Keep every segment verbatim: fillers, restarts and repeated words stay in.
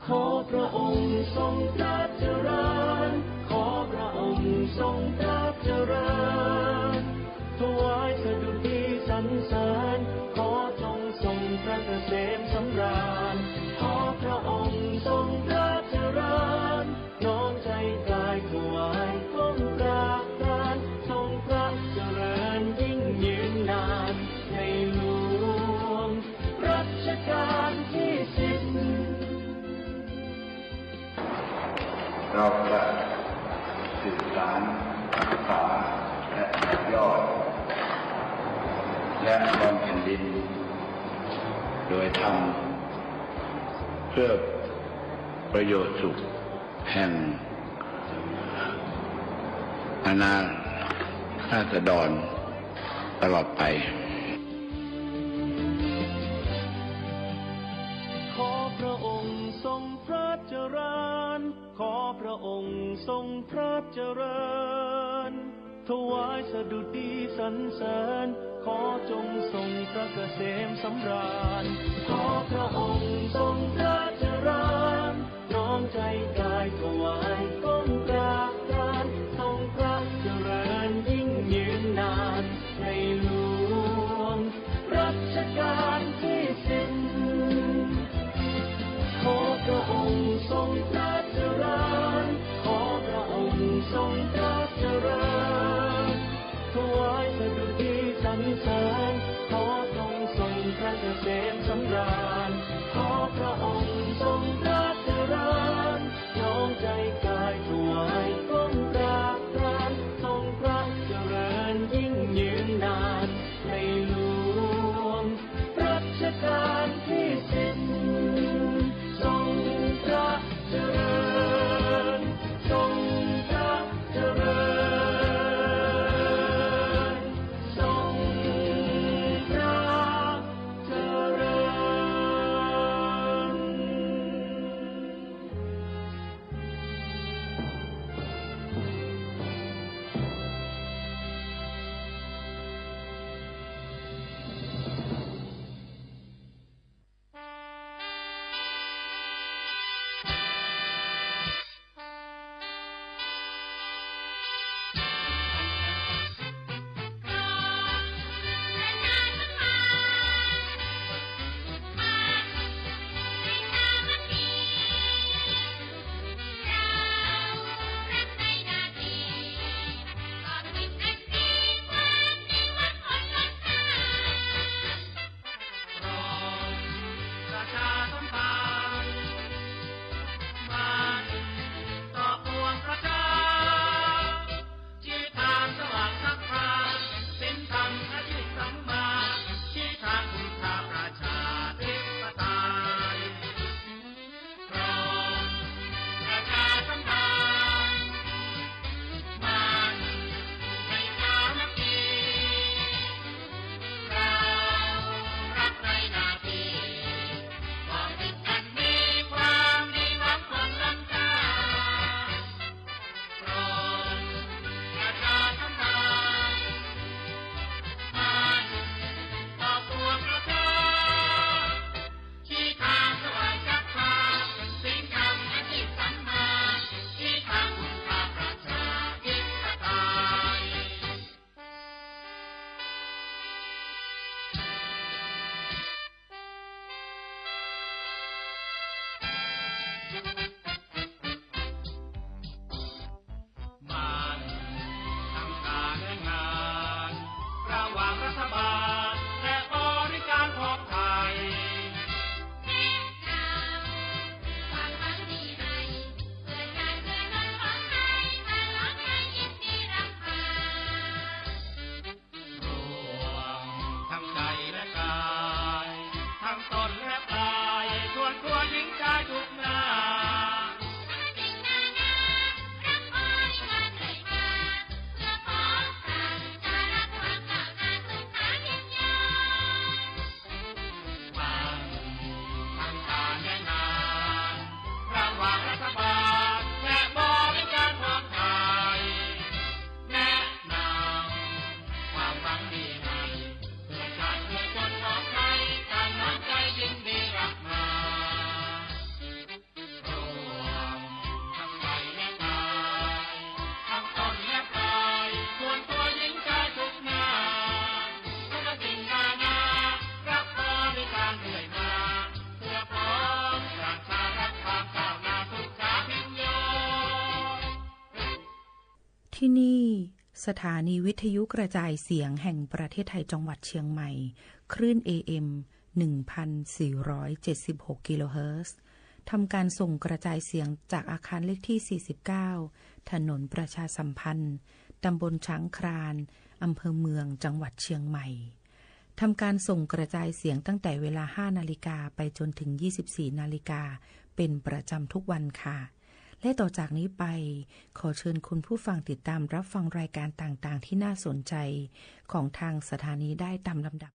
ขอพระองค์ทรงพระเจริญ ขอพระองค์ทรงพระเจริญ ถวายสดุดีสรรเสริญ ขอจงทรงพระเกษมสำราญ ขอพระองค์ทรงพระเจริญ น้อมใจกายถวายก้มกราบลาน ทรงพระเจริญยิ่งยืนนาน ในหลวงรัชกาลที่สิบ เราจะสืบสานรักษาและต่อยอด และบำเพ็ญเพียรโดยธรรม เพื่อประโยชน์สุขแห่งอาณาราษฎรตลอดไป ขอพระองค์ทรงพระเจริญ ขอพระองค์ทรงพระเจริญ ถวายสดุดีสรรเสริญ ขอจงทรงพระเกษมสำราญ ขอพระองค์ทรงพระเจริญ น้อมใจกายถวายก้มกราบลาน ทรงพระเจริญยิ่งยืนนาน ในหลวงรัชกาลที่สิบ ขอพระองค์ทรงพระเจริญ ขอพระองค์ทรงพระเจริญ ถวายสดุดีสรรเสริญ ขอทรงทรงพระเกษ ที่นี่ สถานีวิทยุกระจายเสียงแห่งประเทศไทยจังหวัดเชียงใหม่ คลื่น เอ เอ็ม หนึ่งพันสี่ร้อยเจ็ดสิบหก กิโลเฮิรตซ์ ทำการส่งกระจายเสียงจากอาคารเลขที่ สี่สิบเก้า ถนนประชาสัมพันธ์ ตำบลช้างคลาน อำเภอเมือง จังหวัดเชียงใหม่ ทำการส่งกระจายเสียงตั้งแต่เวลา ห้า นาฬิกาไปจนถึง ยี่สิบสี่ นาฬิกา เป็นประจำทุกวันค่ะ และต่อจากนี้ไป ขอเชิญคุณผู้ฟังติดตามรับฟังรายการต่างๆ ที่น่าสนใจของทางสถานีได้ตามลำดับ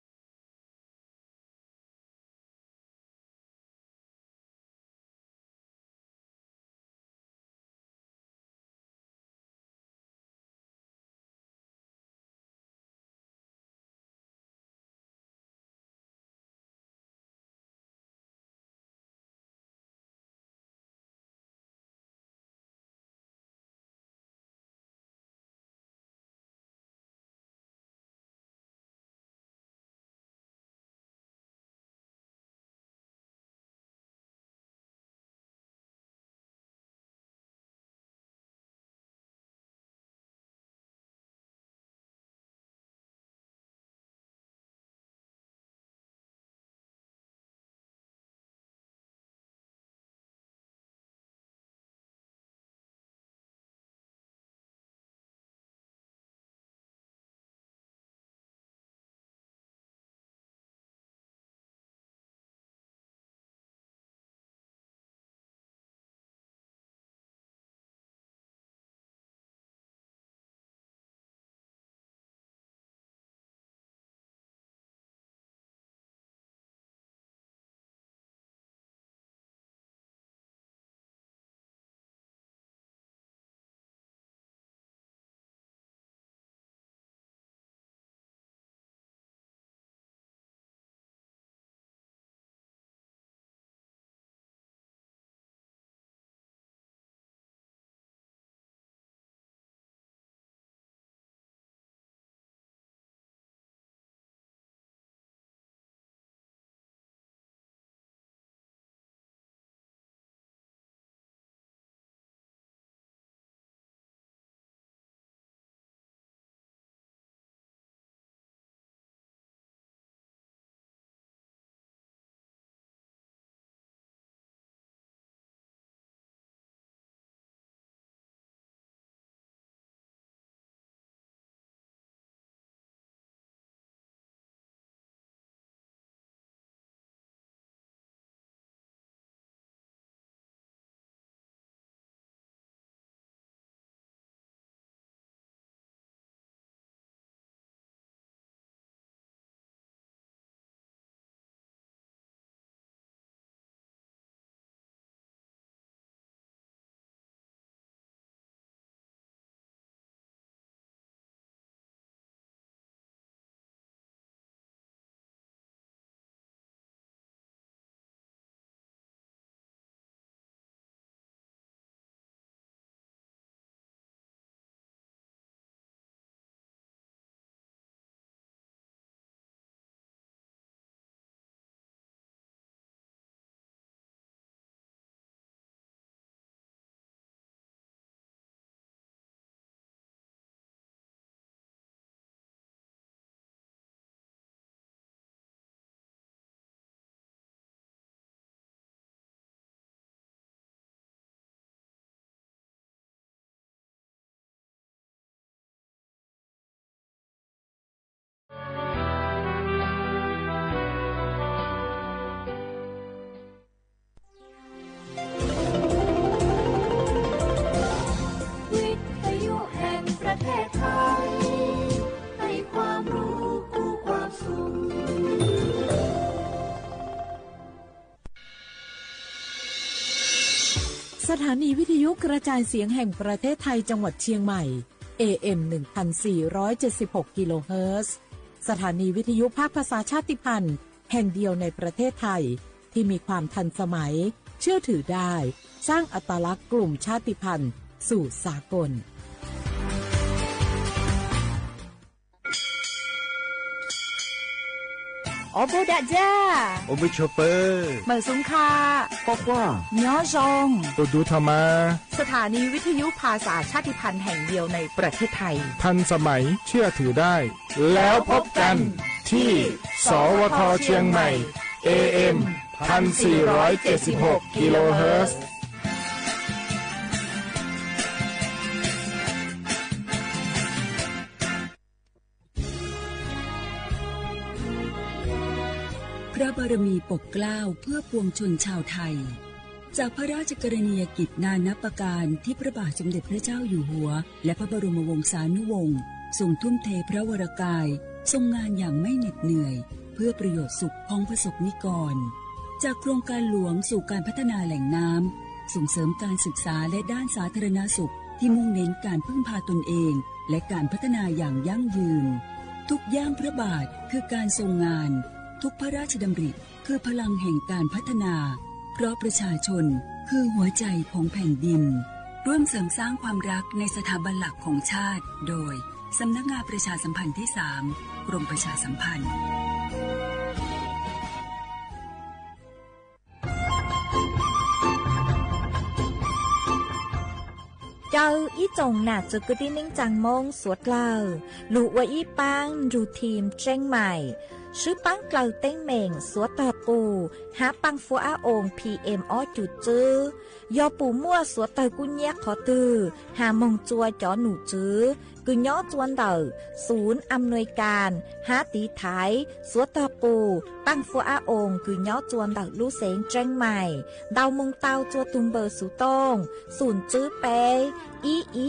วิทยุแห่งประเทศไทย ให้ความรู้คู่ความสุข สถานีวิทยุกระจายเสียงแห่งประเทศไทยจังหวัดเชียงใหม่ เอ เอ็ม หนึ่งพันสี่ร้อยเจ็ดสิบหก กิโลเฮิรตซ์ สถานีวิทยุภาคภาษาชาติพันธุ์แห่งเดียวในประเทศไทย ที่มีความทันสมัย เชื่อถือได้ สร้างอัตลักษณ์กลุ่มชาติพันธุ์สู่สากล ဢေႃႈ ပေႃးဒၸႃႉ ဢေႃႈ ပေႃးၸႃႉ ပေႃး မႂ်ႇသုင်ၶႃႈ ၵေႃႈၵႂႃႇ ၺေႃးၸွင်ႇ တူၺ်းတူၺ်းထမ်ႇမ สถานีวิทยุภาษาชาติพันธุ์แห่งเดียวในประเทศไทย ทันสมัย เชื่อถือได้ แล้วพบกันที่ สวท เชียงใหม่ เอเอ็ม พันสี่ร้อยเจ็ดสิบหก กิโลเฮิรตซ์ พระบารมีปกเกล้าเพื่อปวงชนชาวไทย จากพระราชกรณียกิจนานับประการที่พระบาทสมเด็จพระเจ้าอยู่หัว และพระบรมวงศานุวงศ์ ทรงทุ่มเทพระวรกาย ทรงงานอย่างไม่เหน็ดเหนื่อย เพื่อประโยชน์สุขของประสบนิกร จากโครงการหลวงสู่การพัฒนาแหล่งน้ำ ส่งเสริมการศึกษาและด้านสาธารณสุข ที่มุ่งเน้นการพึ่งพาตนเอง และการพัฒนาอย่างยั่งยืน ทุกย่างพระบาทคือการทรงงาน ทุกพระราชดำริคือพลังแห่งการพัฒนา เพราะประชาชนคือหัวใจของแผ่นดิน ร่วมเสริมสร้างความรักในสถาบันหลักของชาติ โดย สำนักงานประชาสัมพันธ์ที่สาม กรมประชาสัมพันธ์ ၸႂ်ႈဢီးၸွင်ႇၼႃႇ ၸိူဝ်ႉၵိုတ်းတီႈၼိုင်ႈၸၢင်ႈမွင်း သူးတြႃး လူဝ်ႇဢွႆႇဢီးပၢင်း ရူႇထီႇမ်ႇ ၸဵင်းမႆႇ သိုဝ်ႉပၢင်းၵႂႃႇတဵင်ႈမဵင်ႇ သူးတြႃးၵူႈ ႁႃပၢင်ႇၾူႈဢႃႇဢွင်ႇ ပီႇဢႅမ်ႇ ဢေႃးၸုတ်ႇၸိုဝ်ႈ ယေႃႈပူႇမူႉ သူးတြႃးၵူႈၺႃးၶေႃတိုဝ်ႉ ႁႃမူင်ႈၸူဝ်ႈ ၸေႃႇၼူႇၸိုဝ်ႈ ၵိုၼ်းယေႃးၸူၼ်တႂ်ႈ သုၼ်ဢမ်ႇၼူၺ်ႇၵၢၼ် ႁႃတီႈထႆး သူးတြႃးၵူႈ ပၢင်ႇၾူႈဢႃႇဢွင်ႇ ၵိုၼ်းယေႃးၸူၼ်တႂ်ႈ လူႇသဵင် ၸဵင်းမႆႇ တႂ်ႈမူင်ႈတၢဝ်ႈ ၸူဝ်ႈတုမ်ႇပိူဝ်ႇသူးတွင်း သုၼ်ၸိုဝ်ႈပႄး ဢီးဢီးဢေႃး ယီႇသုၼ်ယီႇ လူႇသဵင် ၸဵင်းမႆႇ တႂ်ႈတႂ်ႈၸူႉၸႂ်ႈ တီႈထႆး တဵင်ႈမဵင်ႇ သူးတြႃးၵူႈ ႁႃပၢင်ႇၾူႈဢႃႇဢွင်ႇ ပီႇဢႅမ်ႇ ဢေႃးၸုတ်ႇၸိုဝ်ႈ မႆႈယေႃႈၶေႃၸႂ်တိုဝ်ႉ ၸိုဝ်ႈတႂ်ႈၸႂ်ၵႄႈၶႅင် ၸေႃႈၸႂ်ႈ ၵႂႃႇႁႂ်ႈတႂ်ႈ လူၼ်ႉတႂ်ႈတူႈ ဢႅပ်ႉၾ်ၾၢႆႇလီႇ မႃးၸေႃႈႁႂ်ႈၼႆႉ ၸိုဝ်ႈႁႃႈ ႁႂ်ႈၸူဝ်ႈတေႃႇတႄႉ သၢင်ႈပူဝ်ႇ ႁႂ်ႈႁူႉၸေႇႁူႉၸေႃႇ ႁႂ်ႈတႄႉၶယႃႉ တႄႉၸိၼ်ႇတွင်ႇၶူဝ် ပလွင်ႈၶူဝ် ၸူဝ်ႈၸူဝ်ႈယၢင်ႇ မႃးၸိုဝ်ႈပူႇႁႂ်ႈ ၸို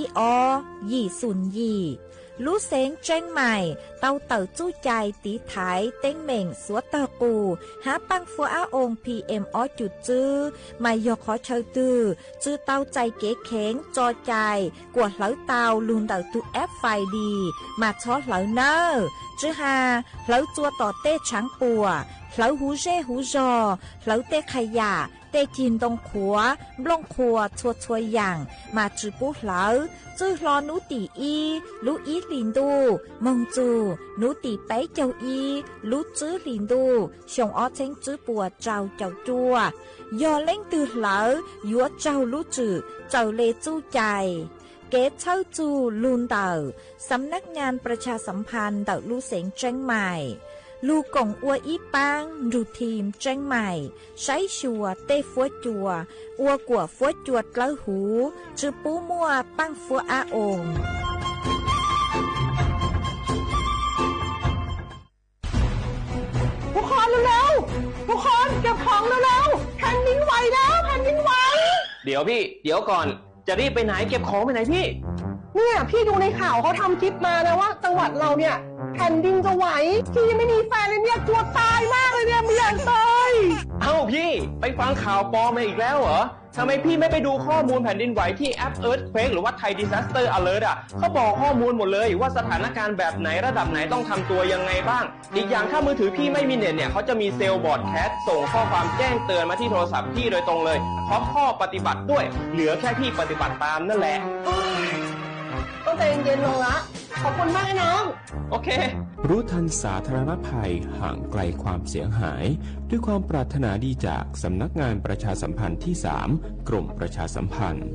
ဝ်ႈႁေႃႈ ၼူးတီႈဢီး လူးဢီးလီၼ်းတူႉ မူင်ႈၸူဝ်ႈ ၼူးတီႈပႆၸဝ်ႈဢီး လူးၸိုဝ်ႈလီၼ်းတူႉ သျူင်ႇဢေႃးသဵင်ၸိုဝ်ႈပူဝ်ႇ ၸဝ်ႈၵျေႃႇၸူဝ်ႈ ယေႃႈလဵင်ႉတိုဝ်ႉလႂ် ယွတ်ႈၸဝ်ႈလူးၸိုဝ်ႈ ၸဝ်ႈလႄႈၸူႉၸႂ်ႈ ၵႄႈၸႂ်ႉၸူး လူၼ်ႉတႂ်ႈ သမ်ၼၵ်ႉငၢၼ်းပြႃႇၸႃႇသမ်ၽၼ်း တႂ်ႈလူႇသဵင် ၸဵင်းမႆႇ လူႇၵွင်ႇဢွႆႇဢီးပၢင်း ရူႇထီႇမ်ႇ ၸဵင်းမႆႇ သႂ်ႇသျူဝ်ႇ တႄႉၾူဝ်းၸူဝ်ႈ ဢွႆႇၵႂႃႇၾူဝ်းၸူဝ်ႈ တြႃးႁူ ၸိုဝ်ႈပူႇမူႉ ပၢင်ႇၾူႈဢႃႇဢွင်ႇ ทุกคนเร็วๆ ทุกคนเก็บของเร็วๆ แผ่นดินไหวแล้ว แผ่นดินไหว เดี๋ยวพี่ เดี๋ยวก่อน จะรีบไปไหน เก็บของไปไหนพี่ เนี่ย พี่ดูในข่าวเขาทำคลิปมานะว่าจังหวัดเราเนี่ย แผ่นดินจะไหว พี่ยังไม่มีแฟนเลยเนี่ย กลัวตายมากเลยเนี่ย ไม่อยากตาย เอ้าพี่ ไปฟังข่าวปลอมมาอีกแล้วเหรอ ทำไมพี่ไม่ไปดูข้อมูลแผ่นดินไหวที่แอป Earthquake หรือว่า Thai Disaster Alert อ่ะ เขาบอกข้อมูลหมดเลยว่าสถานการณ์แบบไหนระดับไหนต้องทำตัวยังไงบ้าง อีกอย่างถ้ามือถือพี่ไม่มีเน็ตเนี่ย เขาจะมีเซลล์บรอดแคสต์ส่งข้อความแจ้งเตือนมาที่โทรศัพท์พี่โดยตรงเลย พร้อมข้อปฏิบัติด้วย เหลือแค่พี่ปฏิบัติตามนั่นแหละ โอ๊ย ต้องใจเย็นๆ ลงละ ขอบคุณมากนะน้อง โอเค รู้ทันสาธารณภัย ห่างไกลความเสียหาย ด้วยความปรารถนาดีจากสำนักงานประชาสัมพันธ์ที่สาม กรมประชาสัมพันธ์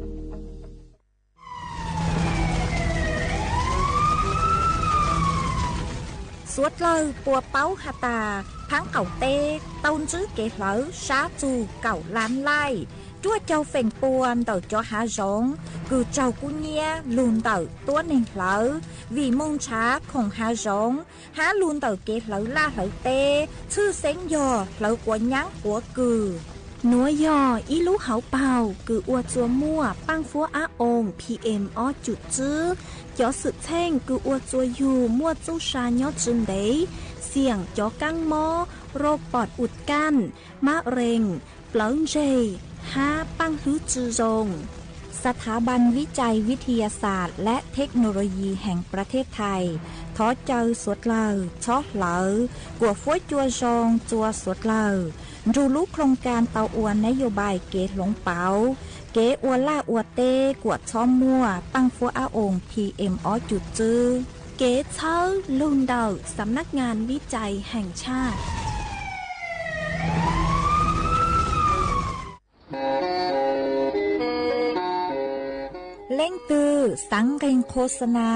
သူးတြႃး ပူႇပဝ်ႇႁႃႉတႃႉ ၽၢင်ၵဝ်ႇတႄႉ တၢင်းၸိုဝ်ႈၵႄႈလႂ် သႃႇၸူႇ ၵဝ်ႈလၢၼ်ႉလၢႆး တူၺ်းၸဝ်ႈၾိင်ႈပူၼ်ႉ တႂ်ႈၸေႃႇႁႃႈၸွင်ႇ ၵိုဝ်ႇၸဝ်ႈၵူႈၺႃး လူၼ်ႉတႂ်ႈ တူဝ်ၼိုင်ႈလႂ် ဝီႇမူင်ႇၶျႃႇ ၶွင်ႁႃႈၸွင်ႇ ႁႃးလူၼ်ႉတႂ်ႈၵႄႈလႂ်လႃႉလႂ်တႄႉ သိုဝ်ႉသဵင်ယေႃႈ လႂ်ၵႂႃႇယင်းၵႂႃႇၵိုဝ်ႇ ၼူဝ်ယေႃႈ ဢီးလူႁဝ်းပဝ်ႇ ၵိုဝ်ႇဢွတ်ႇၸူးမူႉ ပၢင်ႇၾူႈဢႃႇဢွင်ႇ ပီႇဢႅမ်ႇ ဢေႃးၸုတ်ႇၸိုဝ်ႈ ၸေႃႇသိုပ်ႇသဵင်ႈ ၵိုဝ်ႇဢွတ်ႇၸူးယူႇ မူႉၸူႉသႃႇ ၺွပ်းၸိုၼ်ႈလႄႈ သဵင်ႈၸေႃႇၵၢင်ႇမေႃး ရူဝ်ႇပွတ်ႉဢုတ်ႇၵၼ်ႇ မရဵင်ႇ ပျႃႇၸႄႈ ႁႃးပၢင်ႇႁိုဝ်ၸိုဝ်ႈၸွင်ႇ สถาบันวิจัยวิทยาศาสตร์และเทคโนโลยีแห่งประเทศไทย ထေႃးၸႂ်သူးတြႃး ၸေႃႇလႂ် ၵႂႃႇၾူဝ်းၸူးၸွင်ႇ ၸူးသူးတြႃး ၸူးလူး โครงการ တႃႇဢွၼ်ႇ นโยบาย ၵႄႈလူင်ပဝ်ႇ ၵႄႈဢွတ်ႇလႃႉဢွတ်ႇတႄႉ ၵႂႃႇၸွမ်းမူႉ ပၢင်ႇၾူႈဢႃႇဢွင်ႇ ပီႇဢႅမ်ႇ ဢေႃးၸုတ်ႇၸိုဝ်ႈ ၵႄႈၸႂ်ႉလူၼ်ႉတႂ်ႈ สำนักงานวิจัยแห่งชาติ Xav nqeeg khô sa na,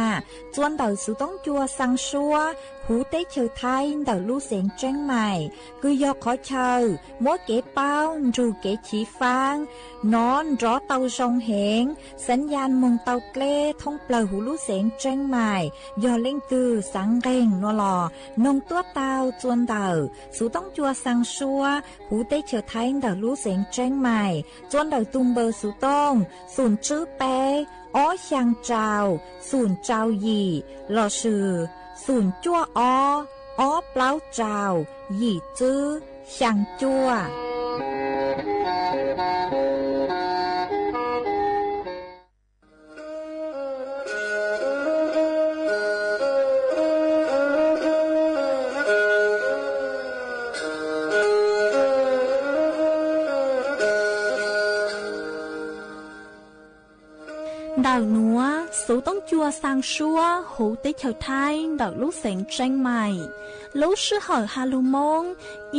txua ntawm xuv toob cua xaa suab huv teb chaws Thaib ntawm lub xeev Tseeb Maim, kws yog qhov chaw muab kev paub nrug kev chiv faab, nov nrov tau zoo heev, xav yaj moog tau dleb thoob plawg huv lub xeev Tseeb Maim. Yog leej twg xav nqeeg nua los noog tuab tau txua ntawm xuv toob cua xaa suab huv teb chaws Thaib ntawm lub xeev Tseeb Maim, txua ntawm tug npawb xuv tooj xoom tswb peb ob xyaa rau xoom rau yim, lossis xoom cuaj ob ob plaub rau yim tswb xyaa cuaj. Ntawm nuav xuv toob cua xaa suab huv teb chaws Thaib ntawm lub xeev Tseeb Maim, lub sij hawm ha lug Moob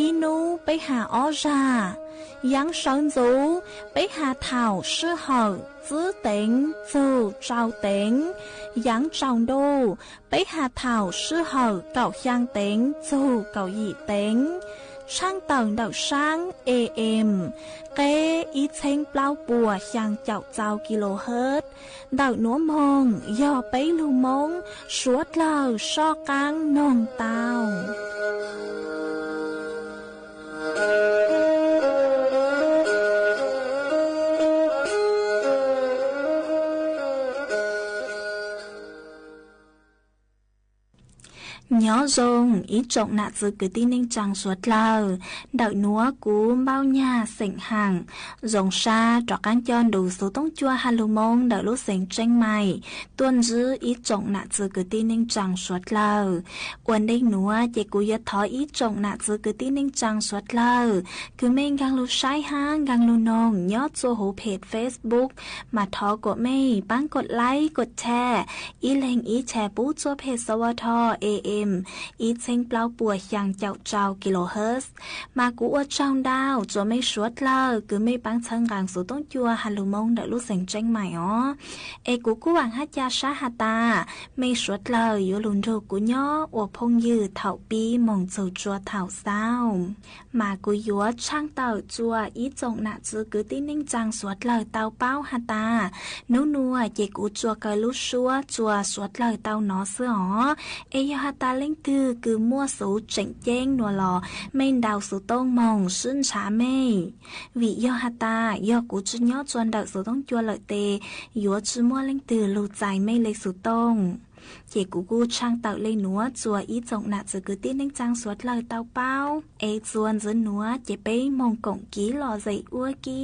ib nub peb ha ob zag. Yaav sawv ntxuv peb ha thaum sij hawm tswb teev txug rau teev. Yaav tsaus ntuj peb ha thaum sij hawm kaum xyaa teev txug kaum yim teev. Tshaaj tawm ntawm saab A M, qeb ib txheeb plaub puas xyaa caum rau kilohertz. Ntawm nuav moog yog peb lug Moob suav dlawg soj qaab noog tau. Nyob zoo ib tsoom nam txwv kwv tij neej tsaa suav dlawg. Ntawm nuav kuv Npauj Nyag xeem Haam zoo sab rov qaab coj nrug xuv toob cua ha lug Moob ntawm lub xeev Tseeb Maim tuaj ntsib ib tsoom nam txwv kwv tij neej tsaa suav dlawg. Ua ntej nuav ces kuv yuav thov ib tsoom nam txwv kwv tij neej tsaa suav dlawg kws mej nkaag lug saib hab nkaag lug noog nyob txua huv page Facebook, mas thov kuas mej paab kod like kod share, ib leeg ib share pub txua page S W T A M ib txheeb plaub puas xyaa caum rau kilohertz. Mas kuv ua tsaug ntau txua mej suav dlawg kws mej paab txhawb nqaa xuv toob cua ha lug Moob ntawm lub xeev Tseeb Maim os. Es kuv kuj vaam hab ca sab has tas mej suav dlawg yuav lug nrug kuv nyob ua phooj ywg thaum pib moog txug tsua thaum xaus. Mas kuv yuav tshaaj tawm txua ib tsoom nam txwv kwv tij neej tsaa suav dlawg tau paub has tas, nub nua ces kuv tsuas kaw lub suab txua suav dlawg tau nov xwb os. Es yog has tas leej twg kws muaj xuv tseem ceeb nua los mej ntaus xuv tooj moog sib ntshaw mej. Vim yog has tas yog kuv tsi nyob txua ntawm xuv toob cua lawm tes yuav tsi muaj leej twg lug txais mej le xuv tooj. Ces kuv kuj tshaaj tawm le nuav txua ib tsoom nam txwv kwv tij neej tsaa suav dlawg tau paub. Es txua ntxiv nuav ces peb moog koom kiv lom zem ua ke.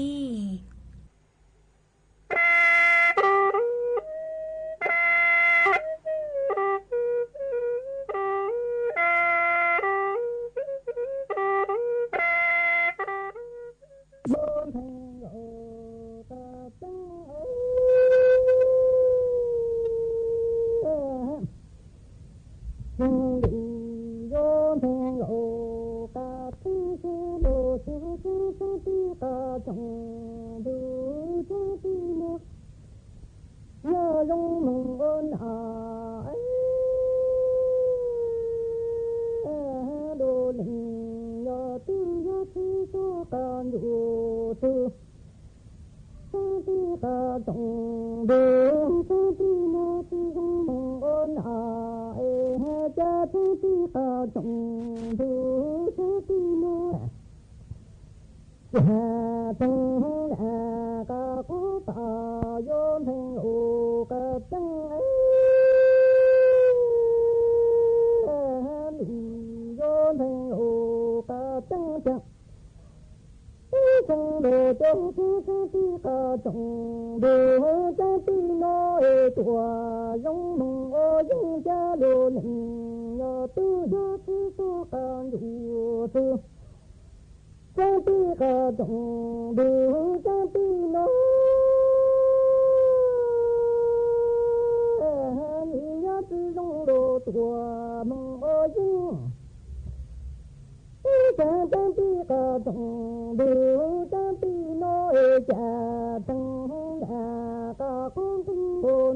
路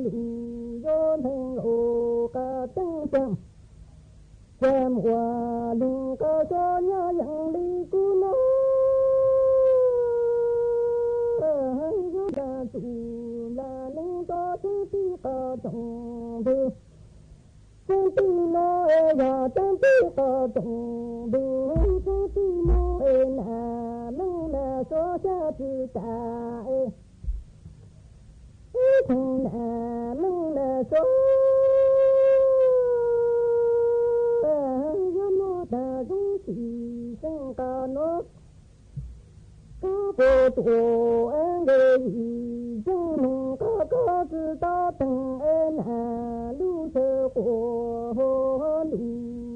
有人路个灯香，这马林个小娘养里古老，有人路那能到天地个中途。 真比那哎呀，真比个中途，真比那哎，那门那所下之大哎，一从那门那所，有那大众起身高那。 高高多恩个一种，高高知道等恩啊，路车过路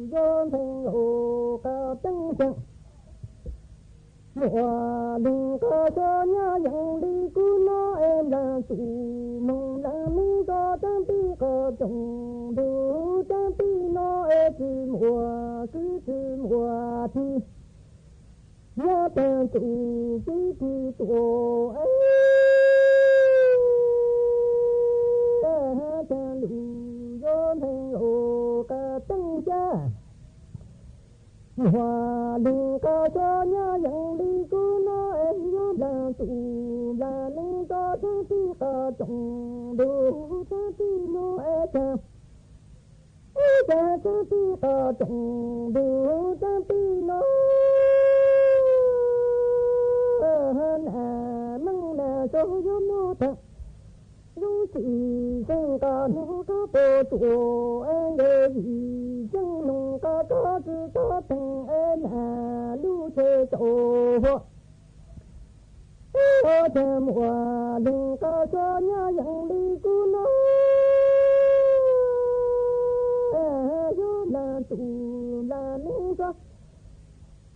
有人路高等香。我领个小娘养里古老恩郎，做梦郎能到等比个中途，等比那恩子我，子子我的。 要等住飞机多哎，等路有人路个等下。我领个小娘养里古老哎，要等住那能到等比个中途，等比那哎等。 一家家的个中途，等比那南门那所有木头，用起身高那个不多，哎，有一种弄个高子高等，哎，那路去走。 我家母啊，领个小娘养里古老，有那肚那能个，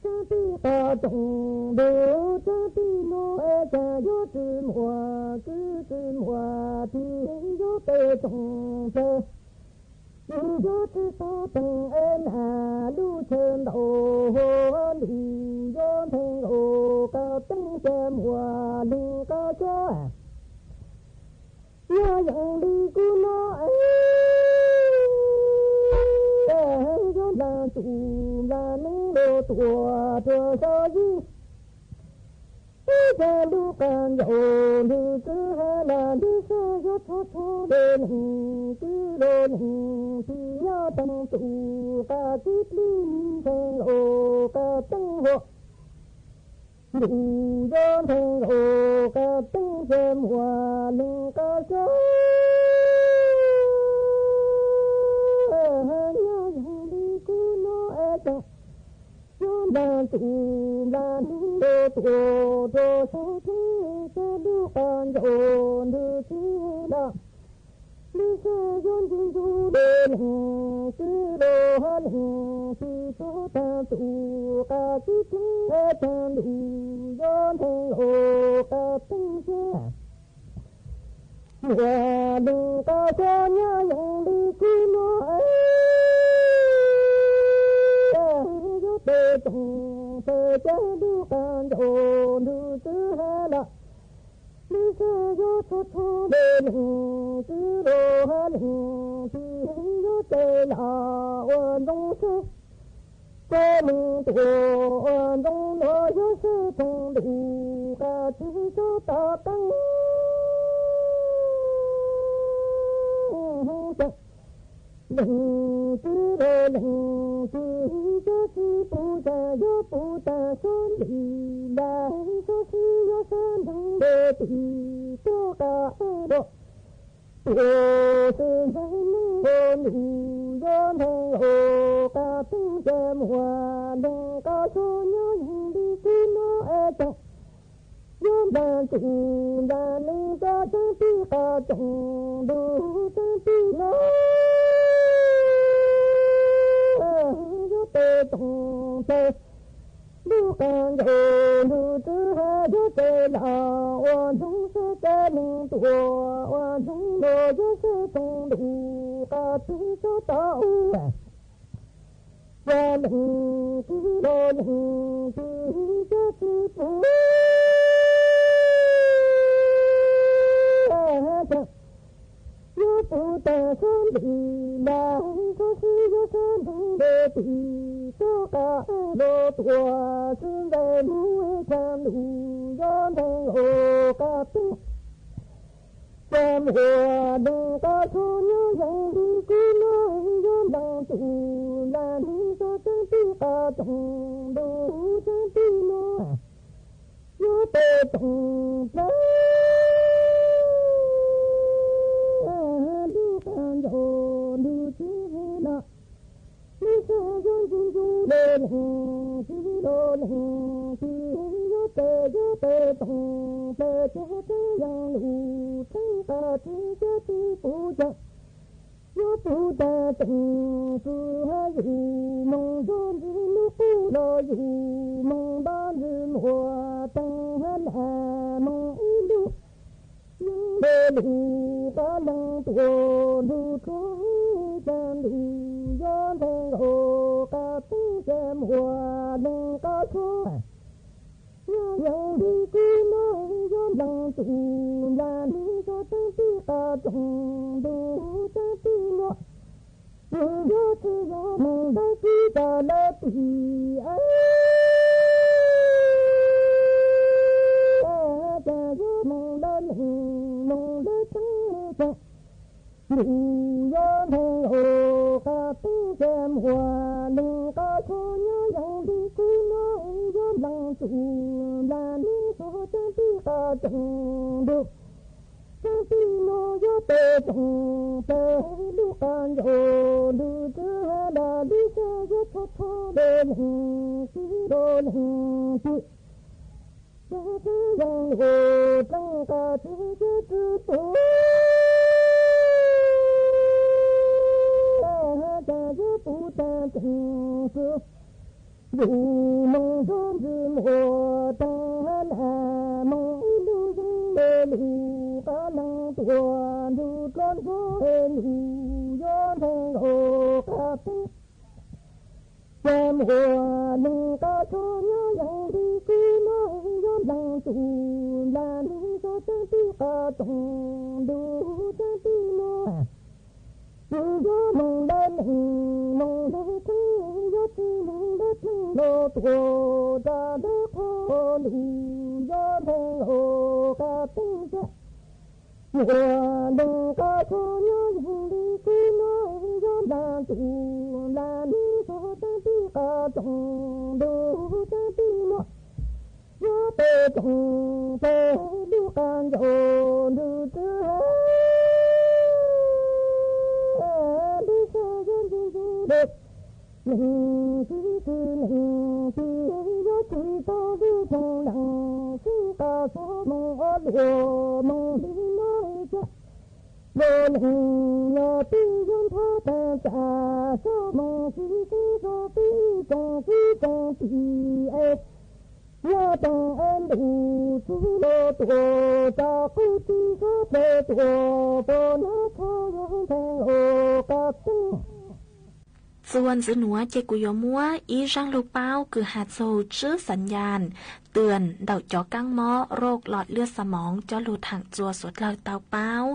这地个中途，这地我家有子母，子子母的有被中途。 你就知道等俺那路程到，路要等我个等些我领个说，要养里古老哎，要那肚那能够多多少日。 一个路干有路子海南的山，有错错的路，路路路，只要等住个吉利，等我个等我，路要等我个等些我领个说，要养里古老哎等。 有那肚那能够多多少天，这路干有路子了。你是用金珠的能，子罗能，是做大主个，是听得真路，要能够个等些。 我领个小娘养里古老哎，有被中，被家路干有路子海了。你是有错错的路，子路海路，只有在那万中山。 这里多中路有是中路个，只有到等。灵子罗灵子，这是不得又不得说理来，说是有山中的地，多个路。 我是人民，我路要能我个等些我能个说要用的是我爱的，要能做那能个真的个中路真的我，要被中的。 路干有路子海，有在那万中山在林多，万中路有是中路，个子走到啊。万林子路林子就是不啊。Txuas ntxwv nuav ces kuv yuav muab ib zaaj lug paub kws has txug tswb sañ yas tưn ntawm cov kaab mob โรคหลอดเลือดสมอง coj lug thaam txuas suav dlawg tau paub.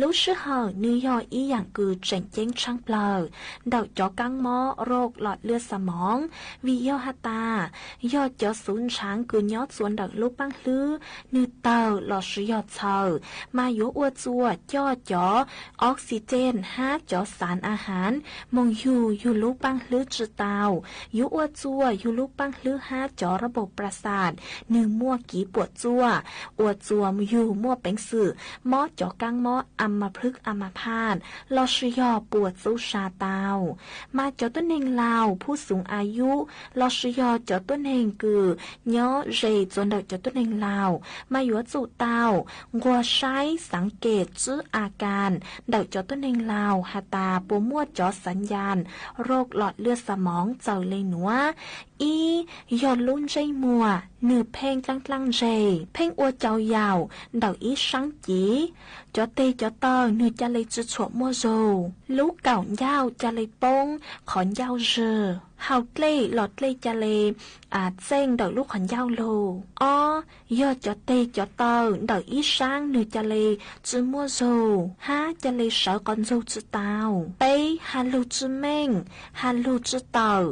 Lub sij hawm nwg yog ib yaam kws tseem ceeb tshaaj plawg ntawm cov kaab mob โรคหลอดเลือดสมอง vim yog has tas yog cov xuv ntshaav kws nyob txuas ntawm lub paab hlwb nwg tawg lossis yog txhaws mas yuav ua txuas coj cov oxygen hab cov xaav a hav moog yug yug lub paab hlwb tsi tau, yuav ua txuas yug lub paab hlwb hab cov ระบบประสาท nwg muaj kev puam tsuaj, ua txuas yug muaj peev xwm mob cov kaab mob อัมพฤกษ์ อัมพาต lossis yog puas txub sa tau. Mas cov tuab neeg laug ผู้สูงอายุ lossis yog cov tuab neeg kws nyob ze txuas ntawm cov tuab neeg laug mas yuav tsum tau nquag saib สังเกต tswb a kas ntawm cov tuab neeg laug has tas puas muaj cov sañ yas โรคหลอดเลือดสมอง txawm le nuav. Ib, yog lub ntsej muag nwg pheej dlaab dlaab ntseg, pheej ua cau yaum ntawm ib saab civ, cov teg cov taw nwg ca le tsi tshuam muaj zug, lub kaum ncauj ca le poob qhov ncauj zwg. Hao dlej los dlej ca le, a, txeej ntawm lub qhov ncauj lug. Ob, yog cov teg cov taw ntawm ib sab nwg ca le tsi muaj zug, hab ca le sawv qhov ntsug tsi tau. Peb, ha lug tsi meej, ha lug tsi tawm,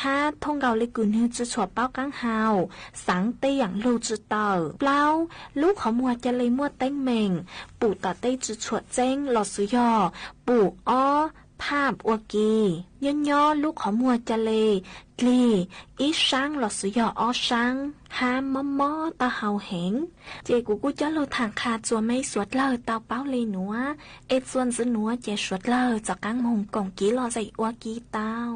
hab thooj nkaus le kws nwg tsi tshua paub qaab hau, xaav tej yaam lug tsi tawm. Plaub, lub qhov muag ca le muaj teeb meem, pum tom tej tsi tshua txeeb los xwv yog pum ob phaj ua ke. Nyob nyob lub qhov muag ca le dlig ib saab los xwv yog ob saab, hab mob mob taub hau heev. Ces kuv kuj coj lug thaam qha txuas mej suav dlawg tau paub le nuav, es txuas ntxiv nuav ces suav dlawg rov qaab moog koom kev lom zem ua ke tau.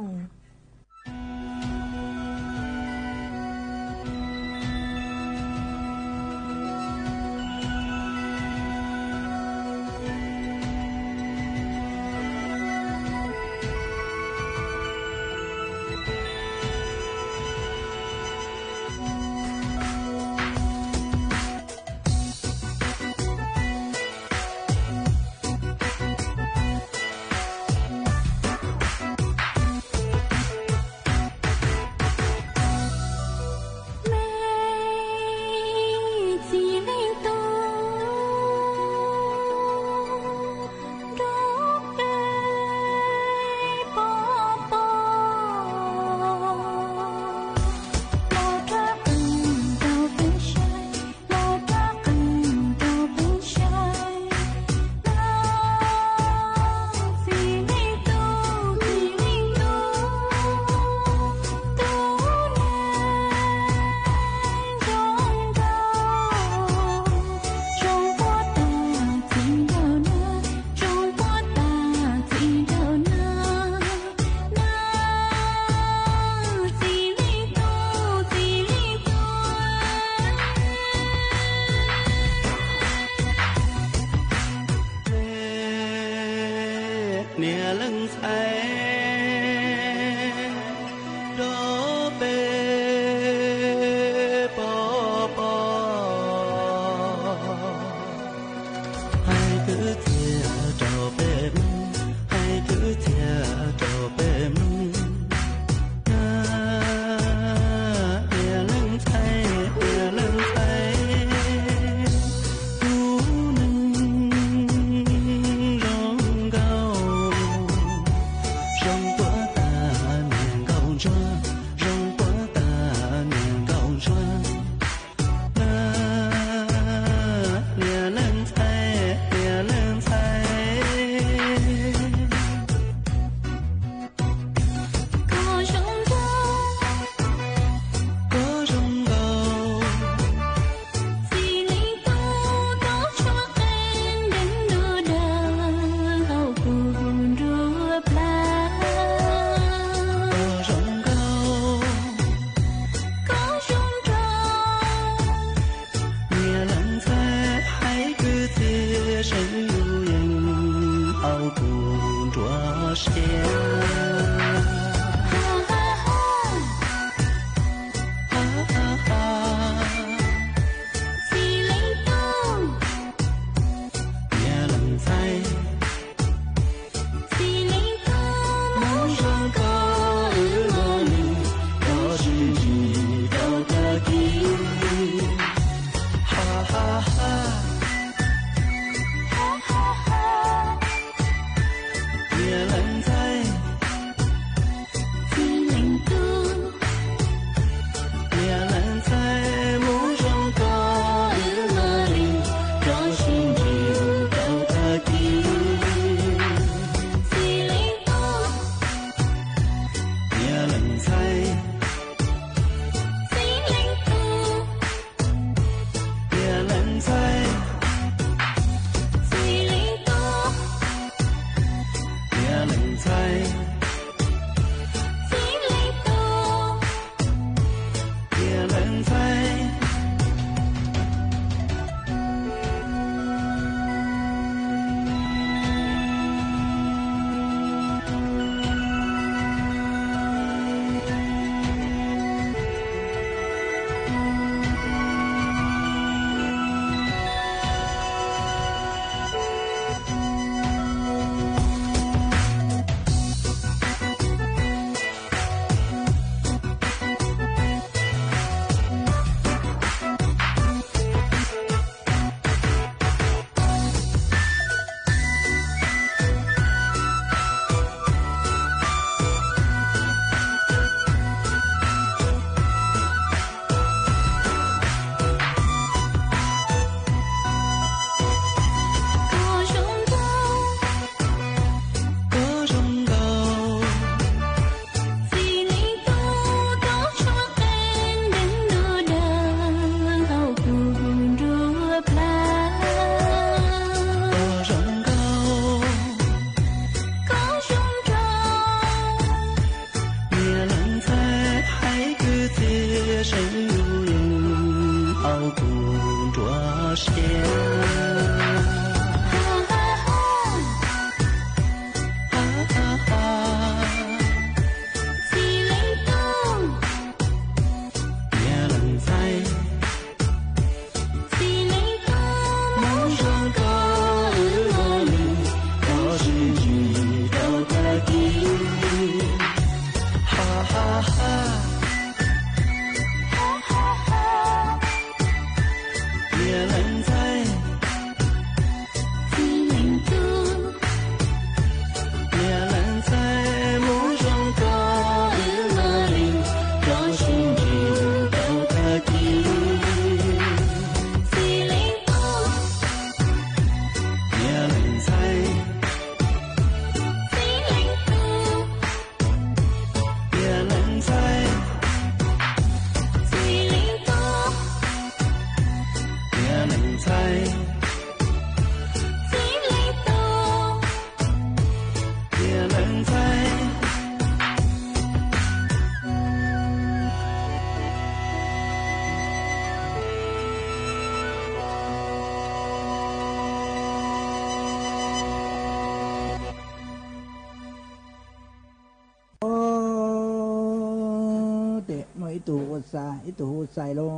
เตะ หมด อิตุ อุตสา อิตุ อุตสา ลง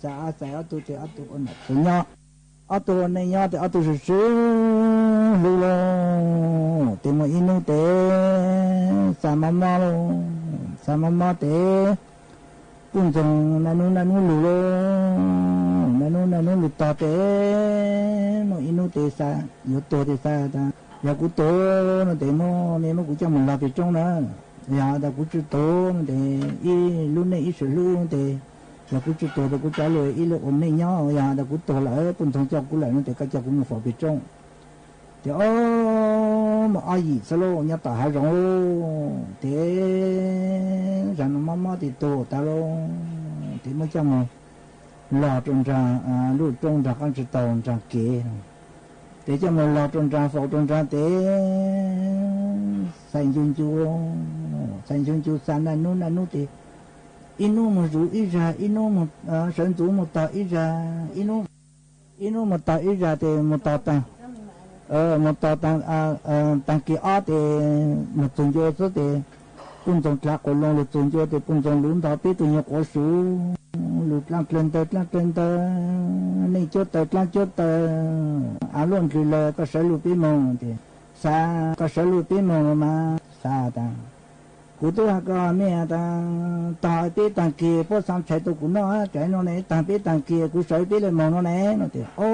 สา อาศัย อัตตุ เตะ อัตตุ อันดับ สุดยอด อัตตุ ในยอด เตะ อัตตุ ซื่อๆ ลูก ลง เตะ หมด อินุ เตะ สามมอมอ ลง สามมอมอ เตะ ปุ้นส่ง นานุ นานุ ลูก ลง นานุ นานุ ลูก ต่อ เตะ หมด อินุ เตะ สา หยุด โต เตะ สา ตา อย่ากูโต นา เตะ หมด เมย์ หมด กูจะหมด ลาไปจ้อง นะ อย่า แต่กูจะโต นา เตะ อี ลูก เน่ อี เสือ ลูก เตะ อย่ากูจะโต แต่กูจะรวย อี ลูก อม เน่ ยอ อย่า แต่กูโต ละ เออ ปุ้นส่ง เจ้า กู ละ นา เตะ ก็ เจ้า กู หมด ฝอ ไปจ้อง เต๋อ โอ้ มา อ้อ หยี่ ซะ ลง ยอด ต่อ หา หลง ลง เต๋อ สัน มอมอ ติด โต ตา ลง เต๋อ เมื่อ เจ้า มา หล่อ ตรง จา อ่า ลู่ ตรง จา ก้าน จะ โต จา เก๋ เต๋อ เจ้า มา หล่อ ตรง จา ฝอ ตรง จา เต๋อ ใส่ จุน จู ใส่ จุน จู สัน นานุ นานุ เต๋อ อีนุ หมด สู อีจา อีนุ หมด เอ่อ เสิน สู หมด ต่อ อีจา อีนุ อีนุ หมด ต่อ อีจา เต๋อ หมด ต่อ ตัง เออ หมด ต่อ ตัง อ่า เอ่อ ตัง เก๋ อ้อ เต๋อ หมด สุน โย ซะ เต๋อ ปุ้นส่ง ตา ขน ลง ลูก สุน โย เต๋อ ปุ้นส่ง ลูก ต่อ ปิ๊ก ตุ่น โย กั๋ว สู ลูก กลาง เกลิน เต๋อ กลาง เกลิน เต๋อ เน่ง โจ๊ด เต๋อ กลาง โจ๊ด เต๋อ อา ล่วน คือ เลย ก็ เสิน ลู่ ปิ๊ก มง เต๋อ สา ก็ เสิน ลู่ ปิ๊ก มง ลง มา สา ตัง กู ตื้อ หา ก็ เมย์ ตัง ต่อ ปิ๊ก ตัง เก๋ ป้อ สาม ใช้ ตัว กู นอก จ๋าย นอก ไหน ตัง ปิ๊ก ตัง เก๋ กู ใช้ ปิ๊ก เลย มง นอก ไหน นอก เต๋อ โอ้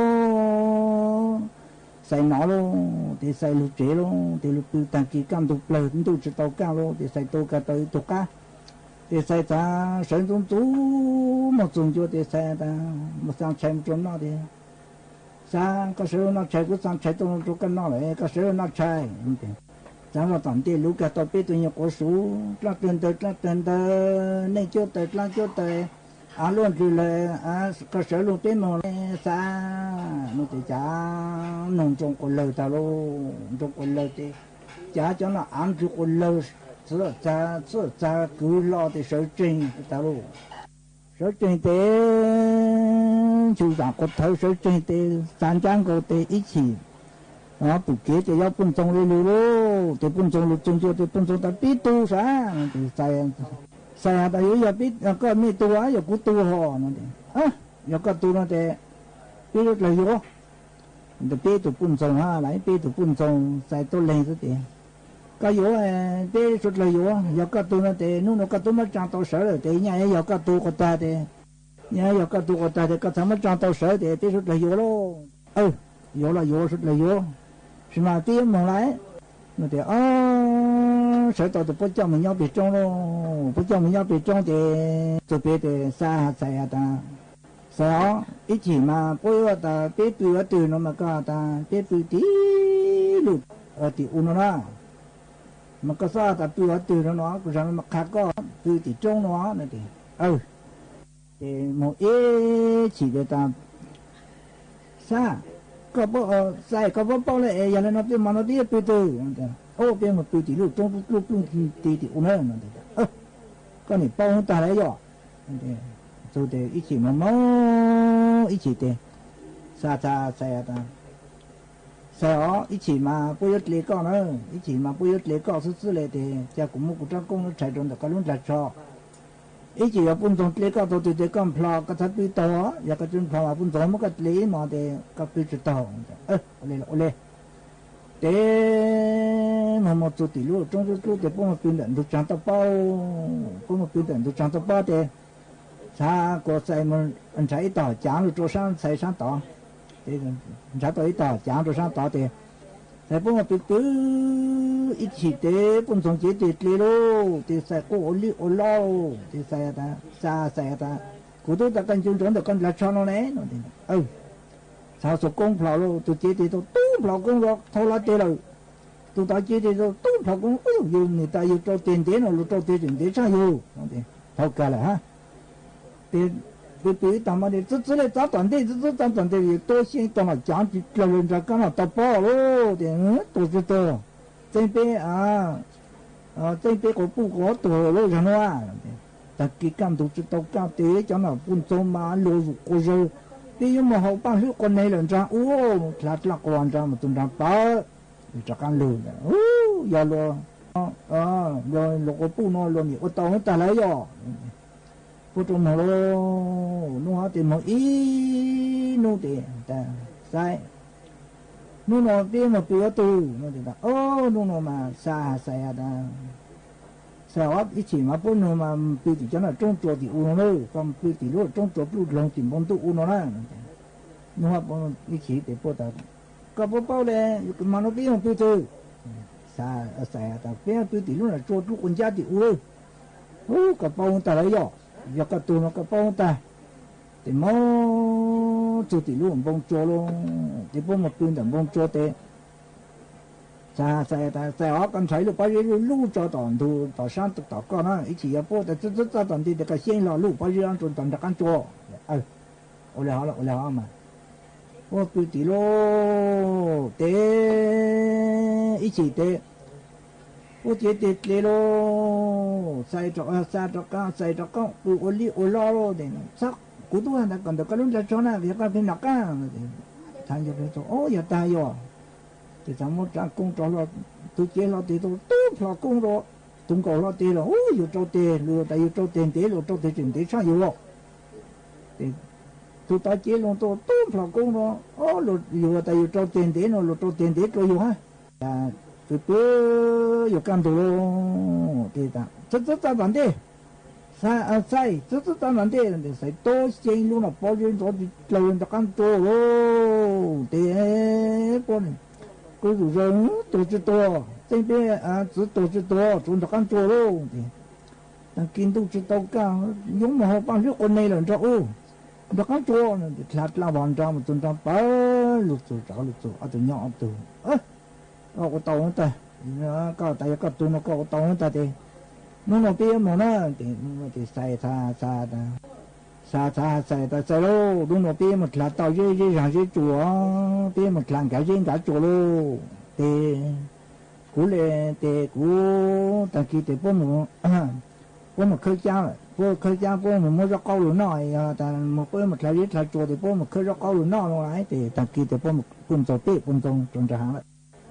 ใส่ หนอ ลง เต๋อ ใส่ ลู่ เจ๋ ลง เต๋อ ลู่ ปือ ตัง เก๋ ก้าม ตุก เปลือก ตุก จะ โต ก้าม ลง เต๋อ ใส่ โต กะ เต๋อ ตุก ก้า เต๋อ ใส่ ตา เสิน สูง สูง หมด สุน โย เต๋อ ใส่ ตา หมด สาม ใช้ หมด จน นอก เต๋อ สาม ก็ เสิน ลู่ นอก ใช้ กู สาม ใช้ ตัว ตัว ก้าม นอก เลย ก็ เสิน ลู่ นอก ใช้ เต๋อ สาม ว่า ต่อ เต๋อ ลูก กะ ต่อ ปิ๊ก ตุ่น โย กั๋ว สู กลาง เกลิน เต๋อ กลาง เกลิน เต๋อ เน่ง โจ๊ด เต๋อ กลาง โจ๊ด เต๋อ อา ล่วน คือ เลย อา ก็ เสิน ลู่ ปิ๊ก มง เลย สาม นอก เต๋อ จ๋า นง จง กั๋ว เลย ตา ลง จง กั๋ว เลย เต๋อ จ๋า จ๋า นอก อัน คือ กั๋ว เลย เสื้อ จ๋า เสื้อ จ๋า คือ ลอ เต๋อ เสิน เจ๋ง ตา ลง เสิน เจ๋ง เต๋อ ชู สาม คน เถา เสิน เจ๋ง เต๋อ สาม จ้าง ก็ เต๋อ อี ฉี่ อ๋อ ปุ๊ก เก๋ เต๋อ ยาว ปุ้นส่ง เลย ลูก ลูก เต๋อ ปุ้นส่ง ลูก จุน โย เต๋อ ปุ้นส่ง ตา ปิ๊ก ตู สา เต๋อ ใส่ ใส่ ตา อยู่ อย่าปิ๊ก ก็ เมย์ ตู อย่ากู ตู ห่อ นั่น เต๋อ เอ้อ อย่าก็ ตู นั่น เต๋อ ปิ๊ก เลย โย เต๋อ ปิ๊ก ตู ปุ้นส่ง หา ไหล ปิ๊ก ตู ปุ้นส่ง ใส่ ตัว เล็ง ซะ เต๋อ ก็ โย เอ่อ ปิ๊ก สุด เลย โย อย่าก็ ตู นั่น เต๋อ นู่น ก็ ตู มา จ้าง โต เสิน เลย เต๋อ เนี่ย อย่าก็ ตู ก็ ตา เต๋อ เนี่ย อย่าก็ ตู ก็ ตา เต๋อ ก็ ทำ มา จ้าง โต เสิน เต๋อ ปิ๊ก สุด เลย โย ลง เออ โย ละ โย สุด เลย โย สิมา ปิ๊ก มง ไหล นั่น เต๋อ อ๋อ เสิน โต เต๋อ ป้อ เจ้า มัน ยอด ไปจ้อง ลง ป้อ เจ้า มัน ยอด ไปจ้อง เต๋อ สุด ปิ๊ก เต๋อ สา ใส่ อา ตา สา อี ฉี่ มา ป้อ ว่า ตา ปิ๊ก ปือ ว่า ตื่น ลง มา ก็ ตา ปิ๊ก ปือ ตี๋ ลู่ เออ ตี๋ อุ่น ลง นะ มัน ก็ ซ้อ ตา ปือ ว่า ตื่น ลง เนาะ กู ฉัน มา คา ก็ ปือ ตี๋ จ้อง ลง เนาะ นั่น เต๋อ เออ เต๋อ หมด เอ๊ะ ฉี่ เต๋อ ตา สา ก็ ป้อ เอ่อ ใส่ ก็ ป้อ ป้อ เลย เอ๊ะ อย่า เลย เนาะ ปิ๊ก มา เนาะ ปิ๊ก ปือ ตื่น โอ้ ปิ๊ก หมด ปือ ตี๋ ลู่ จ้อง ลู่ ลู่ ตี๋ ตี๋ อุ่น เลย นั่น เต๋อ เออ ก็ นี่ ป้อ ตา เลย ยอด นั่น เต๋อ สุด เต๋อ อี ฉี่ มา เมา อี ฉี่ เต๋อ Sai, sai, sai, sai, ov, ib chim mas puab yuav dle koj na, ib chim mas puab yuav dle koj xwb xwb le tes, ca kuv muab kuv rab koob nuav rhais rau ntawm koj lub nplaig tsho. Ib chim yog puj ntxoog dle koj tau tes koj nplho koj txhob pw taug, yog koj tsi nplho mas puj ntxoog muab koj dle ib hmos tes koj pw tsi taug. Ua le, ua le. Tes moog moog txug tim lub roob dlub dlub tes puab moog pw ntawm ntug tsaag toj pob, puab moog pw ntawm ntug tsaag toj pob tes Xais kuas Xais moog nrhav ib tog caav lug rua saab Xais saab tod. Nrhav tau ib tog caav rua saab tod tes Xais puab moog pw pw ib chim tes puj ntxoog cev tes dle lauj, tes Xais quaj ua lij ua lauj, tes Xais tas, Xais, Xais tas, kuv tub tas koj ncu nrov ntawm koj nplaig tsho nuav ne. Xais xuas koob nplho lauj, tug cev tes tau tub nplho koob lug thau hlo teg lawm. Tug tod cev tes tau tub nplho koob, yug nwg tas yug rau teg ntev no, lug rau teg tseem ntev tshaj yug. Thau kag lawm hab. Tes pw pw ib tog mas tes txwb txwb le txab tom ntej, txwb txwb txab tom ntej, yug tuab xyeeb tau nom caav tsi dlaag le nraag kaab noj tau pob lauj, tes tuag tsi tuag. Txeeb peb, txeeb peb quas puj quas tuag lauj zag nuav. Taag kis kaj ntug tsi tau kaj tes cov nom puj ntxoog mas luag zuqc quas zawg, peb yuav moog haus paaj hlwb quas neeg lawm nraag ub, dlha dlaaj quas nraag mas tug nraag pawv, rov qaab lug, yog luag, luag quas puj nuav luag nim ua tau huv taag lawm yog. Puab rua moog lauj, nub hov tes moog ib nub tes, Xais, nub nua peb moog pw huv tug? Nub nua mas Xais, Xais tas, Xais, ib chim mas puab nua mas pw tim cov nraag roob tsua tim u nua lawm, koj pw tim lub roob tsua pluj loog tim npoo ntuj u nua na. Nub hov ib chim tes puab tas, koj puab paub le, mas nua peb moog pw tug? Xais tas, peb pw tim lub nraag tsua pluj quas ncab tim u lawm. Ub, koj paub huv taag lawm yog, yog koj tug nua koj paub huv taag. Tes moog txug tim lub npoo tsua lauj, tes puab moog pw ntawm npoo tsua tes Xais, Xais tas, Xais, koj nrhav ib lub pob zeb lub lub tso tom ntug tom saab tom koj na, ib chim yog puab tas txwb txwb txab tom ntej tes koj xyeeb hlo lub pob zeb rua tom nraag qaab tsua. Ua le hov, ua le hov mas. Puab pw tim lauj, tes ib chim tes puab cev tes dle lauj, Xais rov, Xais rov qaab, Xais rov qaab pw ua lij ua lauj tes, kuv tub has tas kom ntawm koj lub nplaig tsho na, yog koj pheej nov qaab. Ub, yog taag yog. Tes Xais muab rab koob rau hlo, tug cev hlo tes tau tub nplho koob rua, tug nkaus hlo tes los, ub, yug rau teg, lug tas yug rau teg ntev, lug rau teg tseem ntev tshaj yug. Tes tug tod cev lug tau tub nplho koob rua, yug tas yug rau teg ntev no, lug rau teg ntev rua yug hab. Pw pw yuav kaj ntug lauj, tes tas txwb txwb txab tom ntej, Xais, txwb txwb txab tom ntej, Xais tuab xyeeb lub noj pob zeb nrov tsi dlaag nraag qaab tsua lauj. Tes puab kuj zuqc zawg tuag tsi tuag, txeeb peb txwv tuag tsi tuag, tsuav nraag qaab tsua lauj. Tes taag kis ntuj tsi tau kaj, yuav moog haus paaj hlwb quas neeg lawm nraag ub, nraag qaab tsua. Dlha dlaaj vog nraag mas tug nraag pawv, lug txug rov lug txug ob tug nyob ob tug. Koj ua tau huv taag, koj tas yog koj tug nua koj ua tau huv taag tes, nub nua peb yuav moog na. Tes Xais, Xais, Xais tas, Xais lauj, nub nua peb moog dlha tau zeb, zeb zag zeb tsuas, peb moog dlha nkag zeb nkag tsuas lauj. Tes kuv le, tes kuv taag kis tes puab moog, puab moog khawb caab, puab khawb caab puab moog muab zaub qaub lug noj, yog tas puab moog dlha zeb dlha tsuas tes puab moog khawb zaub qaub lug noj no. Tes taag kis tes puab moog puj ntxoog peb puj ntxoog rua nraag haav lawm.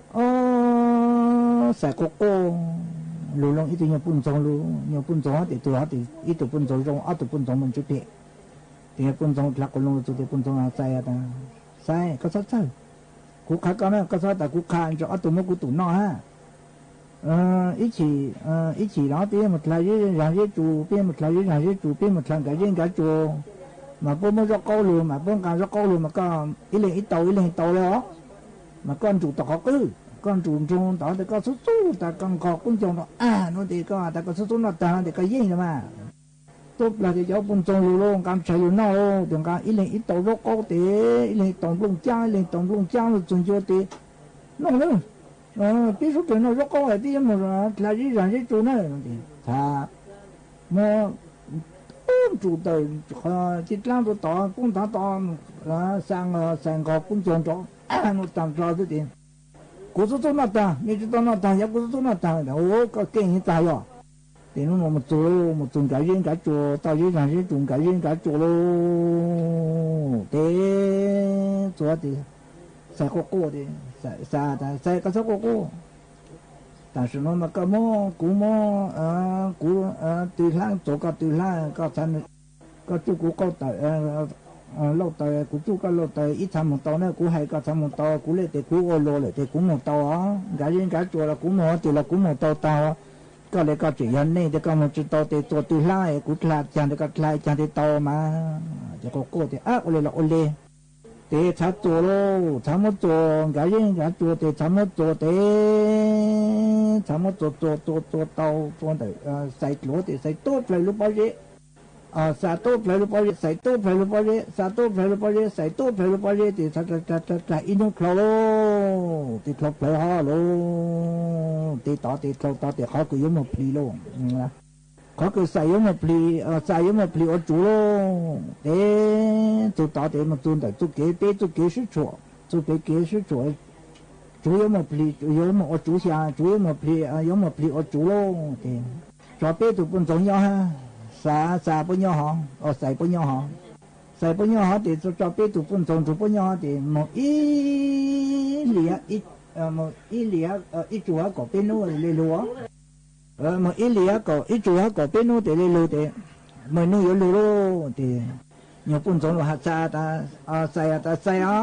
Ob, Xais quaj quaj lug loo ib tug nyuag puj ntxoog lug, nyuag puj ntxoog hab tes tug hab tes ib tug puj ntxoog zoo, ob tug puj ntxoog moog ntsis phem. Tes nyuag puj ntxoog dlha quas loo txug tes puj ntxoog Xais tas, Xais, koj txhob txhawj, kuv qha koj na, koj txhob tas kuv qha, ntsia ob tug muab kuv tum noj hab. Ib chim, ib chim los peb moog dlha zeb zag zeb tsuas, peb moog dlha zeb zag zeb tsuas, peb moog dlha nkag zeb nkag tsuas, mas puab muab zaub qaub lug, mas puab nqaa zaub qaub lug mas koj ib leeg ib tau ib leeg tau le os. Mas koj nrug tom qhov qwj, koj nrug nroog tod tes koj xub xub tas koj nqog kub ncoog rua a no tes koj tas koj xub xub noj taag no tes koj yeej lawm mas. Tuab plag tes cov puj ntxoog lug lauj, nqaa tshais lug noj lauj, tes nqaa ib leeg ib tau zaub qaub tes ib leeg tau nplooj caab, ib leeg tau nplooj caab lug txug ncua tes noj lawm. Peb sub dlawg noj zaub qaub, peb yuav moog dlha zeb zag zeb tsuas na. Txhad muab tub nrug tawm qhov tij dlaab rua tod, poob nthav tod, Xais nqog kub ncoog nrov a no taag nrho xwb tes, kuv xub xub noj taag, mej tsi tau noj taag, yog kuv xub xub noj taag. Koj keej txag yog. Tes nub nua moog txug, moog txug nkag zeb nkag tsuas, tau zeb zag zeb tsuas nkag zeb nkag tsuas lauj. Tes ตัวติ ใส่โก้โก้ติ ใส่ ใส่ ใส่ก็ใส่โก้โก้ แต่สำนวนมันก็โม้ กูโม้ เออ กู เออ ตื่นหลัง ตัวก็ตื่นหลัง ก็ฉัน ก็จู้กูก็เต๋อ เออ เออ เล่าเต๋อ กูจู้ก็เล่าเต๋อ อี้ทำหมู่เตาเนอะ กูไหก็ทำหมู่เตา กูเล่นแต่กูโอโลเลย แต่กูหมู่เตาอ๋อ ก๋าเย็นก๋าจั่วละ กูหมู่ตื่นละ กูหมู่เตาเตา ก็เลยก็จะย้อนนี่ แต่ก็หมู่จื้อเตาแต่ตัวตื่นหลัง กูถลาดจัง แต่ก็ถลาดจัง แต่เตามา จะโก้โก้แต่ อ่ะ โอเลละ โอเล เต๋ชาจั่วโล ชามัวจั่ว ก๋าเย็นก๋าจั่ว เต๋ชามัวจั่ว เต๋ชามัวจั่ว จั่ว จั่ว จั่วเตา จั่วเต๋อ เอ่อ ใส่โหลเต๋ ใส่โต๊ะเปล่าลูกเปาเยะ เอ่อ ใส่โต๊ะเปล่าลูกเปาเยะ ใส่โต๊ะเปล่าลูกเปาเยะ ใส่โต๊ะเปล่าลูกเปาเยะ ใส่โต๊ะเปล่าลูกเปาเยะ เต๋ชา ชา ชา ชา ชา อี้หนูเผลอโล เต๋เผลอเผลอฮอโล เต๋ต๋อ เต๋เผลอต๋อ เต๋ขอกูยกหมดพลีโล อืมนะ ขอกูใส่ยกหมดพลี เอ่อ ใส่ยกหมดพลีโอจู๋โล เต๋ จู๋ต๋อ เต๋มาจู๋เต๋อ จู๋เก๋เป๊ะ จู๋เก๋ซื่อสั่ว จู๋เป๋เก๋ซื่อสั่ว จู๋ยกหมดพลี จู๋ยกหมดโอจู๋เสีย จู๋ยกหมดพลี เอ่อ ยกหมดพลีโอจู๋โล เต๋ จอเป๊ะตู่ปุ้นโจงย่อฮะ สา สาป้อย่อหอ เอ่อ ใส่ป้อย่อหอ ใส่ป้อย่อหอ เต๋ จอเป๊ะตู่ปุ้นโจง จู๋ป้อย่อหอ เต๋ หมดอี้เหลีย อี้ เอ่อ หมดอี้เหลีย เอ่อ อี้จั่วก็เป๊ะนู่นเลยหลัว เออ หมดอี้เหลียก็ อี้จั่วก็เป๊ะนู่นเต๋เลยหลัวเต๋ หมดนู่นอยู่หลัวโลเต๋ หยกปุ้นโจงหลัวหาดสาตา อ่า ใส่อ่ะตาใส่อ่ะ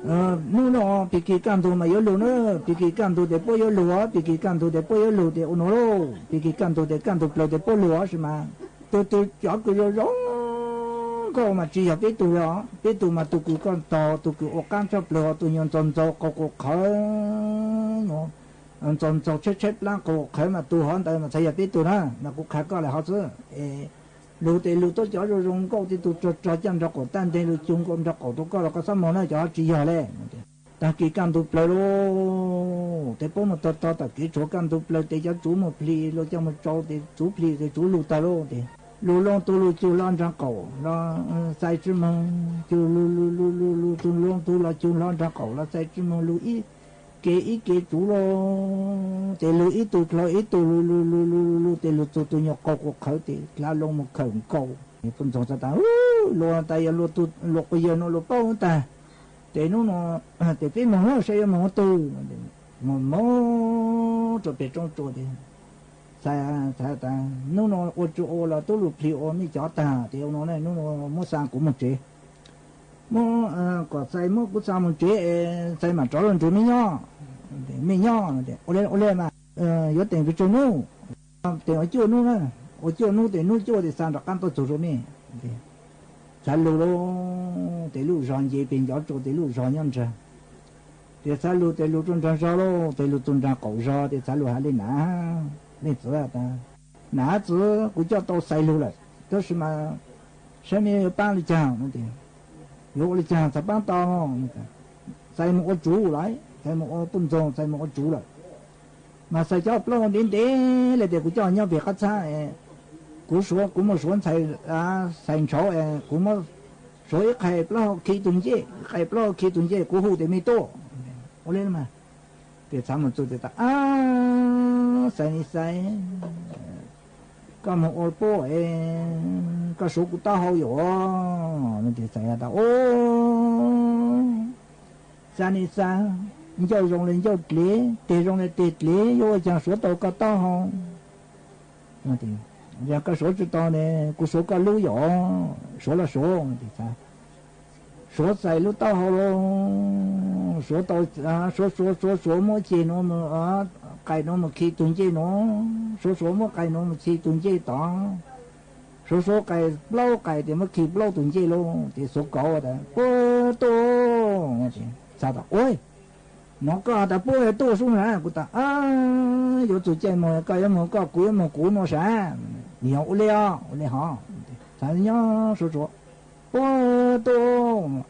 เออ นู่นเนาะ ปีกี่ก้ามตูมาอยู่หลัวเนอะ ปีกี่ก้ามตูเต๋ป้ออยู่หลัว ปีกี่ก้ามตูเต๋ป้ออยู่หลัวเต๋ โอโนโล ปีกี่ก้ามตูเต๋ก้ามตูเปล่าเต๋ป้อหลัวใช่ไหม ตูตูจ๋อกือโยงก็มาจี๋หยาเป๊ะตู่เลยอ๋อ เป๊ะตู่มาตูกือก้อนตอ ตูกือโอก้านชอบเปล่า ตูยนจนโจโกโกเขยเนาะ อันจนโจเช็ดเช็ดล้างโกโกเขยมาตูหอนเต๋อมาใส่หยาเป๊ะตู่นะ มากูขายก็อะไรเขาซื้อ เออ หลัวเต๋หลัวโต้จ๋อโยงโยงก็ตี้ตูจอจอจ้ำจอโกต้านเต๋หลัวจุงก็จอโกตัวก็เราก็ซ้ำมองน่าจะเอาจี๋หยาเลย ตากี่ก้ามตูเปล่าโล เต๋ป้อมาตอตอตากี่โฉก้ามตูเปล่า เต๋จะจู๋หมดพลี เราจะมาโจเต๋จู๋พลี เต๋จู๋หลัวตาโล เต๋หลัวลงตูหลัวจู๋ล้อนจางเก่า เรา เอ่อ ใส่จื้อมง จู๋หลัวหลัวหลัวหลัวหลัว จู๋ลงตูหลัวจู๋ล้อนจางเก่า เราใส่จื้อมง หลัวอี้เก๋อี้เก๋จู๋โล เต๋หลัวอี้ตู๋หลัวอี้ตู๋หลัวหลัวหลัวหลัวหลัว เต๋หลัวตู๋ตู๋หยกเกาโกเขย เต๋หลัวลงมาเขยเก่า นี่ปุ้นโจงสตา อู้ หลัวตายอย่าหลัวตู๋หลัวก็เยินหลัวเป้าตา เต๋นู่นเนาะ เต๋ปี้หมองเนาะ ใส่หมองตื่น หมองหมอง จนเป๋นจ้องจัวเต๋ สาย สายตา นู่นเนาะ โอจูโอละ ตู้หลูพลีโอ มีจ๋อตา เต๋โอโนเนี่ย นู่นเนาะ มั่วซางกูมั่งเจ๋ มั่ว เอ่อ ก็ใส่มั่วกูซางมั่งเจ๋ เอ่อ ใส่หมาจ๋อลนจูไม่ย่อ ไม่ย่อ เต๋ โอเล่ โอเล่มา เอ่อ ยอดเต่งไปจูนู่น เต๋อโอจั่วนู่นนะ โอจั่วนู่น เต๋นู่นจั่ว เต๋ซานดอกกั้นโต้จูโรนี่ สายหลูโล เต๋ลู่จอเยเป๋นจ๋อจัว เต๋ลู่จอย่อนจา เต๋สายหลู เต๋หลูจุนจางจอโล เต๋หลูจุนจางเก่าจอ เต๋สายหลูหาเล่นหนา เล่นเสือตา หนาจื้อ กูจ้อโตใส่หลูเลย เต้าสิมา ใช้มีป้าหรือจ่างนั่นเต๋ อยู่หรือจ่าง ใส่ป้าตอง ใส่หมวกโอจู๋หลาย ใส่หมวกโอปุ้นโจง ใส่หมวกโอจู๋เลย มาใส่เจ้าเปล้าเด่นๆ เลยเต๋ กูจ้อย่อเป๋นกั๊ดซ้า เอ่อ กูสวน กูมาสวนใส่ อ่า ใส่เฉา เอ่อ กูมาสวนไอ้ไข่เปล้าขี้ตุ่นเจ้ ไข่เปล้าขี้ตุ่นเจ้ กูฮู้เต๋มีโต้ โอเล่นมา เต๋สามหมดจุดเต๋ตา อ้า ใส่นี่ใส่ ก็มาโอโป้เอ่อ ก็สวนกูเต้าเฮาอยู่ นั่นเต๋ใส่ตา โอ้ ซานี่ซา เย้าจงเลยเย้าเต๋ เต๋จงเลยเต๋เต๋ โยจางสวนเต้าก็เต้าเฮา นั่นเต๋ อย่างก็สวนจุดตอนเนี่ย กูสวนก็ลู่หยอ สวนละสวน นั่นเต๋ซา สวนใส่ลู่เต้าเฮาลง สวนเต้า อ่า สวน สวน สวน สวนมั่วเจ้หนอ มั่ว อ่า ไก่หนอ มั่วขี้ตุ่นเจ้หนอ สวน สวนมั่วไก่หนอ มั่วขี้ตุ่นเจ้ต่อ สวน สวนไก่เปล้า ไก่เต๋มั่วขี้เปล้าตุ่นเจ้ลง เต๋สวนเก๋าตา เปิ้นโต้ ซาตา โอ้ย หมอก็ตา เปิ้นโต้สู้นะ กูตา อ้า อยู่จุดเจ้หมอ ก็ยังหมอก็กูยังหมอกูหนอสา เหนียวอุเล่อ อุเล่หอ สาย่อสวน สวน เปิ้นโต้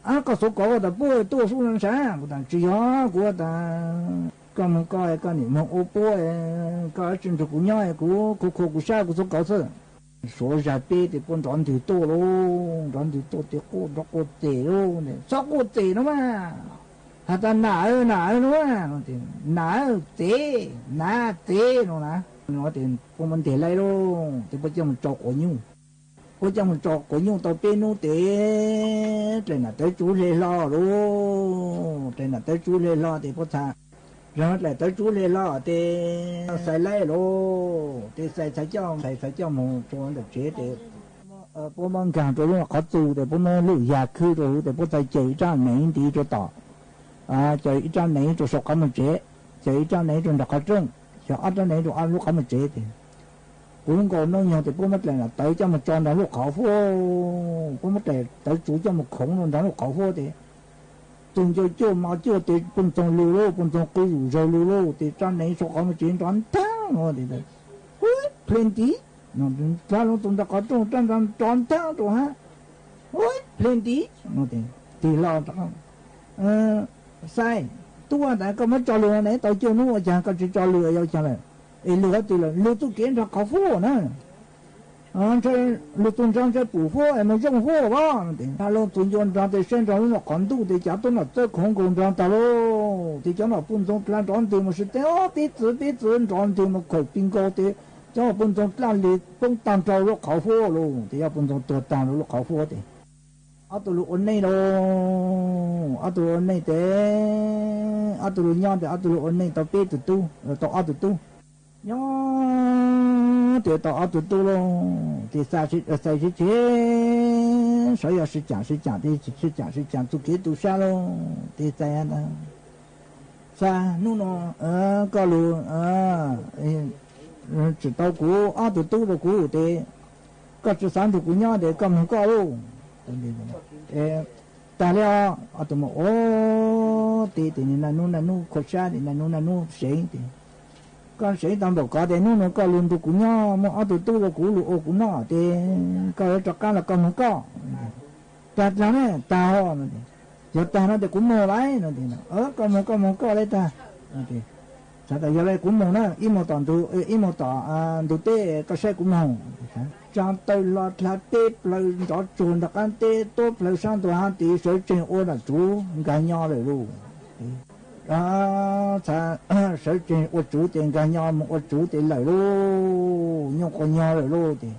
อ้า ก็สวนเก๋าตา เปิ้นโต้สู้นั่นสา กูตา จื้อยอ กูตา ก็มึงก็ไอ้ก็นี่ มึงโอโป้ไอ้ ก็จึงถูกกูย่อย กู กูโค กูซ่า กูสวนเก๋าซื่อ สวนจาเป้เต๋ป้นร้อนถือโต้ลง ร้อนถือโต้เต๋โก้ ร้อนโก้เจ๋ลงเนี่ย ซอกโก้เจ๋เนาะมา หาตาหนาเออ หนาเออเนาะมา หนาเออเจ๋ หนาเจ๋เนาะนะ เนาะเต๋ พวกมันเต๋ไล่ลง เต๋ป้นเจ้ามันจอกหัวยู้ Puab coj moog tso quav nyuj tau peb nub tes dlaim nam tawv tsuv hle hlo lug, dlaim nam tawv tsuv hle hlo tes puab txhaj, dlaim tawv tsuv hle hlo tes Xais laib lug, tes Xais txhad coj, Xais txhad coj moog rua ntawm tsev tes puab muab nkaag rua lub qhov txu tes puab muab lub yag khwb rua huv tes puab txhaj caws ib rab neev nti rua tom, caws ib rab neev rua sau qhov muag tsev, caws ib rab neev rua nraag qhov rooj, caws ob rab neev rua lub qhov muag tsev tes puv nkaus nub nyoog tes puab muab dlaim nam tawv coj moog tso nraag lub qhov huab, puab muab dlaim tawv tsuv coj moog khoov rua nraag lub qhov huab tes tug ncua cuaj mo cuaj tes Pooj Txoog lug lauj, Pooj Txoog qw zuj zawg lug lauj, tes rab neev sau qhov muag tsev nrov ntaab, hu, plhis nti, dlav lug tug nraag qhov rooj rab nrov ntaab rua hab, hu, plhis nti, tig hlo, Xais, tub, tas koj muab tso lug neev tau cuaj nub ua caag koj tsi tso lug, yog caag lawm, es lug huv twg lawm? Lug txuj kev nraag qhov huab na. Lug txuj nraag ntshe pum huab es moog zooj huab as. Tes dlav lug tug ncua nraag tes saib nraag lub qhov ntuj tes cav tub nam txawb khoov nkaus nraag taag lauj. Tes cov nom Pooj Txoog dlav nrov ntwg moog sib teb, Ob, peb txwv, peb txwv, nrov ntwg moog khaum pig nkaus tes cov nom Pooj Txoog dlav le poob taag nrho lub qhov huab lauj. Tes yog Pooj Txoog tuag taag lub qhov huab tes ob tug lug ua neej lauj. Ob tug ua neej tes ob tug lug nyob tes ob tug lug ua neej tau peb tug tub, tau ob tug tub. Nyob tes tau ob tug tub lauj. Tes Xais sib tseg, sav yog sib caam sib caam, tes sib caam sib caam txuj kev tu sab lauj. Tes Xais, Xais, nub nua koj lug tsi tau kuv ob tug tub rua kuv tes koj tsi xav nrug kuv nyob tes koj moog koj lauj. Taag le os. Ob tug moog, Ob, tes, tes nwg naj nub naj nub khuam sab, tes naj nub naj nub seev tes koj seev taag npaum kov tes nub nua koj lug nrug kuv nyob, muab ob tug tub rua kuv lug ua kuv noj tes koj yuav rov qab los koj moog koj. Taag dlaag ne? Taag os. Yog taag no tes kuv moog lawm no. Koj moog koj moog koj le taag. Txhad tas yog le kuv moog na, ib moog tom ntug, ib moog tom ntug teb koj saib kuv moog. Tsaa tawg hlo dlha teb plawg nrov tsuag nrog qaab teb tuab plawg saab ntua hab tes sawv tsees ua nam tsuv nkaag nyo lawm lauj. Txhad sawv tsees ua tsuv tes nkaag nyo moog ua tsuv tes lawm lauj, nyuj quas nyog lawm lauj tes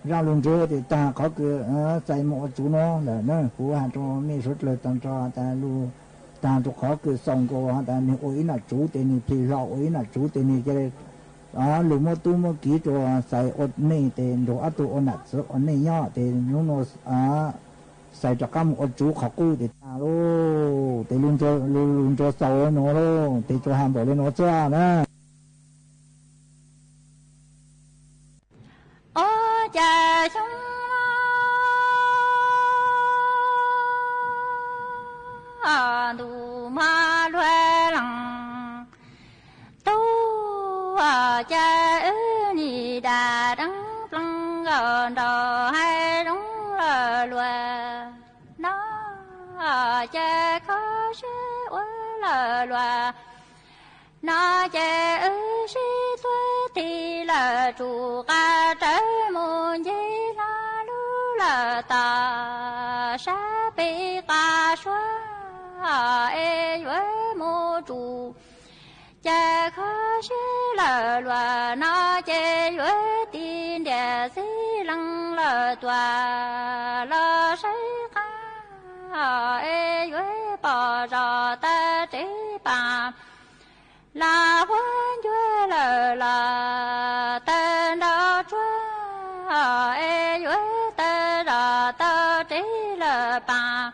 zaj lug nruag tes taag qhov kws Xais moog ua tsuv nuav lawm na. Kuv has rua mej suav dlawg taag nrho tas lug taag rua qhov kws xaus nkaus has tas nwg ua ib nam tsuv tes nwg plhis hlo ua ib nam tsuv tes nwg ca le lug muab tub muab kiv rua Xais ua neej tes nrug ob tug ua nam txwv ua neej nyob tes nub nua Xais rov qab moog ua tsuv qhov qub tes taag lauj. Tes lug nruag xaus le nuav lauj, tes tsuas has npaum le nuav xwb na. Ua cas xyoo no ntuj mog luag leej tub, ua cas wb nim dam deev plees nkaus nraug haib zoov lawm luag no, ua cas kho siab ua lawm luag no ces wb sib tuav tig lawm tsum qab rawv mus nce hlo lug lawm tom sab pem qab suab es yuav mus tsum. Cas kho siab lawm luag no ces yuav tig ntiag xib lees lawm tuaj los saib qab es yuav pom zog tag tsev paam los huab ncua lawm los tawg nrov tsuag es yuav tawg zog tau tsev lawm paam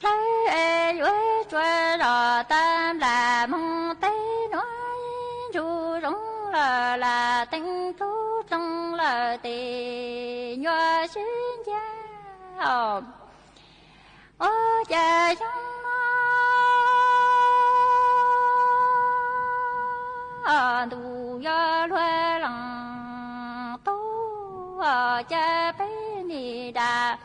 dlawg es yuav tsuag zog tag nplaim moog teb nuav ib ntsuj zoov lawm lam teev dlub dloog lawm tes nyuaj sib ncaag os. Ua cas xyoo no ntuj yog luag leej tub, ua cas peb nim dam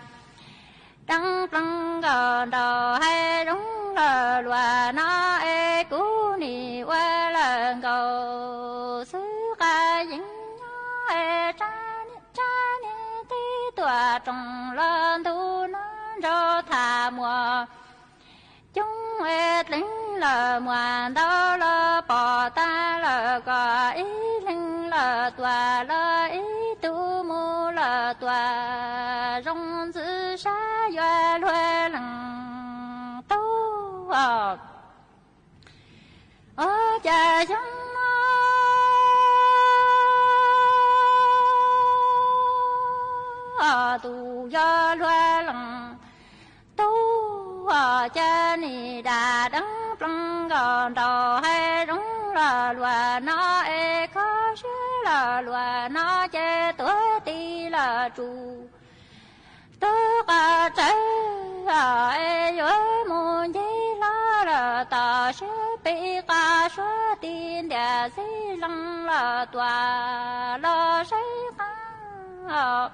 deev plees nkaus nraug haib zoov lawm luag no es kuv nim ua lawm nkaus xwb qab yeej nyob es tsab niag teb tuam roos los ntug no nraug tham muas coob es dleeg lawm muas ntau los pom tag lawm kom ib leeg lawm tuaj los ib tug mus lawm tuaj Ov, ca xyoo nov, ntuj yog luag leej tub, ca ni da deev plees nkaus nraug hav zoov lug luag nov es kho siab lug luag nov ces tuav tis lug tsuv tub qas tsawv, es yuav mus nce hlo lug tom sab pem qab suav tis ntiag xib leej lug tuaj los saib qab.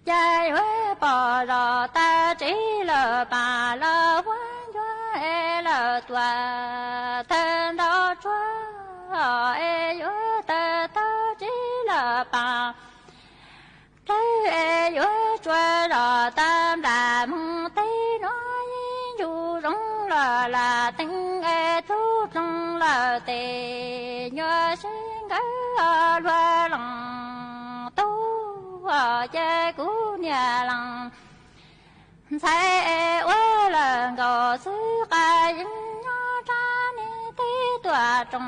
Ca yuav pom zos tag tsev lug paam lug huab ncuav es lug tuaj thawj nraug tsuag, es yuav tawg tag tsev lug paam plawg es yuav tsuav zos tag nplaim moog teb nuav yeej ncu zoo lug lam teev es tub ploog lug tes nyuaj seb nkawd luag leej tub ces kuv niam leej ntxhais es ua lug nkaus xwb qas yeej nyob rab niag teb tuam roog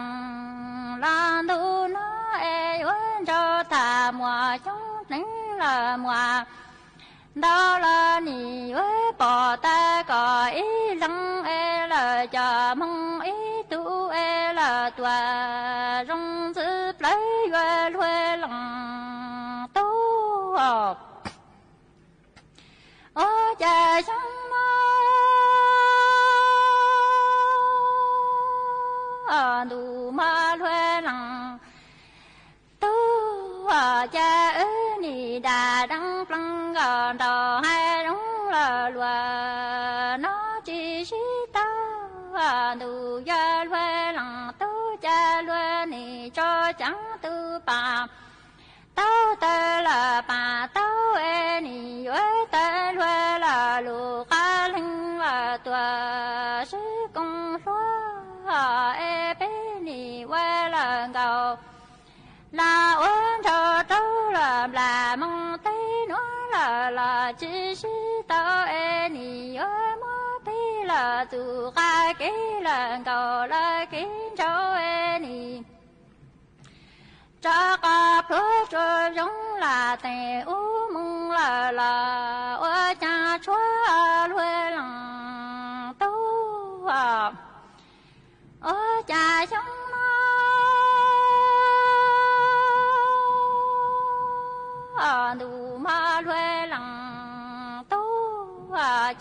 los ntu no es yuav nraug tham muas xyoob pleev lug muas ntau los nim yuav pom tag kom ib leeg es lug coj moog ib tug es lug tuaj zoo ntxwv plawg yuav luag leej tub. Ov, ca xyoo nov, ntuj mog luag leej tub, ca wb nim da deev plees nkaus nraug hav zoov lug luag nov tsis sib tau. Ntuj yog luag leej tub, ca luag nim tso caav tug paam taub tawg lug paam taub es nim yuav tawg luag lug lug qab leeg lug tuaj sib koom hluas es peb nim ua lug nkaus lug ua nraug rau lug nplaim moog teb nuav lug los tsis sib tau es nim yuav muab peb lug txuj qab kev lug nkaus lug kev nraug es nim rov qab pluag tsuas zoo lam teem ub moog lug los ua caag tshuav luag leej tub. Ov, ca xyoo nov, ntuj mog luag leej tub,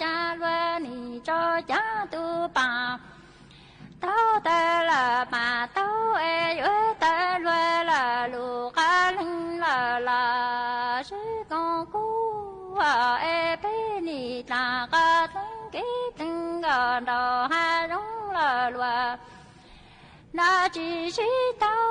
ca luag nim tso caav tug paam taub tawg lug paam taub es yuav tawg luag lug lug qab leeg lug los sib koom kuv es peb nim dlaag qab teev kev teev nkaus nraug hav zoov lug luag nov tsis sib tau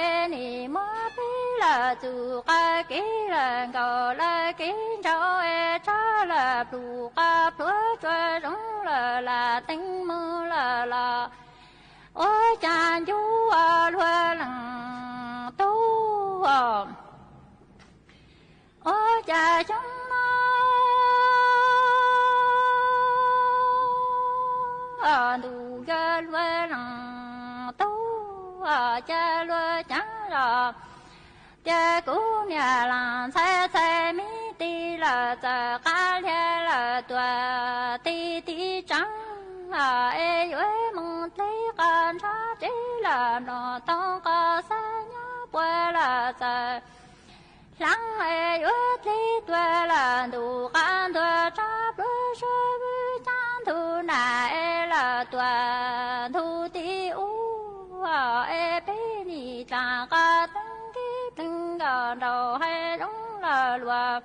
es nim muab peb lug txuj qab kev lug nkaus lug kev nraug es rov lug plug qab pluag tsuas zoo lug lam teev moog lug los ua caag ncu luag leej tub. Ov, ca xyoo nov, ntuj yog luag leej tub, ca luag caav zog tias kuv niam leej ntxhais ntxhais me tis lug txawm qab liag lug tuaj ti ti tsaav es yuav moog dleb qab ntsab tsev lug mloog toob qab xab nyob puab lug txawm hlaang es yuav dleb tuaj lug ntuj qab ntuag tsab pluag suav vwm caab ntug nam es lug tuaj ntug ti ub es peb nim dlaag qab teev kev teev nkaus nraug hav zoov lug luag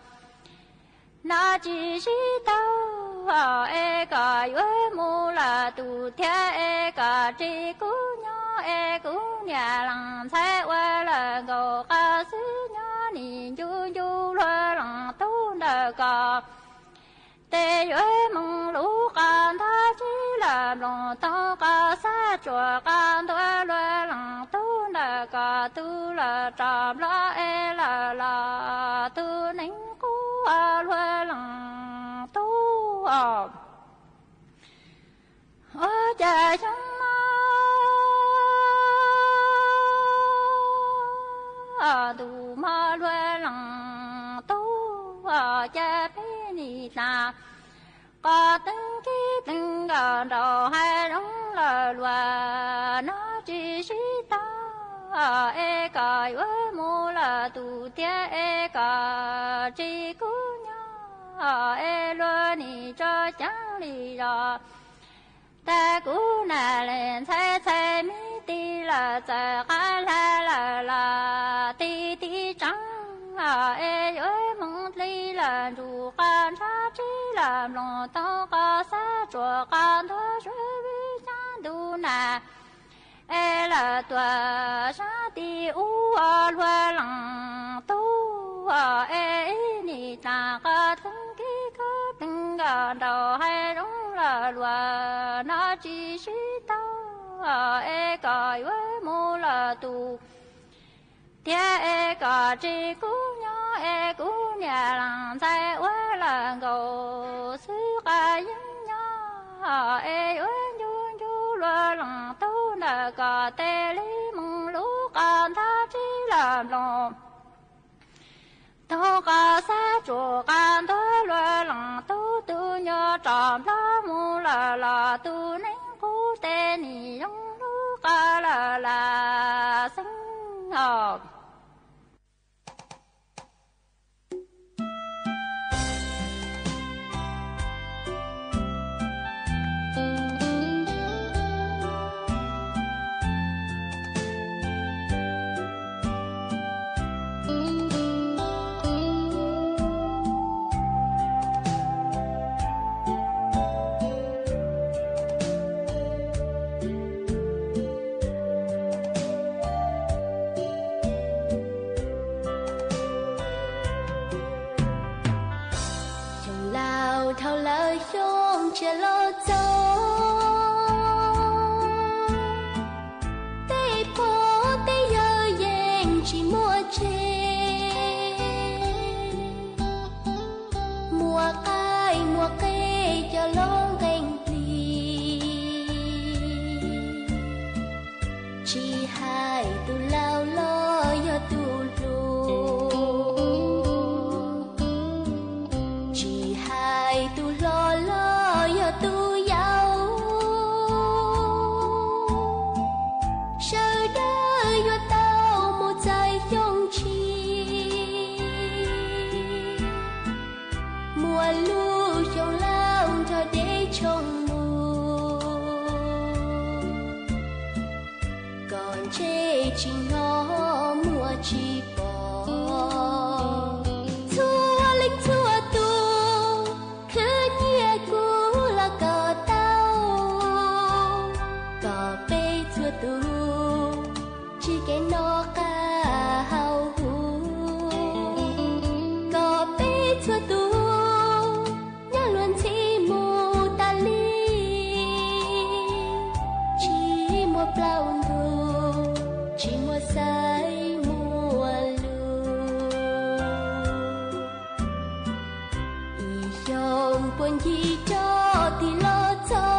nov tsis sib tau es kom yuav mus lug tug thiab es kom ris kuv nyob es kuv niam leej ntxhais ua lug nkaus qab xwb nyob nim ncu ncu luag leej tub ntawm ko tes yuav moog lug qab ntuag tsev lug mloog toob qab xab tsuas qab ntuag luag leej tub ntawm ko tug lug rov nplog es lug los tug neev qub luag leej tub. Xyoo no ntuj mog luag leem tub, ca peb nim dlaag koj teeb kib teeb kom nraug haiv zoov lawm luag no tsis sib tog, es kom yuav mus lawm tus thiab es kom tsis kub nyob, es luag nim tso ceev li zog. Tag kuv nam leej ntxhais ntxhais me tij lawm txawm qab hla lawm los tij tij tseeb, es yuav moog li lawm ntsuj qab ntshav tsib lawm nploog toog qab xab tsuas qab ntuag suav vwm xyaa ntuj nag. Es lawm tuaj sab tim ub luag leem tub, es nim dlaag koj teeb kib koj teeb kom nraug haiv zoov lawm luag no tsis sib tog, es kom yuav mus lawm tus thiab es kom tsis kub nyob, es kuv nam leej ntxhais ua lawm nkaus xwb qab yeeb nyob, es yuav ncu ncu luag leem tub ntawm koj tes li moog lub qab ntuag tsib lawm nploog toog qab xab tsuas qab ntuag luag leem tub, tus nyuas rov nplog mus lawm los tus neeb qub tes nim zoo lub qab lawm lam xeeb os. Xyoo laus dhau lawm xyoo tshiab los txog, tej pog tej yawg yeej tsis muaj tseg, muaj qaib muaj qe coj los nqee plig. Tsis hais tus laus los yog tus hluas, tsis hais tus hluas los yog tus yau, sawv daws yuav tau mus txais xyoo tshiab. Muaj lub xyoo laus nrog deb tshooj mus, koj ntshe tsis hnov muaj tsis pom. Txhua leej txhua tus khwv nyiaj kuv los kom tau, kom peb txhua tus tsis kev noj qab haus huv, kom peb txhua tus nyob luag ntxhi mus tas li. Tsis muaj plaub ntug, tsis muaj xaiv muaj lus. Ib xyoo puag ncig rov tig los txog,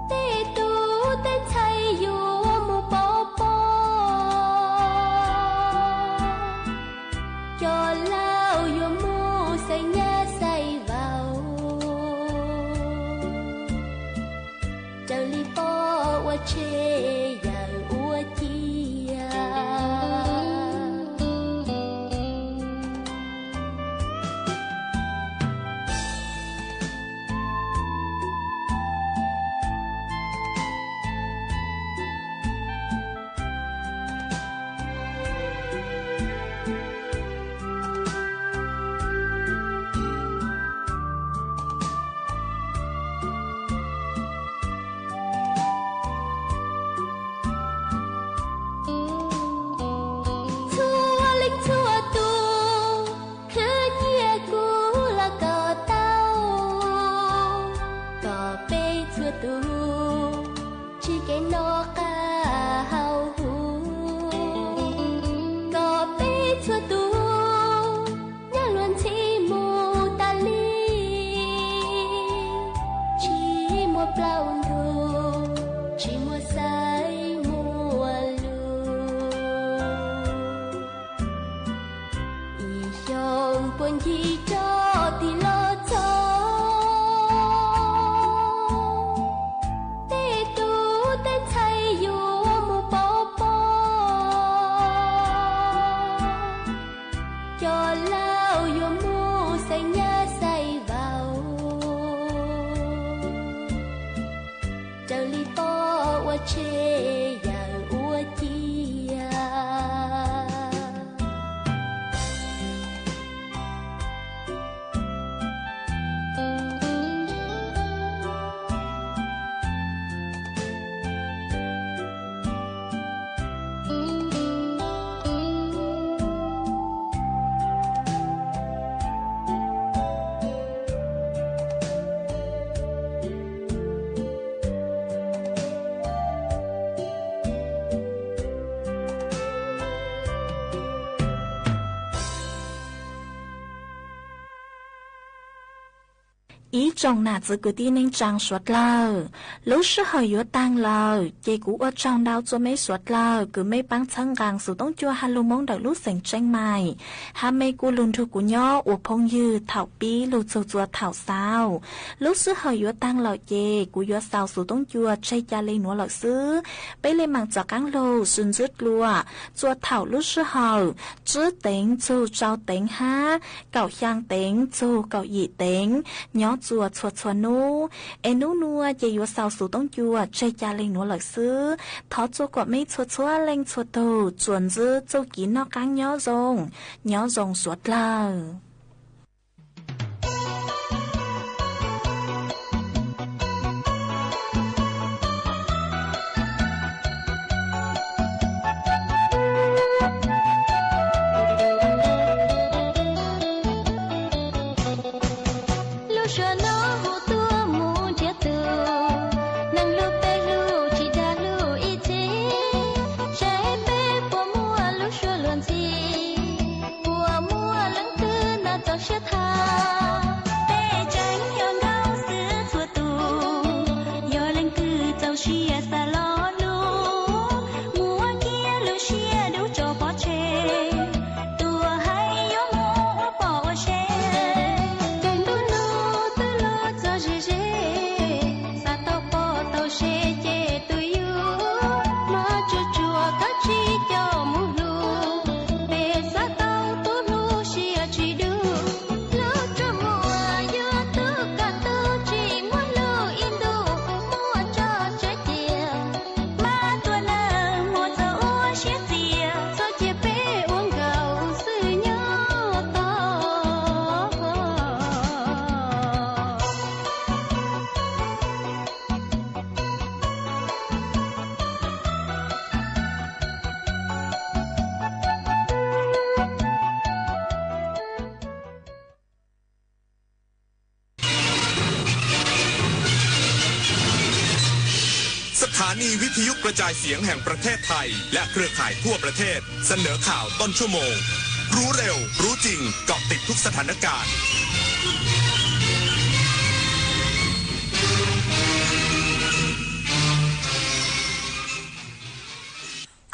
tej tub tej ntxhais yuav mus pov pob, cov laus yuav mus xaiv nyab xaiv vauv, raws li pog ua tsheb yawm ua ciaj. Yin tov ti lo co, te tu te chai yuav mus pov pob, cov laus yuav mus xais nyab xais vauv, raws li pog ua tshev yawm ua cia. Ib tsoom nam txiv kwv tij neej tsaa suav dlawg, lub sij hawm yuav taag lawm, ces kuv ua tsaug ntau rua meb suav dlawg kws meb paab txhawb nqaa xuv toob cua ha lug Moob ntawm lub xeev Tsheeb Maim, ha mej kuj lug nrug kuv nyob ua phooj ywg thaum pib lug txug rua thaum xaus. Lub sij hawm yuav taag lawm ces kuv yuav xaus xuv toob cua tseg ca le nuav lawm xwb. Peb le maam rov qaab lug sib ntsib dlua rua thaum lub sij hawm tsib teev txug rau teev hab kaum xyaa teev txug kaum yim teev nyob rua txhua txhua nub. Es nub nua ces yuav xaus xuv toob cua tseg ca le nuav lawm xwb. Thov rua kuas meb txhua txhua leej txhua tug tsuas ntsib txuj ci noj qaab nyob zoo, nyob zoo suav dlawg. Lub suab no hu tuaj mus nrhiav tug neeg lub peb hlub tsis dag hlub ib txhis. Saib peb puas muaj lub suab luag ntxhi, puas muaj leej twg nrog txaus siab tham. Peb tseem yog nkauj xwb txhua tus, yog leej twg txaus siab xav los lug, muab kiag lub siab dub tso pov tseg. Tus hais yuav mus ua poj ua sev, tus ntuj nub twb luag txog ze ze. Xav tau poj tau sev ces tus yug, hmov tsuag tsuag koj tsis coj mus hlub. Peb xav tau tub hlub siab tsis dub, hlub rua muaj yuav tub koj tub tsis muab hlub ib ntus, muab tso tseg cia. Mas tua neeg muaj txoj ua siab txias, txhob cia peb ua nkaus xwb nyob tos.สถานีวิทยุกระจายเสียงแห่งประเทศไทย และเครือข่ายทั่วประเทศ เสนอข่าวต้นชั่วโมง รู้เร็ว รู้จริง เกาะติดทุกสถานการณ์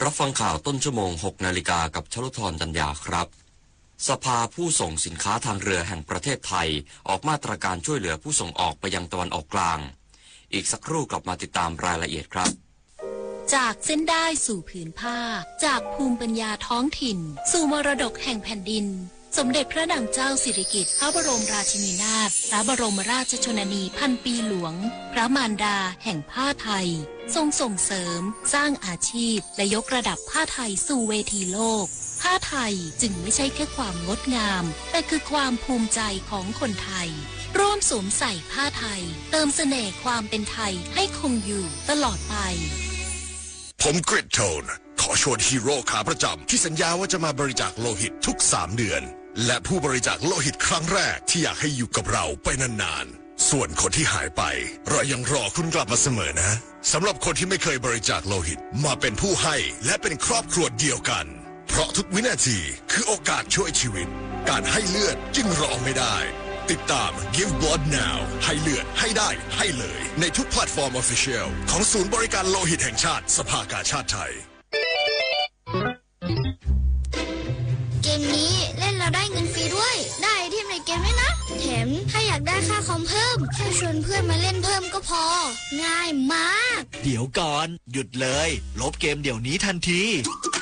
รับฟังข่าวต้นชั่วโมง หกนาฬิกา กับชลุธร จันยาครับ สภาผู้ส่งสินค้าทางเรือแห่งประเทศไทย ออกมาตรการช่วยเหลือผู้ส่งออกไปยังตะวันออกกลาง อีกสักครู่กลับมาติดตามรายละเอียดครับ จากเส้นด้ายสู่ผืนผ้า จากภูมิปัญญาท้องถิ่น สู่มรดกแห่งแผ่นดิน สมเด็จพระนางเจ้าสิริกิติ์ พระบรมราชินีนาถ พระบรมราชชนนีพันปีหลวง พระมารดาแห่งผ้าไทย ทรงส่งเสริม สร้างอาชีพ และยกระดับผ้าไทยสู่เวทีโลก ผ้าไทยจึงไม่ใช่แค่ความงดงาม แต่คือความภูมิใจของคนไทย ร่วมสวมใส่ผ้าไทย เติมเสน่ห์ความเป็นไทยให้คงอยู่ตลอดไป ผมกริตโทน ขอชวนฮีโร่ขาประจำที่สัญญาว่าจะมาบริจาคโลหิตทุกสามเดือน และผู้บริจาคโลหิตครั้งแรกที่อยากให้อยู่กับเราไปนานๆ ส่วนคนที่หายไป เรายังรอคุณกลับมาเสมอนะ สำหรับคนที่ไม่เคยบริจาคโลหิต มาเป็นผู้ให้และเป็นครอบครัวเดียวกัน เพราะทุกวินาทีคือโอกาสช่วยชีวิต การให้เลือดจึงรอไม่ได้ ติดตาม Give Blood Now ให้เลือด ให้ได้ ให้เลย ในทุกแพลตฟอร์ม Official ของศูนย์บริการโลหิตแห่งชาติ สภากาชาดไทย เกมนี้เล่นแล้วได้เงินฟรีด้วย ได้ ค่าคอมเพิ่ม แค่ชวนเพื่อนมาเล่นเพิ่มก็พอ ง่ายมาก เดี๋ยวก่อน หยุดเลย ลบเกมเดี๋ยวนี้ทันที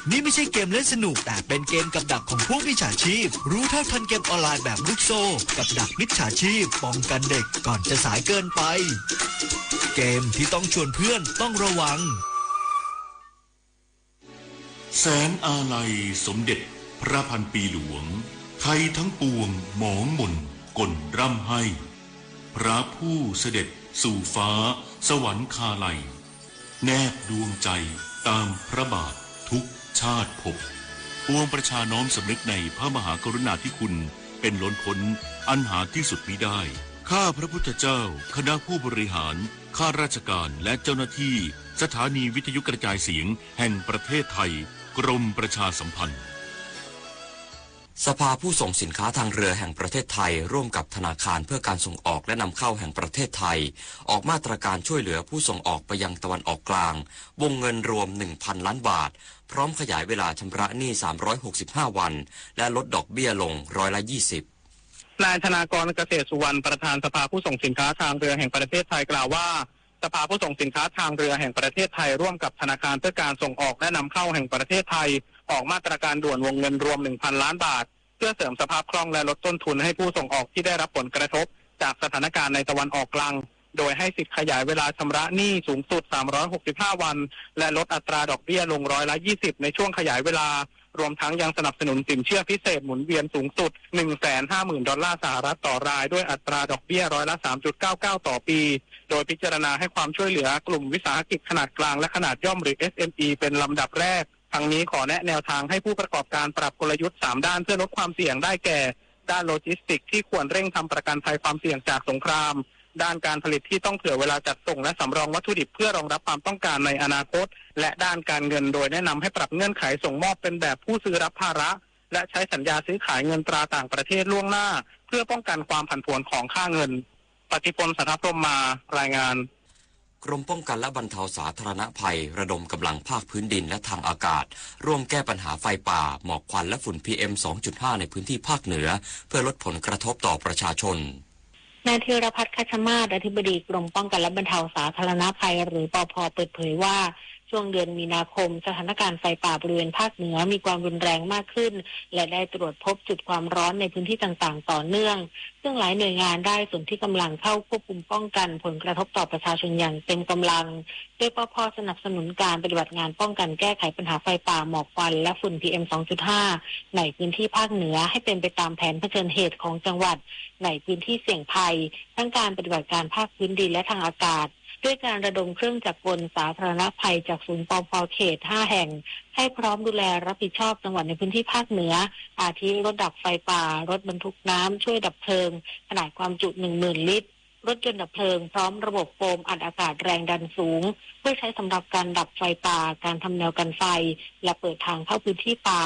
นี่ไม่ใช่เกมเล่นสนุก แต่เป็นเกมกับดักของพวกมิจฉาชีพ รู้เท่าทันเกมออนไลน์แบบลูกโซ่ กับดักมิจฉาชีพ ป้องกันเด็กก่อนจะสายเกินไป เกมที่ต้องชวนเพื่อน ต้องระวัง แสนอาลัยสมเด็จพระพันปีหลวง ไทยทั้งปวงหมองหม่นก่นร่ำไห้ พระผู้เสด็จสู่ฟ้าสวรรคาลัย แนบดวงใจตามพระบาททุกชาติภพ ปวงประชาน้อมสำนึกในพระมหากรุณาธิคุณเป็นล้นพ้นอันหาที่สุดมิได้ ข้าพระพุทธเจ้า คณะผู้บริหาร ข้าราชการ และเจ้าหน้าที่ สถานีวิทยุกระจายเสียงแห่งประเทศไทย กรมประชาสัมพันธ์ สภาผู้ส่งสินค้าทางเรือแห่งประเทศไทย ร่วมกับธนาคารเพื่อการส่งออกและนำเข้าแห่งประเทศไทย ออกมาตรการช่วยเหลือผู้ส่งออกไปยังตะวันออกกลาง วงเงินรวม หนึ่งพันล้านบาท พร้อมขยายเวลาชำระหนี้ สามร้อยหกสิบห้าวัน และลดดอกเบี้ยลงร้อยละยี่สิบ นายธนากร เกษตรสุวรรณ ประธานสภาผู้ส่งสินค้าทางเรือแห่งประเทศไทยกล่าวว่า สภาผู้ส่งสินค้าทางเรือแห่งประเทศไทย ร่วมกับธนาคารเพื่อการส่งออกและนำเข้าแห่งประเทศไทย ออกมาตรการด่วนวงเงินรวม หนึ่งพันล้านบาท เพื่อเสริมสภาพคล่องและลดต้นทุนให้ผู้ส่งออกที่ได้รับผลกระทบจากสถานการณ์ในตะวันออกกลาง โดยให้สิทธิ์ขยายเวลาชำระหนี้สูงสุด สามร้อยหกสิบห้าวัน และลดอัตราดอกเบี้ยลงร้อยละยี่สิบในช่วงขยายเวลา รวมทั้งยังสนับสนุนสินเชื่อพิเศษหมุนเวียนสูงสุด หนึ่งแสนห้าหมื่นดอลลาร์สหรัฐต่อราย ด้วยอัตราดอกเบี้ยร้อยละสามจุดเก้าเก้าต่อปี โดยพิจารณาให้ความช่วยเหลือกลุ่มวิสาหกิจขนาดกลางและขนาดย่อมหรือ เอสเอ็มอี เป็นลำดับแรก ทั้งนี้ขอแนะแนวทางให้ผู้ประกอบการปรับกลยุทธ์สามด้านเพื่อลดความเสี่ยง ได้แก่ ด้านโลจิสติกส์ที่ควรเร่งทำประกันภัยความเสี่ยงจากสงคราม ด้านการผลิตที่ต้องเผื่อเวลาจัดส่งและสำรองวัตถุดิบเพื่อรองรับความต้องการในอนาคต และด้านการเงินโดยแนะนำให้ปรับเงื่อนไขส่งมอบเป็นแบบผู้ซื้อรับภาระ และใช้สัญญาซื้อขายเงินตราต่างประเทศล่วงหน้า เพื่อป้องกันความผันผวนของค่าเงิน ปฏิพล สัทธพรหมมา รายงาน กรมป้องกันและบรรเทาสาธารณภัย ระดมกำลังภาคพื้นดินและทางอากาศ ร่วมแก้ปัญหาไฟป่า หมอกควันและฝุ่น พีเอ็ม สองจุดห้า ในพื้นที่ภาคเหนือ เพื่อลดผลกระทบต่อประชาชน นายธีรพัฒน์ คัชมาศ อธิบดีกรมป้องกันและบรรเทาสาธารณภัย หรือ ปภ เปิดเผยว่า ช่วงเดือนมีนาคม สถานการณ์ไฟป่าบริเวณภาคเหนือมีความรุนแรงมากขึ้น และได้ตรวจพบจุดความร้อนในพื้นที่ต่างๆ ต่อเนื่อง ซึ่งหลายหน่วยงานได้สนธิกำลังเข้าควบคุมป้องกันผลกระทบต่อประชาชนอย่างเต็มกำลัง โดย ปภ สนับสนุนการปฏิบัติงานป้องกันแก้ไขปัญหาไฟป่า หมอกควัน และฝุ่น พีเอ็ม สองจุดห้า ในพื้นที่ภาคเหนือให้เป็นไปตามแผนเผชิญเหตุของจังหวัด ในพื้นที่เสี่ยงภัย ทั้งการปฏิบัติการภาคพื้นดินและทางอากาศ ด้วยการระดมเครื่องจักรกลสาธารณภัยจากศูนย์ ปภ เขต ห้าแห่ง ให้พร้อมดูแลรับผิดชอบจังหวัดในพื้นที่ภาคเหนือ อาทิ รถดับไฟป่า รถบรรทุกน้ำช่วยดับเพลิง ขนาดความจุ หนึ่งหมื่นลิตร รถยนต์ดับเพลิง พร้อมระบบโฟมอัดอากาศแรงดันสูง เพื่อใช้สำหรับการดับไฟป่า การทำแนวกันไฟ และเปิดทางเข้าพื้นที่ป่า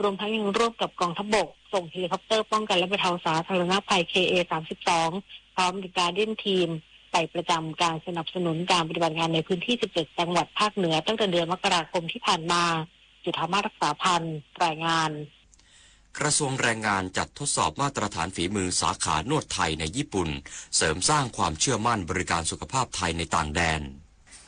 รวมทั้งยังร่วมกับกองทัพบก ส่งเฮลิคอปเตอร์ป้องกันและบรรเทาสาธารณภัย เคเอ สามสิบสอง พร้อม Guardian Team ไปประจำการสนับสนุนการปฏิบัติงานในพื้นที่ สิบเจ็ด จังหวัดภาคเหนือ ตั้งแต่เดือนมกราคมที่ผ่านมา จุฑามาศ รักษาพันธ์ รายงาน กระทรวงแรงงานจัดทดสอบมาตรฐานฝีมือสาขานวดไทยในญี่ปุ่น เสริมสร้างความเชื่อมั่นบริการสุขภาพไทยในต่างแดน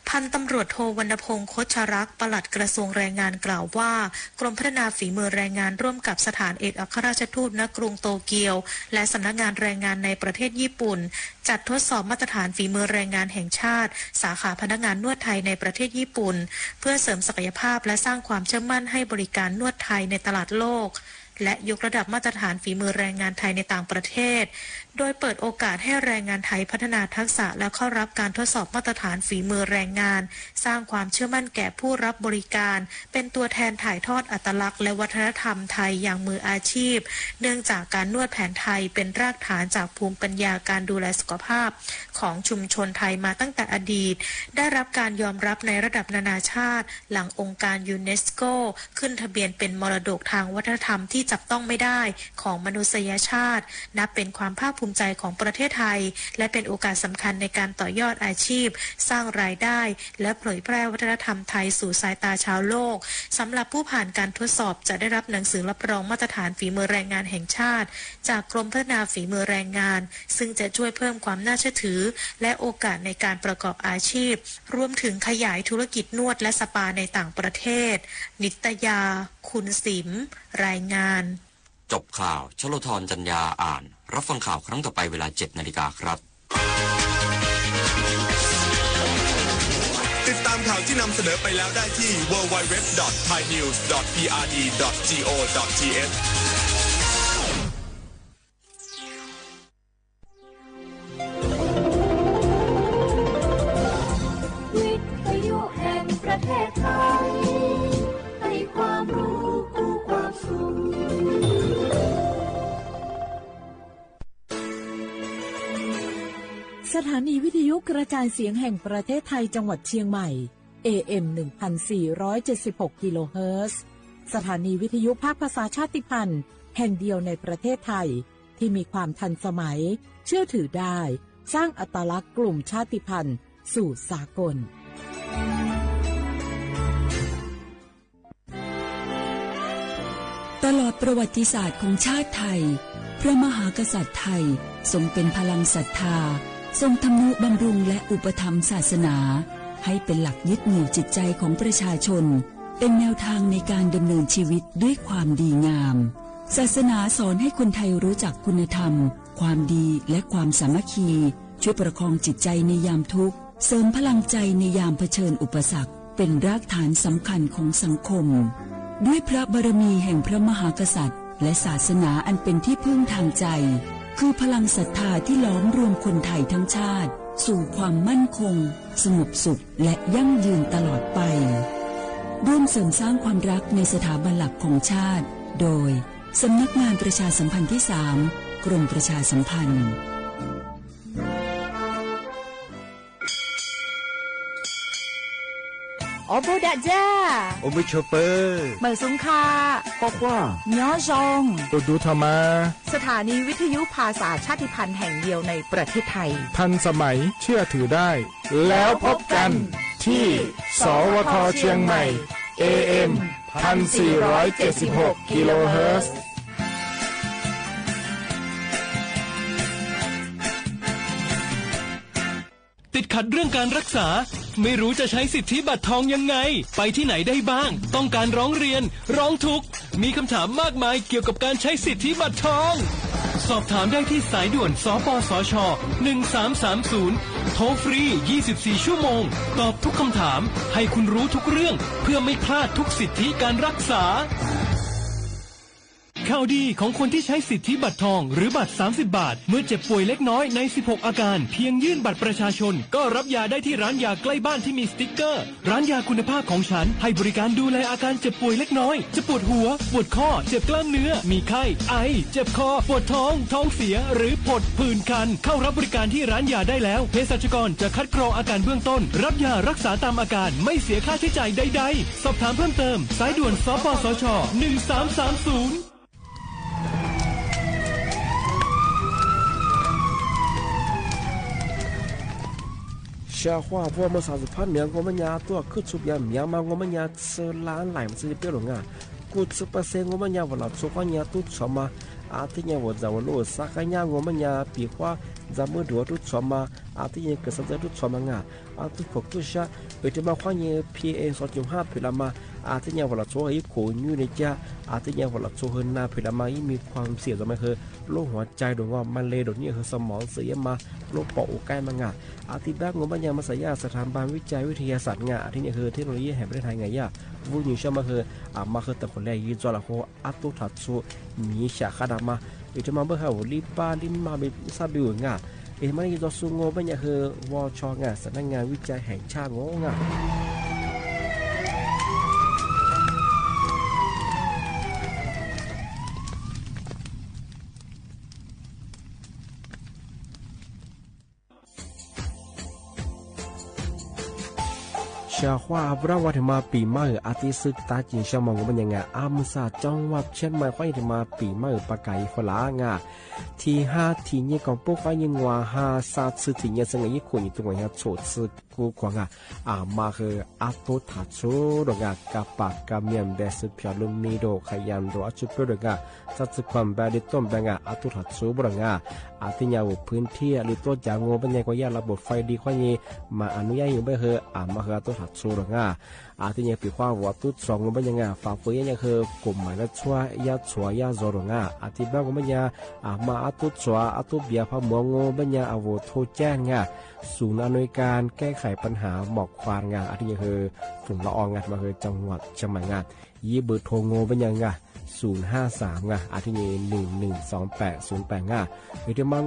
พันตำรวจโท วรรณพงษ์ คชรักษ์ ปลัดกระทรวงแรงงานกล่าวว่า กรมพัฒนาฝีมือแรงงานร่วมกับสถานเอกอัครราชทูต ณ กรุงโตเกียว และสำนักงานแรงงานในประเทศญี่ปุ่น จัดทดสอบมาตรฐานฝีมือแรงงานแห่งชาติ สาขาพนักงานนวดไทยในประเทศญี่ปุ่น เพื่อเสริมศักยภาพและสร้างความเชื่อมั่นให้บริการนวดไทยในตลาดโลก และยกระดับมาตรฐานฝีมือแรงงานไทยในต่างประเทศ โดยเปิดโอกาสให้แรงงานไทยพัฒนาทักษะและเข้ารับการทดสอบมาตรฐานฝีมือแรงงาน สร้างความเชื่อมั่นแก่ผู้รับบริการ เป็นตัวแทนถ่ายทอดอัตลักษณ์และวัฒนธรรมไทยอย่างมืออาชีพ เนื่องจากการนวดแผนไทยเป็นรากฐานจากภูมิปัญญาการดูแลสุขภาพของชุมชนไทยมาตั้งแต่อดีต ได้รับการยอมรับในระดับนานาชาติ หลังองค์การยูเนสโกขึ้นทะเบียนเป็นมรดกทางวัฒนธรรมที่ จับต้องไม่ได้ของมนุษยชาติ นับเป็นความภาคภูมิใจของประเทศไทย และเป็นโอกาสสำคัญในการต่อยอดอาชีพ สร้างรายได้ และเผยแพร่วัฒนธรรมไทยสู่สายตาชาวโลก สำหรับผู้ผ่านการทดสอบจะได้รับหนังสือรับรองมาตรฐานฝีมือแรงงานแห่งชาติ จากกรมพัฒนาฝีมือแรงงาน ซึ่งจะช่วยเพิ่มความน่าเชื่อถือ และโอกาสในการประกอบอาชีพ รวมถึงขยายธุรกิจนวดและสปาในต่างประเทศ นิตยา คุณสิม รายงาน จบข่าว ชโลธร จันยาอ่าน รับฟังข่าวครั้งต่อไปเวลาเจ็ดนาฬิกาครับ ติดตามข่าวที่นำเสนอไปแล้วได้ที่ ดับเบิลยู ดับเบิลยู ดับเบิลยู ดอท ไทยนิวส์ ดอท พีอาร์ดี ดอท จี โอ ดอท ที เอช วิทยุแห่งประเทศไทย ให้ความรู้คู่ความสุข สถานีวิทยุกระจายเสียงแห่งประเทศไทยจังหวัดเชียงใหม่ เอ เอ็ม หนึ่งพันสี่ร้อยเจ็ดสิบหก กิโลเฮิรตซ์ สถานีวิทยุภาคภาษาชาติพันธุ์แห่งเดียวในประเทศไทย ที่มีความทันสมัย เชื่อถือได้ สร้างอัตลักษณ์กลุ่มชาติพันธุ์สู่สากล ตลอดประวัติศาสตร์ของชาติไทย พระมหากษัตริย์ไทยทรงเป็นพลังศรัทธา ทรงทำนุบำรุงและอุปถัมภ์ศาสนา ให้เป็นหลักยึดเหนี่ยวจิตใจของประชาชน เป็นแนวทางในการดำเนินชีวิตด้วยความดีงาม ศาสนาสอนให้คนไทยรู้จักคุณธรรม ความดี และความสามัคคี ช่วยประคองจิตใจในยามทุกข์ เสริมพลังใจในยามเผชิญอุปสรรค เป็นรากฐานสำคัญของสังคม ด้วยพระบารมีแห่งพระมหากษัตริย์ และศาสนาอันเป็นที่พึ่งทางใจ คือพลังศรัทธาที่หลอมรวมคนไทยทั้งชาติ สู่ความมั่นคง สงบสุข และยั่งยืนตลอดไป ร่วมเสริมสร้างความรักในสถาบันหลักของชาติ โดย สำนักงานประชาสัมพันธ์ที่สาม กรมประชาสัมพันธ์ အီႇဘိဒၣ်ယႃႉ အိႇမုတ်ႉဆိးပႃး မႂ်ႇသုင်ၶႃႈ ၵေႃႈၵႂႃႇ ညီၺ်းၸွင်ႈ တူၺ်းတူၺ်းထႃႈမႃး สถานีวิทยุภาษาชาติพันธุ์แห่งเดียวในประเทศไทย ทันสมัย เชื่อถือได้ แล้วพบกันที่ สวท เชียงใหม่ เอ เอ็ม พันสี่ร้อยเจ็ดสิบหก กิโลเฮิรตซ์ ติดขัดเรื่องการรักษา ไม่รู้จะใช้สิทธิบัตรทองยังไง ไปที่ไหนได้บ้าง ต้องการร้องเรียน ร้องทุกข์ มีคำถามมากมายเกี่ยวกับการใช้สิทธิบัตรทอง สอบถามได้ที่สายด่วน สปสช หนึ่งสามสามศูนย์ โทรฟรี ยี่สิบสี่ ชั่วโมง ตอบทุกคำถาม ให้คุณรู้ทุกเรื่อง เพื่อไม่พลาดทุกสิทธิการรักษา ข่าวดีของคนที่ใช้สิทธิบัตรทองหรือบัตร สามสิบ บาท เมื่อเจ็บป่วยเล็กน้อยใน สิบหก อาการ เพียงยื่นบัตรประชาชน ก็รับยาได้ที่ร้านยาใกล้บ้านที่มีสติ๊กเกอร์ ร้านยาคุณภาพของฉัน ให้บริการดูแลอาการเจ็บป่วยเล็กน้อย จะปวดหัว ปวดข้อ เจ็บกล้ามเนื้อ มีไข้ ไอ เจ็บคอ ปวดท้อง ท้องเสีย หรือผดผื่นคัน เข้ารับบริการที่ร้านยาได้แล้ว เภสัชกรจะคัดกรองอาการเบื้องต้น รับยารักษาตามอาการ ไม่เสียค่าใช้จ่ายใดๆ สอบถามเพิ่มเติม สายด่วน สปสช หนึ่งสามสามศูนย์ ရှႃႇႁွင်ႉ ပေႃးမႃးသႃႇသၽႃးမႅင်ႇ ငေႃးမၼ်းၺႃး တူၺ်းၶိုၼ်းသုပ်းယၢမ်းမႅင်ႇမႃး ငေႃးမၼ်းၺႃး သိူဝ်းလၢၼ်ႉလၢႆ မၼ်းသိုဝ်ႉပဵၼ်လူင်ဢႃႈ ၵူႈသိပ်းပိူဝ်ႇသႅၼ်ႇ ငေႃးမၼ်းၺႃး ဝႃႈလႃႈ သူၵေႃႈၺႃး တူၺ်းသွမ်ႇမႃး ဢႃႈ တီႈၺႃး ဝႃႈၸႃႉဝႃႈလူဝ်ႇ သၢၵ်ႈၵႃႈၺႃး ငေႃးမၼ်းၺႃး ပီႈၶႂႃႉ ၸႃႉမိူဝ်းတူၺ်း တူၺ်းသွမ်ႇမႃး ဢႃႈ တီႈၺႃး ၵႃႈသၢၵ်ႈၸႂ် တူၺ်းသွမ်ႇမႃးၼႃႇ ဢႃႈ တူၺ်းၶူၵ်ႉတူၺ်းသျႃး ဢိူဝ်ႈ တီႈမႃးၶႂၢင်ႉၼႆႉ ပီႇ ဢေႇ သွင်ၸုတ်ႉႁႃႈ ၽိူဝ်ႇလႃႈမႃး ဢႃႈ တီႈၺႃး ဝႃႈလႃႈ သူႁႂ်ႈၶူဝ်ၺူးၼႆၸႃႉ ဢႃႈ တီႈၺႃး ဝႃႈလႃႈ သူႁႂ်ႈၼႃႈၽိူဝ်ႇလႃႈမႃး မီးၶႂၢမ်းသဵင်ႈ ၸွမ်းၼႆႉၶိုဝ်း โรคหัวใจ หรือว่า มะเร็ง โดยนี้ คือสมองเสื่อมมา โรคปอดอกไก่มา ငႃႇ ဢႃႈ တီႈပႃး ငေႃးမၼ်းၺႃး มาจาก สถาบันวิจัยวิทยาศาสตร์ ငႃႇ ဢႃႈ တီႈၼႆႈ คือ เทคโนโลยีแห่งประเทศไทย ငႃႇယႃႉ ဝိညာဉ် ၸွမ်းမႃး คือ ဢႃႈ မႃး คือ တၢင်းၶေႃလႄႈ ယိုၼ်ႈၸွမ်းလႃႈ ၶေႃႈ ဢႃႈ တူဝ်ထၢတ်ႈသူ မီးသႃႇၶႃႇတႃႇမႃး ဢိူဝ်ႈ တေမႃး ပိူဝ်ႈႁႂ်ႈ လိပ်းပႃး လိပ်းမႃး ပဵၼ်သၢပ်ႇပိဝ်ႇ ငႃႇ ဢေႈ မၼ်းယိုၼ်ႈၸွမ်းသူ ငေႃးမၼ်းၺႃး คือ วช ငႃႇ สำนักงานวิจัยแห่งชาติ ငေႃး ငႃႇ သ ၸวႃႇၶႂႃႉ ဢႃႇ ပေႃးဝႃႈ တေမႃးပီမႂ်ႇ ဢႃႇ တီႈသိုၵ်းတႃႇၸိင်ႇသျၢၼ်းမွင်ႇ ၵူၼ်းမိူင်းယၢင်းဢႃႇ ဢႃႇ မိူဝ်ႈသႃႇ ၸင်ႇဝႃႈ ၶျဵင်းမႆႇ ၶႂၢၼ်း တေမႃးပီမႂ်ႇ ပၢၵ်ႇၵႃႇဢီႇၾရႃႇယၢင်းဢႃႇ ထီႇႁႃႈ ထီႇၼႆႉ ၵွပ်ႈပိူဝ်ႈဝႃႈ ယင်းဝႃႈ ႁႃႈသၢမ်သိုၵ်း ထီႇၼႆႉ သင်ၵေႃႈ ယိပ်းၶူဝ်း ယူႇတူဝ်ၼႆႉ ၶျူဝ်းသိုၵ်းၵူႈၶွင်ဢႃႇ ဢႃႇ မႃးႁိုဝ် ဢႃႇ တူဝ်ထႃႇသူႇ လူင်ဢႃႇ ၵႃႈပၢၵ်ႇၵႃႈမႅၼ်ႈ ပႄႉသိုပ်ႇၽႅဝ် လူမ်းမီးတူဝ်ႈ ၶယၢၼ်တူဝ် ဢႃႇ ၸုပ်ႈပဵဝ်ႇ လူင်ဢႃႇ ၸၢတ်ႈသိုၵ်းၶွမ်ႇပႅတ်ႈ လိတ်ႈတူမ်ႈပႅတ်ႈဢႃႇ ဢႃႇ တူဝ်ထႃႇသူႇ လူင်ဢႃႇ ဢႃႇ တီႈၼႆႉ ဢူဝ်ႈ ပိုၼ်ႉတီႈ ဢႃႇ လိတ်ႈတူဝ်ၸၢင်ႈငူဝ်ႈ ပဵၼ်ယၢင်ႇၵေႃႈ ယႃႉ လၢပ်ႈပူတ်းၾႆး တီႈၶွင်ၼႆႉ မႃးဢၼုၺၢတ်ႈ ယူႇပႆႇႁိုဝ် ဢႃႇ မႃးႁိုဝ် ဢႃႇ တူဝ်ထႃႇသူႇ လူင်ဢႃႇ ဢႃႇ တီႈၼႆႉ ပီႈၶႂၢင်ႉဝႃႈ တူဝ်သွင်ႇ ပဵၼ်ယၢင်ႇၵေႃႈ ၾႃႉၾိူဝ်ႇ ယၢင်ႇၵေႃႈ ၵူမ်ႇမၢႆလႄႈ ၸွႆႈ ယႃႉ ၸွႆႈ ယႃႉ ၸွႆႈ လူင်ဢႃႇ ဢႃႇ တီႈပႃးၵေႃႈ ပဵၼ်ယၢင်ႇ ဢႃႇ မႃး ဢႃႇ တူဝ်သွင်ႇ ဢႃႇ တူဝ်ပီႇယႃႇ ၾႃႉမူင်းငူဝ်ႈ ပဵၼ်ယၢင်ႇ ဢႃႇ ဝူဝ်ႇ ထူဝ်းၸႅင်ႈ လူင်ဢႃႇ သုၼ်ဢၼူၺ်ႇၵၢၼ် ၵႄႈၶႆပၼ်ႁႃ မွၵ်ႇၶႂၢၼ် လူင်ဢႃႇ ဢႃႇ တီႈၼႆႉ ႁိုဝ် ၾုင်ႇလဢွင်ႇ လူင်ဢႃႇ မႃးႁိုဝ် ၸင်ႇဝတ်ႉၶျဵင်းမႆႇ လူင်ဢႃႇ ယိပ်းပိူဝ်ႇထူဝ်းငူဝ်ႈ ပဵၼ်ယၢင်ႇၵေႃႈ သုၼ်ႁႃႈသၢမ် လူင်ဢႃႇ ဢႃႇ တီႈၼႆႉ ၼိုင်ႈၼိုင်ႈသွင်ပႅတ်ႇသုၼ်ပႅတ်ႇ လူင်ဢႃႇ ႁိုဝ် တေမႃးငူဝ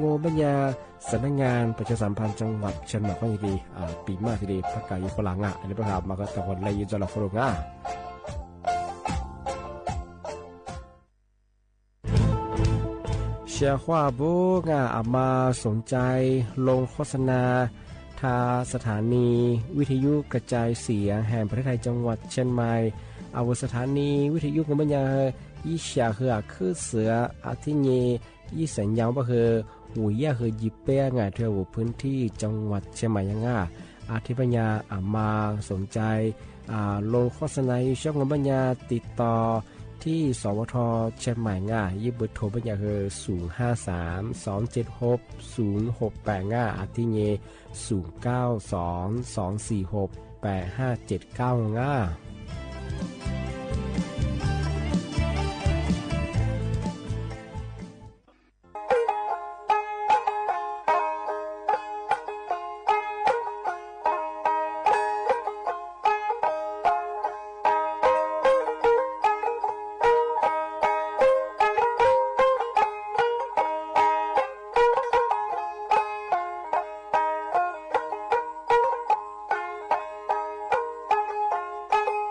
်ႈ ပဵၼ်ယၢင်ႇ สำนักงานประชาสัมพันธ์จังหวัดเชียงใหม่ ၶွင်ၼႆႉ ဢႃႇ ပီမႂ်ႇ တီႈၼႆႉ ပၢၵ်ႇၵႃႇဢီႇၾရႃႇယၢင်းဢႃႇ ဢၼ်ၼႆႉ ပႃးၶႃႈ မႃးၵေႃႈ တႃႇၵွၼ်ႇလႄႈ ယိၼ်းၸူမ်းလႄႈ ၶေႃႈလူင်ဢႃႇ သျႃႇၶႂႃႉ ပူႇငႃႇ ဢႃႇ မႃးသူၼ်ၸႂ် လူင်းโฆษณา ထႃႈ สถานีวิทยุกระจายเสียงแห่งประเทศไทย จังหวัดเชียงใหม่ ဢႃႇ ဝႃႈ สถานีวิทยุ ၵေႃႈ ပဵၼ်ယၢင်ႇ ယိပ်းသျႃႇႁိူဝ်ႇ ၶိူဝ်းသိူဝ် ဢႃႇ တီႈၼႆႉ ယိပ်းသဵင်ယၢဝ်းဝႃႈႁိုဝ် ဝူၺ်ႇယႃႉႁိုဝ် ယိပ်းပႅတ်ႈငၢႆႈ ထႅဝ်ႈဝူဝ်ႇ ပိုၼ်ႉတီႈ จังหวัดเชียงใหม่ ယၢင်းဢႃႇ ဢႃႇ တီႈပဵၼ်ယၢင်ႇ ဢႃႇ မႃးသူၼ်ၸႂ် ဢႃႇ လူင်းโฆษณา ယိပ်းသျႃႇႁိူဝ်ႇ ပဵၼ်ယၢင်ႇ ติดต่อ တီႈ สวท เชียงใหม่ ယၢင်းဢႃႇ ယိပ်းပိူဝ်ႇထူဝ်း ပဵၼ်ယၢင်ႇႁိုဝ် သုၼ်ႁႃႈသၢမ် သွင်ၸဵတ်းႁူၵ်း သုၼ်ႁူၵ်းပႅတ်ႇ ယၢင်းဢႃႇ ဢႃႇ တီႈၼႆႉ သုၼ်ၵဝ်ႈသွင် သွင်သီႇႁူၵ်း ပႅတ်ႇႁႃႈၸဵတ်းၵဝ်ႈ ယၢင်းဢႃ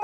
ႇ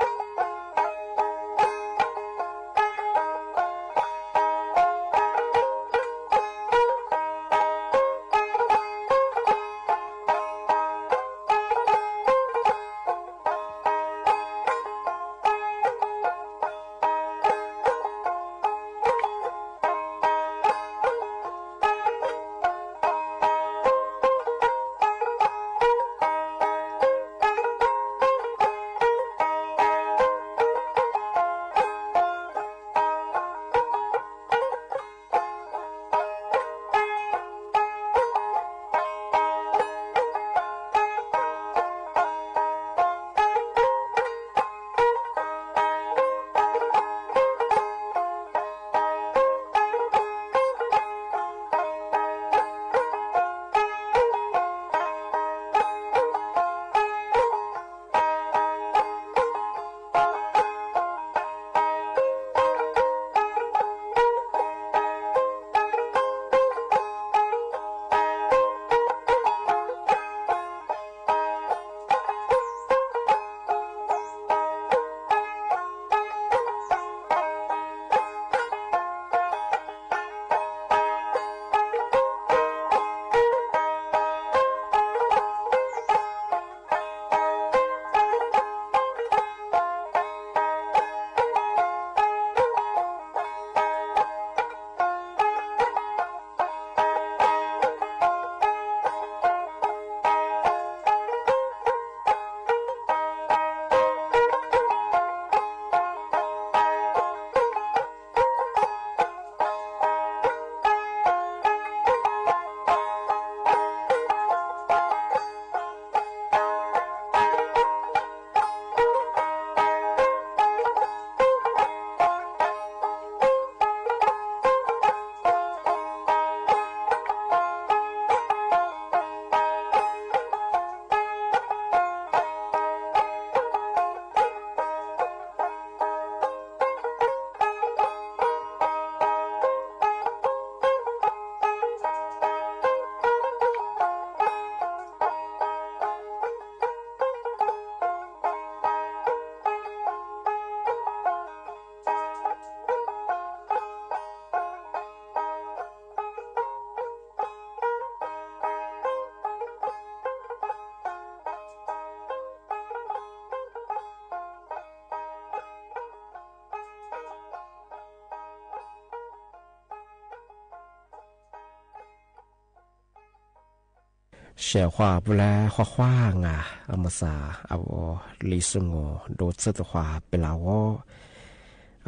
ဆဲးခွါပူၤလၢခွါခွါငါ အမုၢ်သး အဝဲ လံာ်စူငို ဒိးသ့ၣ်တခွါပလဝီ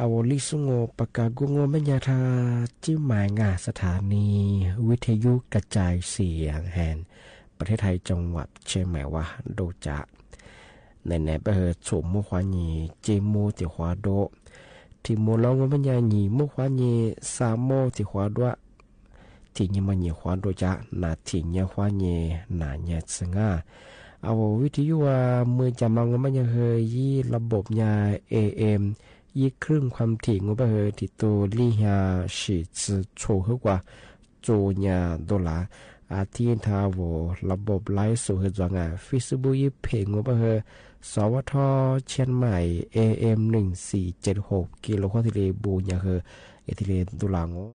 အဝဲ လံာ်စူငို ပကါဂူငိုမညါထါ ကၠံမၢၣ်ငါ สถานีวิทยุกระจายเสียงแห่งประเทศไทย จังหวัดเชียงใหม่ ဝဲဒိၣ်ကၠၣ် နဲနဲ ပဟဲ ဆိမိၣ်ခွါညံ ကၠံမိၣ်တံၢ်ခွါဒိၣ် ထံၣ်မိၣ်လီၤငိုမညါ ညံမိၣ်ခွါညံ သးမိၣ်တံၢ်ခွါဒိၣ် ထံၣ်ညံမညံခွါဒိၣ်ကၠၣ် နၢ်ထံၣ်ညါခွါညံ နၢ်ညါသၢငါ အဝဲ วิทยุ ဝဲ မုၢ်ကၠၣ်မၤငိုမညါဟဲ ယံၤ ระบบ ညါ เอเอ็ม ယံၤ คลื่นความถี่ ငိုဘၣ်ဟဲ ထံၣ်တူၢ် လံၢ်ဟါ ဆံၣ် သီ ဆိၣ်ဟဲကွၢ် ကၠိညါဒိၣ်လၢ် အထံၣ်ထါဝဲ ระบบ ไลฟ์สด ဟဲ จ้างงาน Facebook ယံၤ เพจ ငိုဘၣ်ဟဲ สวท เชียงใหม่ เอเอ็ม หนึ่งสี่เจ็ดหก กิโลเฮิรตซ์ ထံၣ်လၢဘူၣ်ညါဟဲ အထံၣ်လၢဒိၣ်လၢ် ငို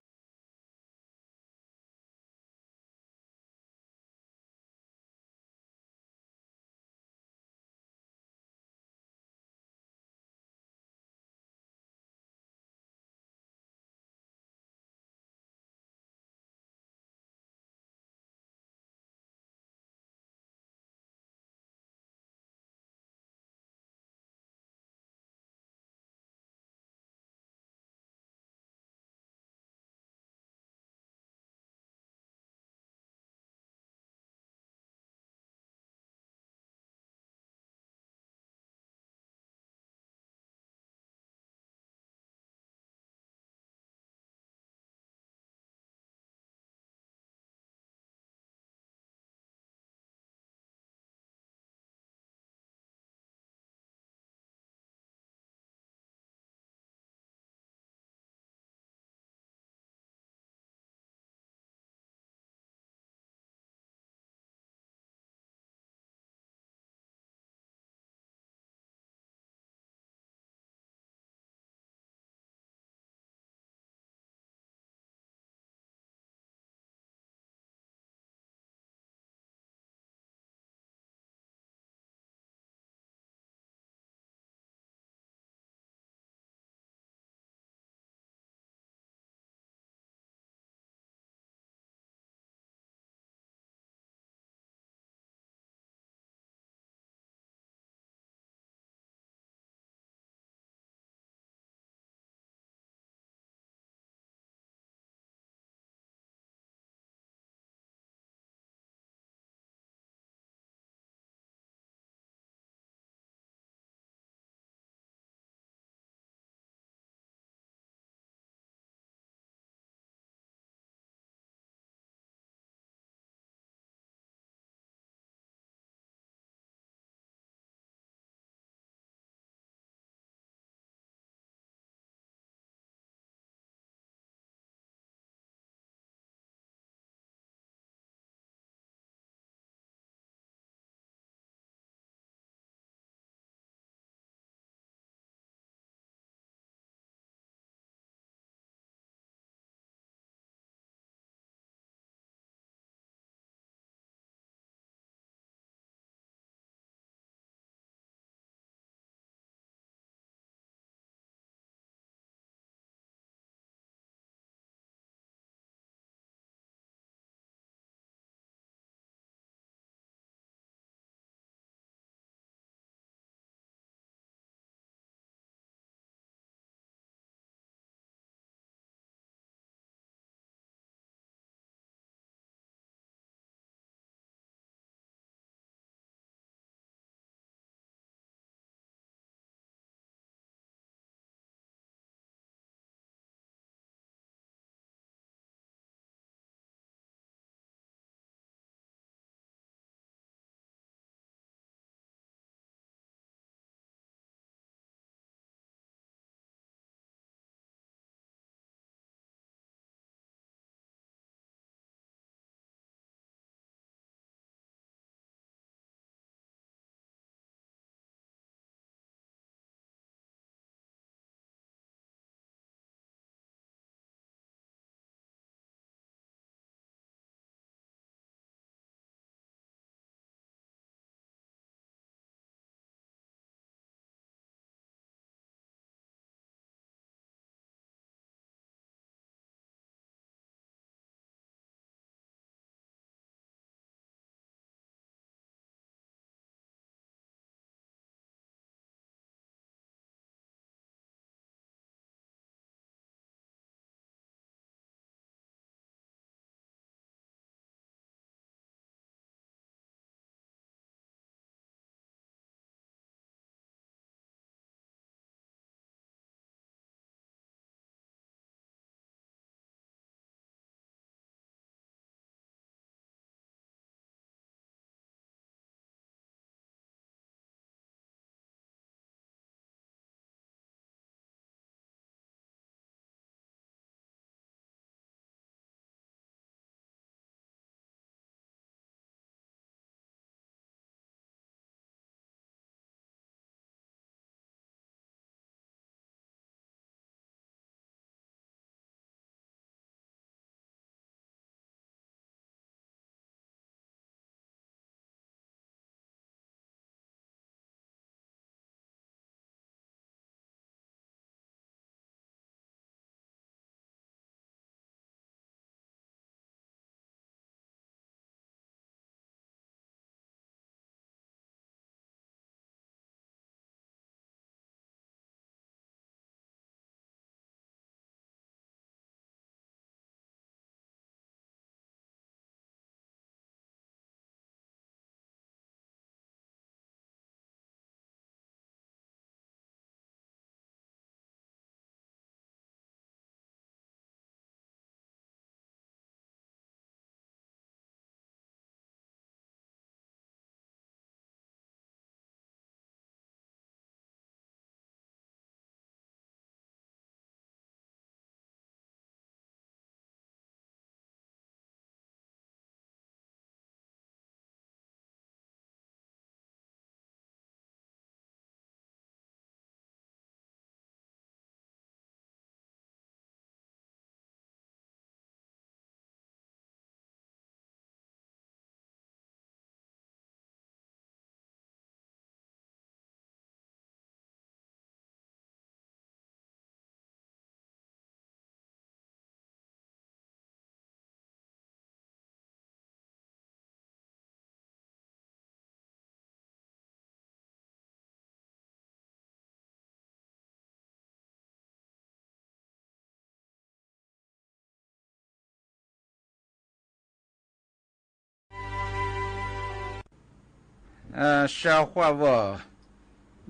เอ่อ เจ้าข้อว่า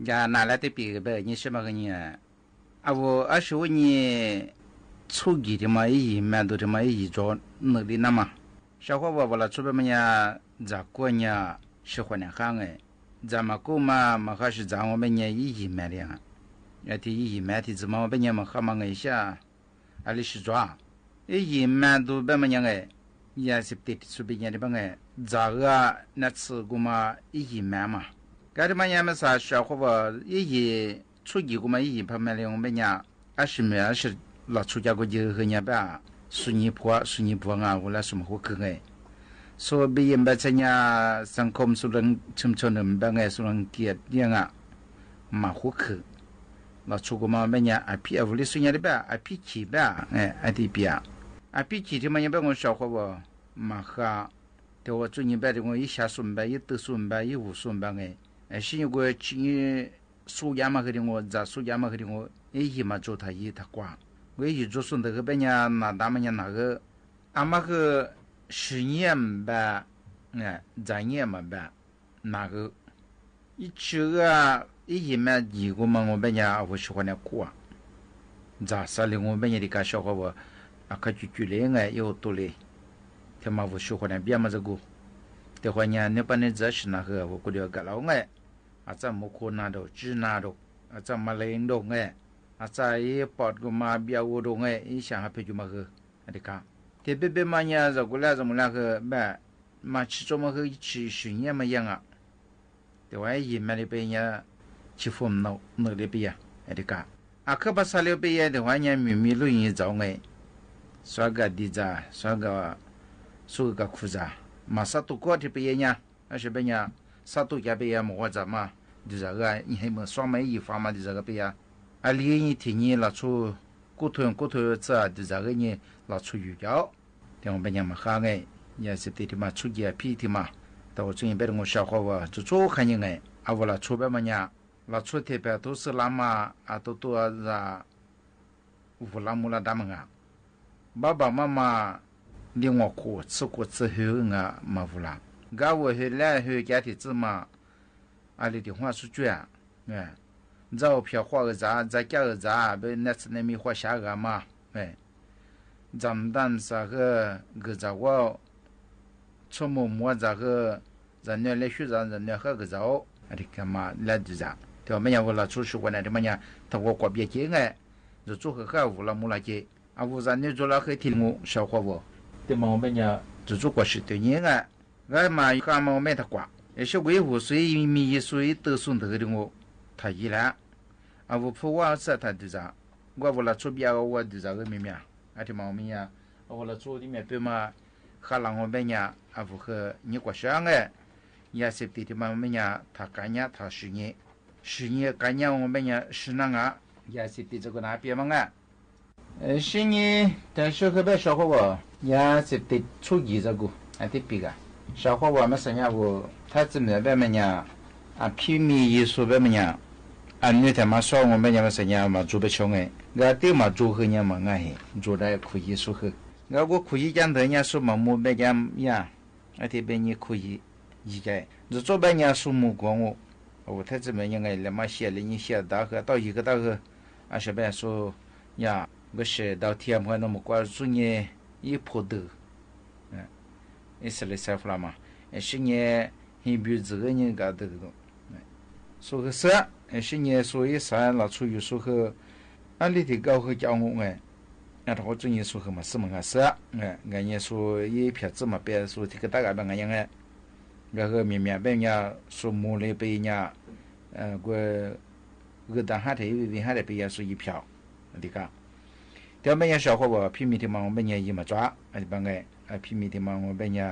อย่าหนาแล้วตี้ปี๋ เป๋นยี่สิบมาคือเนี่ย อะโห อะ ชื่อว่าเนี่ย ชู้กี่ตี้มา อี่หยี่แมะดูตี้มา อี่หยี่จ๋อ นึกดีนะมา เจ้าข้อว่า เวลาชู้เป๋นมาเนี่ย จ๋ากั๋วเนี่ย ชื่อคนเนี่ยข้างไง จ๋ามากู้มา มาข้าชื่อจ๋าว่าเป๋นเนี่ย อี่หยี่แมะเดียงอะ ไอ้ตี้อี่หยี่แมะตี้จ๋ามาว่าเป๋นเนี่ย มาข้ามาไงเสีย อะลิชิจ๋า อี่หยี่แมะดูเป๋นมาเนี่ยไง ยาเสพติดสูบเบียร์เนี่ยเป๋นไง จ๋าเอือ นัดซื้อกู้มา อี่หยี่แมะมา กาตี้มาเนี่ย มาสาเจ้าข้อว่า อี่หยี่ ชู้กี่กู้มา อี่หยี่พาแมะเลียงเป๋นเนี่ย อะชิเมะ อะชิ หลาชู้จ๋ากั๋วเยอะเฮือเนี่ยเป๋น สูหยี่ผัว สูหยี่ผัวงา เวลาสูมาหัวคือไง สูเบียร์เป๋นเสียเนี่ย สังคมสูเริง ชุมชนเป๋นไง สูรังเกียจเยียะอะ มาหัวคือ หลาชู้กู้มาเป๋นเนี่ย อะปี้อะโห ลิสูเนี่ยตี้เป๋น อะปี้ขี่เป๋น เอ่อ อะตี้เปีย อะปี้ขี่ตี้มาเนี่ยเป๋น งอเจ้าข้อว่า มาข้า แต่ว่าจู้เนี่ยเป๋นตี้งอ อี่ชาสูเป๋น อี่ตื้อสูเป๋น อี่หูสูเป๋นไง ไอ้ชิเนี่ยกั๋ว ชิเนี่ย สู้ยามาคือตี้งอ จ๋าสู้ยามาคือตี้งอ อี่หยี่มาโจ้ถ่ายยี่ถ่ายกว้าง กั๋วอี่หยี่โจ้สูเป๋นคือเป๋นเนี่ย หนาต๋ามาเนี่ยหนาเออ อะมาคือ ชื่อเนี่ยเป๋น เนี่ย จ๋าเนี่ยมาเป๋น หนาเออ อี่ชื่อเอือ อี่หยี่แมะหยี่กู้มางอเป๋นเนี่ย อะโห ชื่อคนเนี่ยกั๋ว จ๋าสาเลียงงอเป๋นเนี่ย ตี้กาเจ้าข้อว่า อะข้าจุ๊จุ๊เลยไง อี่โอโต้เลย แต่มาโห ชื่อคนเนี่ยเบียมาจ๋ากั๋ว แต่คนเนี่ย เนื้อป้าเนื้อจ๋าชื่อหนาเออ โห กั๋วเดียวกั๋นแล้วไง อาจจะโมโคนาโด จื้อนาโด อาจจะมะเร็งโดไง อาจจะอี่ปอดกู้มาเบียโอโดไง อี่ช่างหาเป๋นอยู่มาเออ อะตี้กา แต่เป๋นเป๋นมาเนี่ย จ๋ากั๋วแล้วจ๋าหมดแล้วคือเป๋น มาชิโจ้มาคือชิ ชิเนี่ยมายังอะ แต่ว่าอี่หยี่แมะตี้เป๋นเนี่ย ชิฟงเนาะ นึกดีเป๋นอะ อะตี้กา อะคือภาษาเลียวเป๋นเนี่ย แต่ว่าเนี่ย มี มีลู่หยี่จ๋อไง สวากัดดีจ๋า สวากัด สู้กัดคูจ๋า มาสาตุ๊กกั๋วตี้เป๋นเนี่ย อะชิเป๋นเนี่ย สาตุ๊กจ๋าเป๋นเนี่ย หมอว่าจ๋ามา ดูจ๋าเออ อี่หื้อเมืองสองมา อี่หยี่ฟังมา ดูจ๋าเออเป๋นเนี่ย อะลีนี่ตี้นี่ หลาชู้ กู้ทุนกู้ทุนจ๋า ดูจ๋าเออ นี่ หลาชู้อยู่เจ้า ตี้งอเป๋นเนี่ยมาข้าไง ยาเสพติดตี้มา ชู้เยียะปี้ตี้มา แต่ว่าจู้เนี่ยเป๋นงอเจ้าข้อว่า จู๊จู๊คันยังไง อะโห หลาชู้เป๋นมาเนี่ย หลาชู้ตี้เป๋นตู้ซื้อลามา อะตู้ตู้จ๋า หูลามูลาดำงา บ่าบ่ามามา เลี้ยงหัวโขด ซื้อโขดซื้อหื้องา มาหูลา กาหัวหื้อแลหื้อแกตี้ซื้อมา อะลีตี้หัวสู้จ้วย เนี่ย เจ้าเผียวหัวอือจ๋า เจ้าแก้วอือจ๋า เป๋นเน็ตเน็ตมีหัวชาอือมา เนี่ย จ๋ำดันสาหื้อ กือจ๋าว่า ชั่วโมงมัวจ๋าหื้อ จ๋าเนี่ยเล่นชู้จ๋า จ๋าเนี่ยหื้อกือจ๋า อะตี้กามาแลดูจ๋า แต่ว่าเป๋นเนี่ย เวลาชู้ชู้คนเนี่ย ตี้มาเนี่ย ถ้าว่ากั๋วเบียร์เจ๊ไง จู๊จู๊คือข้าหูลามูลาเจ๊ อะหูจ๋าเนี่ยโจ้แล้วคือตี้งอเจ้าข้อว่า ตี้มางอเป๋นเนี่ย จู๊จู๊กั๋วชิโตเนี่ยไง กามาข้ามาเป๋นถ้ากว่า เอเชียกั๋วอี่หูสู อี่มียี่สู อี่ตื้อสูเป๋นตี้งอ ถ่ายยี่แล้ว อะหูผู้ว่าสาถ่ายดูจ๋า กั๋วเวลาชู้เบียร์กั๋วว่าดูจ๋าเออ มีเมีย อะตี้มางอเป๋นเนี่ย อะหูหลาชู้ตี้เมียเป๋นมา ข้าหลังงอเป๋นเนี่ย อะหูคือ นี่กั๋วเสียงเอย ยาเสพติดตี้มางอเป๋นเนี่ย ถ่ากั๋นเนี่ย ถ่าชิเนี่ย ชิเนี่ยกั๋นเนี่ยงอเป๋นเนี่ย ชินางะ ยาเสพติดจะกั๋วหนาเปียมังอะ เอ่อ ชิเนี่ย แต่ชู้คือเป๋นเจ้าข้อว่า ยาเสพติดชู้หยี่จะกั๋ว อะตี้ปี๋กา เจ้าข้อว่ามาสัญญาว่า ถ้าจะเหมือนเป๋นมาเนี่ย อะปี้มียี่สูเป๋นมาเนี่ย อะนี่ถ้ามาสอนงอเป๋นเนี่ย มาสัญญามาจู๊เป๋นเจ้าไง กาตี้มาจู๊คือเนี่ยมาง่าย จู๊ได้คูยี่สูคือ กากั๋วคูยี่จันเถอะเนี่ย สูมามูเป๋นเนี่ย อะตี้เป๋นนี่คูยี่ ยี่แก จะโจ้เป๋นเนี่ยสูมูกั๋วงอ อะโห ถ้าจะเหมือนยังไง แล้วมาเสีย แล้วนี่เสียดาคือ เต้ายี่คือเต้าคือ อะเสียเป๋นสู เนี่ย ก็เสียดาวเทียมคือเนาะ มูกั๋วสูเนี่ย อี่ผู้ดื้อ นะ อิสราเอลฟลามา เอชิเนี่ย ฮีบรูจื้อเนี่ยกาดื้อ สูคือเสือ เอชิเนี่ยสูอี่สายหลาชู้อยู่สูคือ อะลีตี้เก่าคือจะเอางุไง อะถ้ากั๋วจู้เนี่ยสูคือมาซื้อมังกาเสือ เอ่อ กาเนี่ยสูอี่เผียวจื้อมาเป๋นสูตี้กระตากาเป๋นไงยังไง กาคือมีเมียเป๋นเนี่ย สูมูเลยเป๋นเนี่ย เอ่อ กั๋ว คือตาฮัดเถอะ วิธีฮัดเถอะเป๋นเนี่ยสูอี่เผียว อะตี้กา แต่เป๋นเนี่ยเจ้าข้อว่า อะปี้มีตี้มางอเป๋นเนี่ยยี่มาจ้า อะตี้เป๋นไง อะปี้มีตี้มางอเป๋นเนี่ย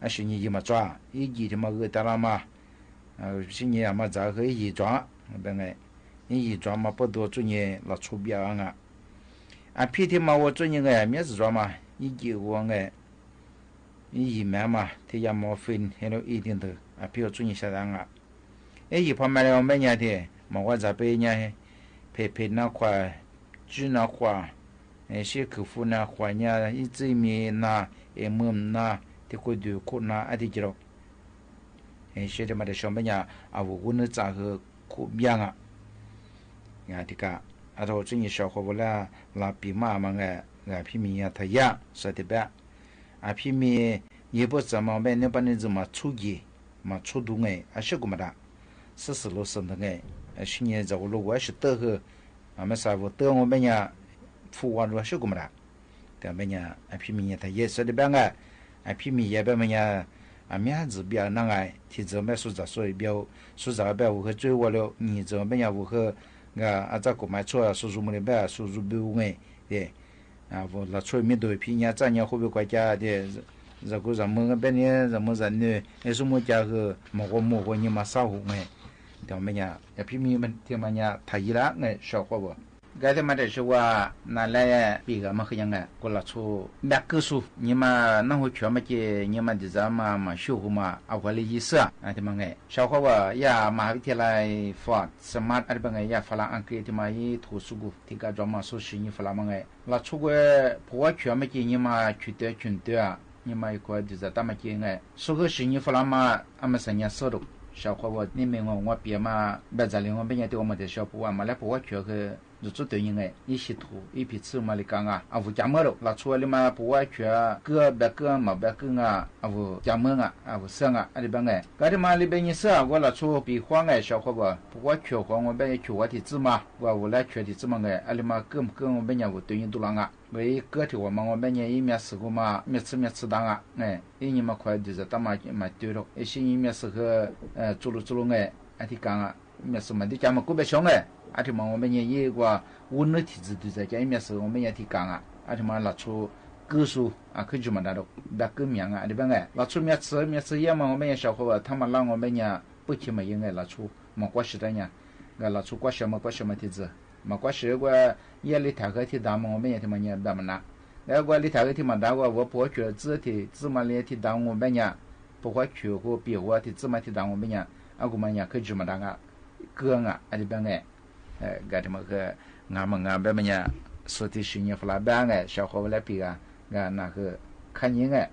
อะชิเนี่ยยี่มาจ้า อี่ยี่ตี้มาคือตาลามา เอ่อ ชิเนี่ยมาจ้าคืออี่ยี่จ้า เป๋นไง อี่ยี่จ้ามาเปิดตั๋วจู้เนี่ย หลาชู้เบียร์งา อะปี้ตี้มาว่าจู้เนี่ยไง เมียจ้ามา อี่ยี่ว่าไง อี่ยี่แมะมา ตี้ยามอร์ฟีน เฮโรอีนตี้เถอะ อะปี้ว่าจู้เนี่ยเสียดายงา เอ้ย ยี่พอมาแล้วเป๋นเนี่ยตี้ หมอว่าจะเป๋นเนี่ย เผยเผยหน้าขวา จื้อหน้าขวา เอ้ย เสียคือฟูหน้าขวาเนี่ย อี่จื้อมีหน้า เอ้ย มือหน้า ตี้กูดูคู่หน้า อะตี้จิโร အဲ ရှဲဒ့မး တၢ်ရှောင်ဘဲညါ အဝုၣ်ဂုၢ်နုာ်စၢ်ဟဲ ခိၣ်ဘျါငါ ယၤတကး အထိး ကၠိညီၣ် ရှောင်ဃီဝဲလၢ လၢပျံၤမးမးငဲ ဂၤဖံမံၤယဲ ထယဲ စီၤတဘဲ အဖံမံၤ ယဲၢ်ဘိၣ်စၢ်မး ဘဲန့ၣ် ပှၤန့ၣ် ယမၤဆိယ့ၢ် မၤဆိဒူငဲ အဆၢကိၣ်မးဒၣ် စ့စ့လိာ်စ့ၣ်တဂ့ၤ အဆံညါ ယဲၢ်လိာ်ဝဲ အဆၢတဟဲ အမဲာ်ဆှးဝဲတဂ့ၤ ဘဲညါ ဖူဝါလိာ် အဆၢကိၣ်မးဒၣ် တၢ်ဘဲညါ အဖံမံၤယဲ ထယဲ စီၤတဘဲငါ အဖံမံၤယဲ ဘဲမးညါ အမ့ၢ်ဟဲ ယဘျါနၤ ဂၤ ထံၣ်ယဲ မဲာ်ဆှးစၢ် စီၤဘျါ ဆှးစၢ်ဘဲ ဝဲဟဲ ကၠိဝဲလၢ နံၤယဲ ဘဲညါ ဝဲဟဲ ဂၤ အတၢ်ကိၣ်မး ဆိ အဆှးစၢ်မူလၢဘဲ အဆှးစၢ်ဘုဝဲ ဒဲ အဝဲ လၢဆိမ့ၢ်ဒိၣ် ဖံညါ တၢ်ညါ ဃိဘဲကွၢ်ကါ ဒဲ ယကူယမုၢ် ဘဲန့ၣ် ယမုၢ်ယနွံ အဲ ဆိကမိၣ်ကါ ဂ့ၤ မ့ၢ်ဂီၢ်မူဂီၢ် နံၤမးစၢ်ဟူးငဲ တၢ်ဘဲညါ အဖံမံၤ မ့ၢ်တမံၤညါ ထယဲလၢငဲ ရှောင်ဃီဝဲ ဂၤတမး တၢ်ဆၢဝဲ နၤလၢပျံၤဂၤမးဃ့ညါငဲ ကွၢ်လၢဆိ ဘၣ်ကုၢ်ဆူ နံၤမး နၢ်ဟူခွါမးက့ၤ နံၤမး ဒ်ယဲ မၤ မၤဆှိဟူးမး အဝဲလၢယဲၢ်ဆံ အတမံၤငဲ ရှောင်ဃီဝဲ ယမၤဝံၤထဲလၢ Fort Smith အတဘၣ်ငဲ ယဖးလၢ အင်္ဂလိပ် တမံၤ ယထိးစူးကွံာ် ထံကၢ် George Mason ဆံနံၤ ဖးလၢမးငဲ လၢဆိကွဲ ဖိဝဲခွါမးက့ၤ နံၤမး ခွါတၢ ခွါတၢ ဧါ နံၤမး ယခွါ ဒ်ယဲ တၢ်မၤက့ၤငဲ ဆိဃ့ ဆံနံၤ ဖးလၢမး အမဲာ်ဆှးညါ စ့ဒိၣ် ရှောင်ဃီဝဲ နံၤမ့ၢ်ဂီၢ် ဝဲပျံၤမး ဘၣ်ယၤလံ ဘဲညါ တဝဲမ့ၢ်တၢ် ရှောင်ပဝဲ မၤလၢ ဖိဝဲခွါဃ့ ယဆိတၢ်ညါငဲ ယဟံးထိး ယဖံးဆူၣ်မၤလံကါငါ အဝဲကမၢဒိၣ် လၢဆိလံမး ဖိဝဲခွါ ကုၢ်ဘၣ်ကုၢ် မၤဘၣ်ကုၢ်ငါ အဝဲကမၢငါ အဝဲစၢ်ငါ အတဘၣ်ငဲ ဂၤတမံၤ လၢဘဲညါစၢ် အဝဲလၢဆိ ပျံၤဃီငဲ ရှောင်ဃီဝဲ ဖိဝဲခွါဃီ ဘဲညါ ခွါဝဲထံၣ်စုမး ဝဲလၢခွါထံၣ်စုမးငဲ အလံမး ကုၢ်မးကုၢ် ဘဲညါ ဝဲတၢ်ညါဒိၣ်လၢငါ ဝဲယဲၢ်ကုၢ်ထံၣ်ဝဲမး ဘဲညါ ယမဲာ်ဆှးဃိမး မဲာ်ဆှး မဲာ်ဆှးဒၣ်ငါ ယနံၤမး ခွါ ဒ်ယဲ တၢ်မၤ မၤတၢ်ဒိၣ် ယဆံနံၤ မဲာ်ဆှးဃ့ ကၠိလိာ်ကၠိလိာ်ငဲ အထံကါငါ မဲာ်ဆှးမၤဒုးကမၢ ကူဘဲရှောင်ငဲ အထံမး ဘဲညါ ယဲၢ်ကွၢ် ဝဲနုာ်ထံၣ်ယဲ ဒ်ယဲ ယမဲာ်ဆှး ဘဲညါ ထံကါငါ အထံမး လၢဆိ ကုၢ်ဆူ အခ့ယုၢ်မးဒၣ်ဒိၣ် ဘၣ်ကုၢ်မၠးငါ အတဘၣ်ငဲ လၢဆိ မဲာ်ဆှး မဲာ်ဆှးယဲၢ်မး ဘဲညါ ရှောင်ဃီဝဲ တၢ်မၤလၢ ဘဲညါ ပၢၢ်ခံမးယဲၢ်ငဲ လၢဆိ မၤကွၢ်ရှဲတၢ်ညါ ဂၤလၢဆိ ကွၢ်ရှဲမး ကွၢ်ရှဲမးထံၣ်ယဲ မၤကွၢ်ရှဲကွၢ် ယဲၢ်လံထးဃ့ထံၣ်ဒၣ်မး ဘဲညါ တမံၤညါ ဘၣ်မနုၤ ဂၤကွၢ် လံထးဃ့ထံၣ်မးဒၣ်ကွၢ် ဝဲဖိဝဲခွါ စုထံၣ်စုမးလံ ထံၣ်ဒၣ်မး ဘဲညါ ဖိဝဲခွါဃိ ပျံၤဃီ ထံၣ်စုမး ထံၣ်ဒၣ်မး ဘဲညါ အဂီၢ်မးညါ ခ့ယုၢ်မးဒၣ်ငါ ကုၢ်ငါ အတဘၣ်ငဲ ဂၤတမံၤဃ့ ငါမးငါ ဘဲမးညါ ဆိထံၣ်ဆံနံၤ ဖးလၢဘၣ်ငဲ ရှောင်ဃီဝဲလၢပျံၤဂၤ ဂၤနၤဃ့ ခါညါငဲ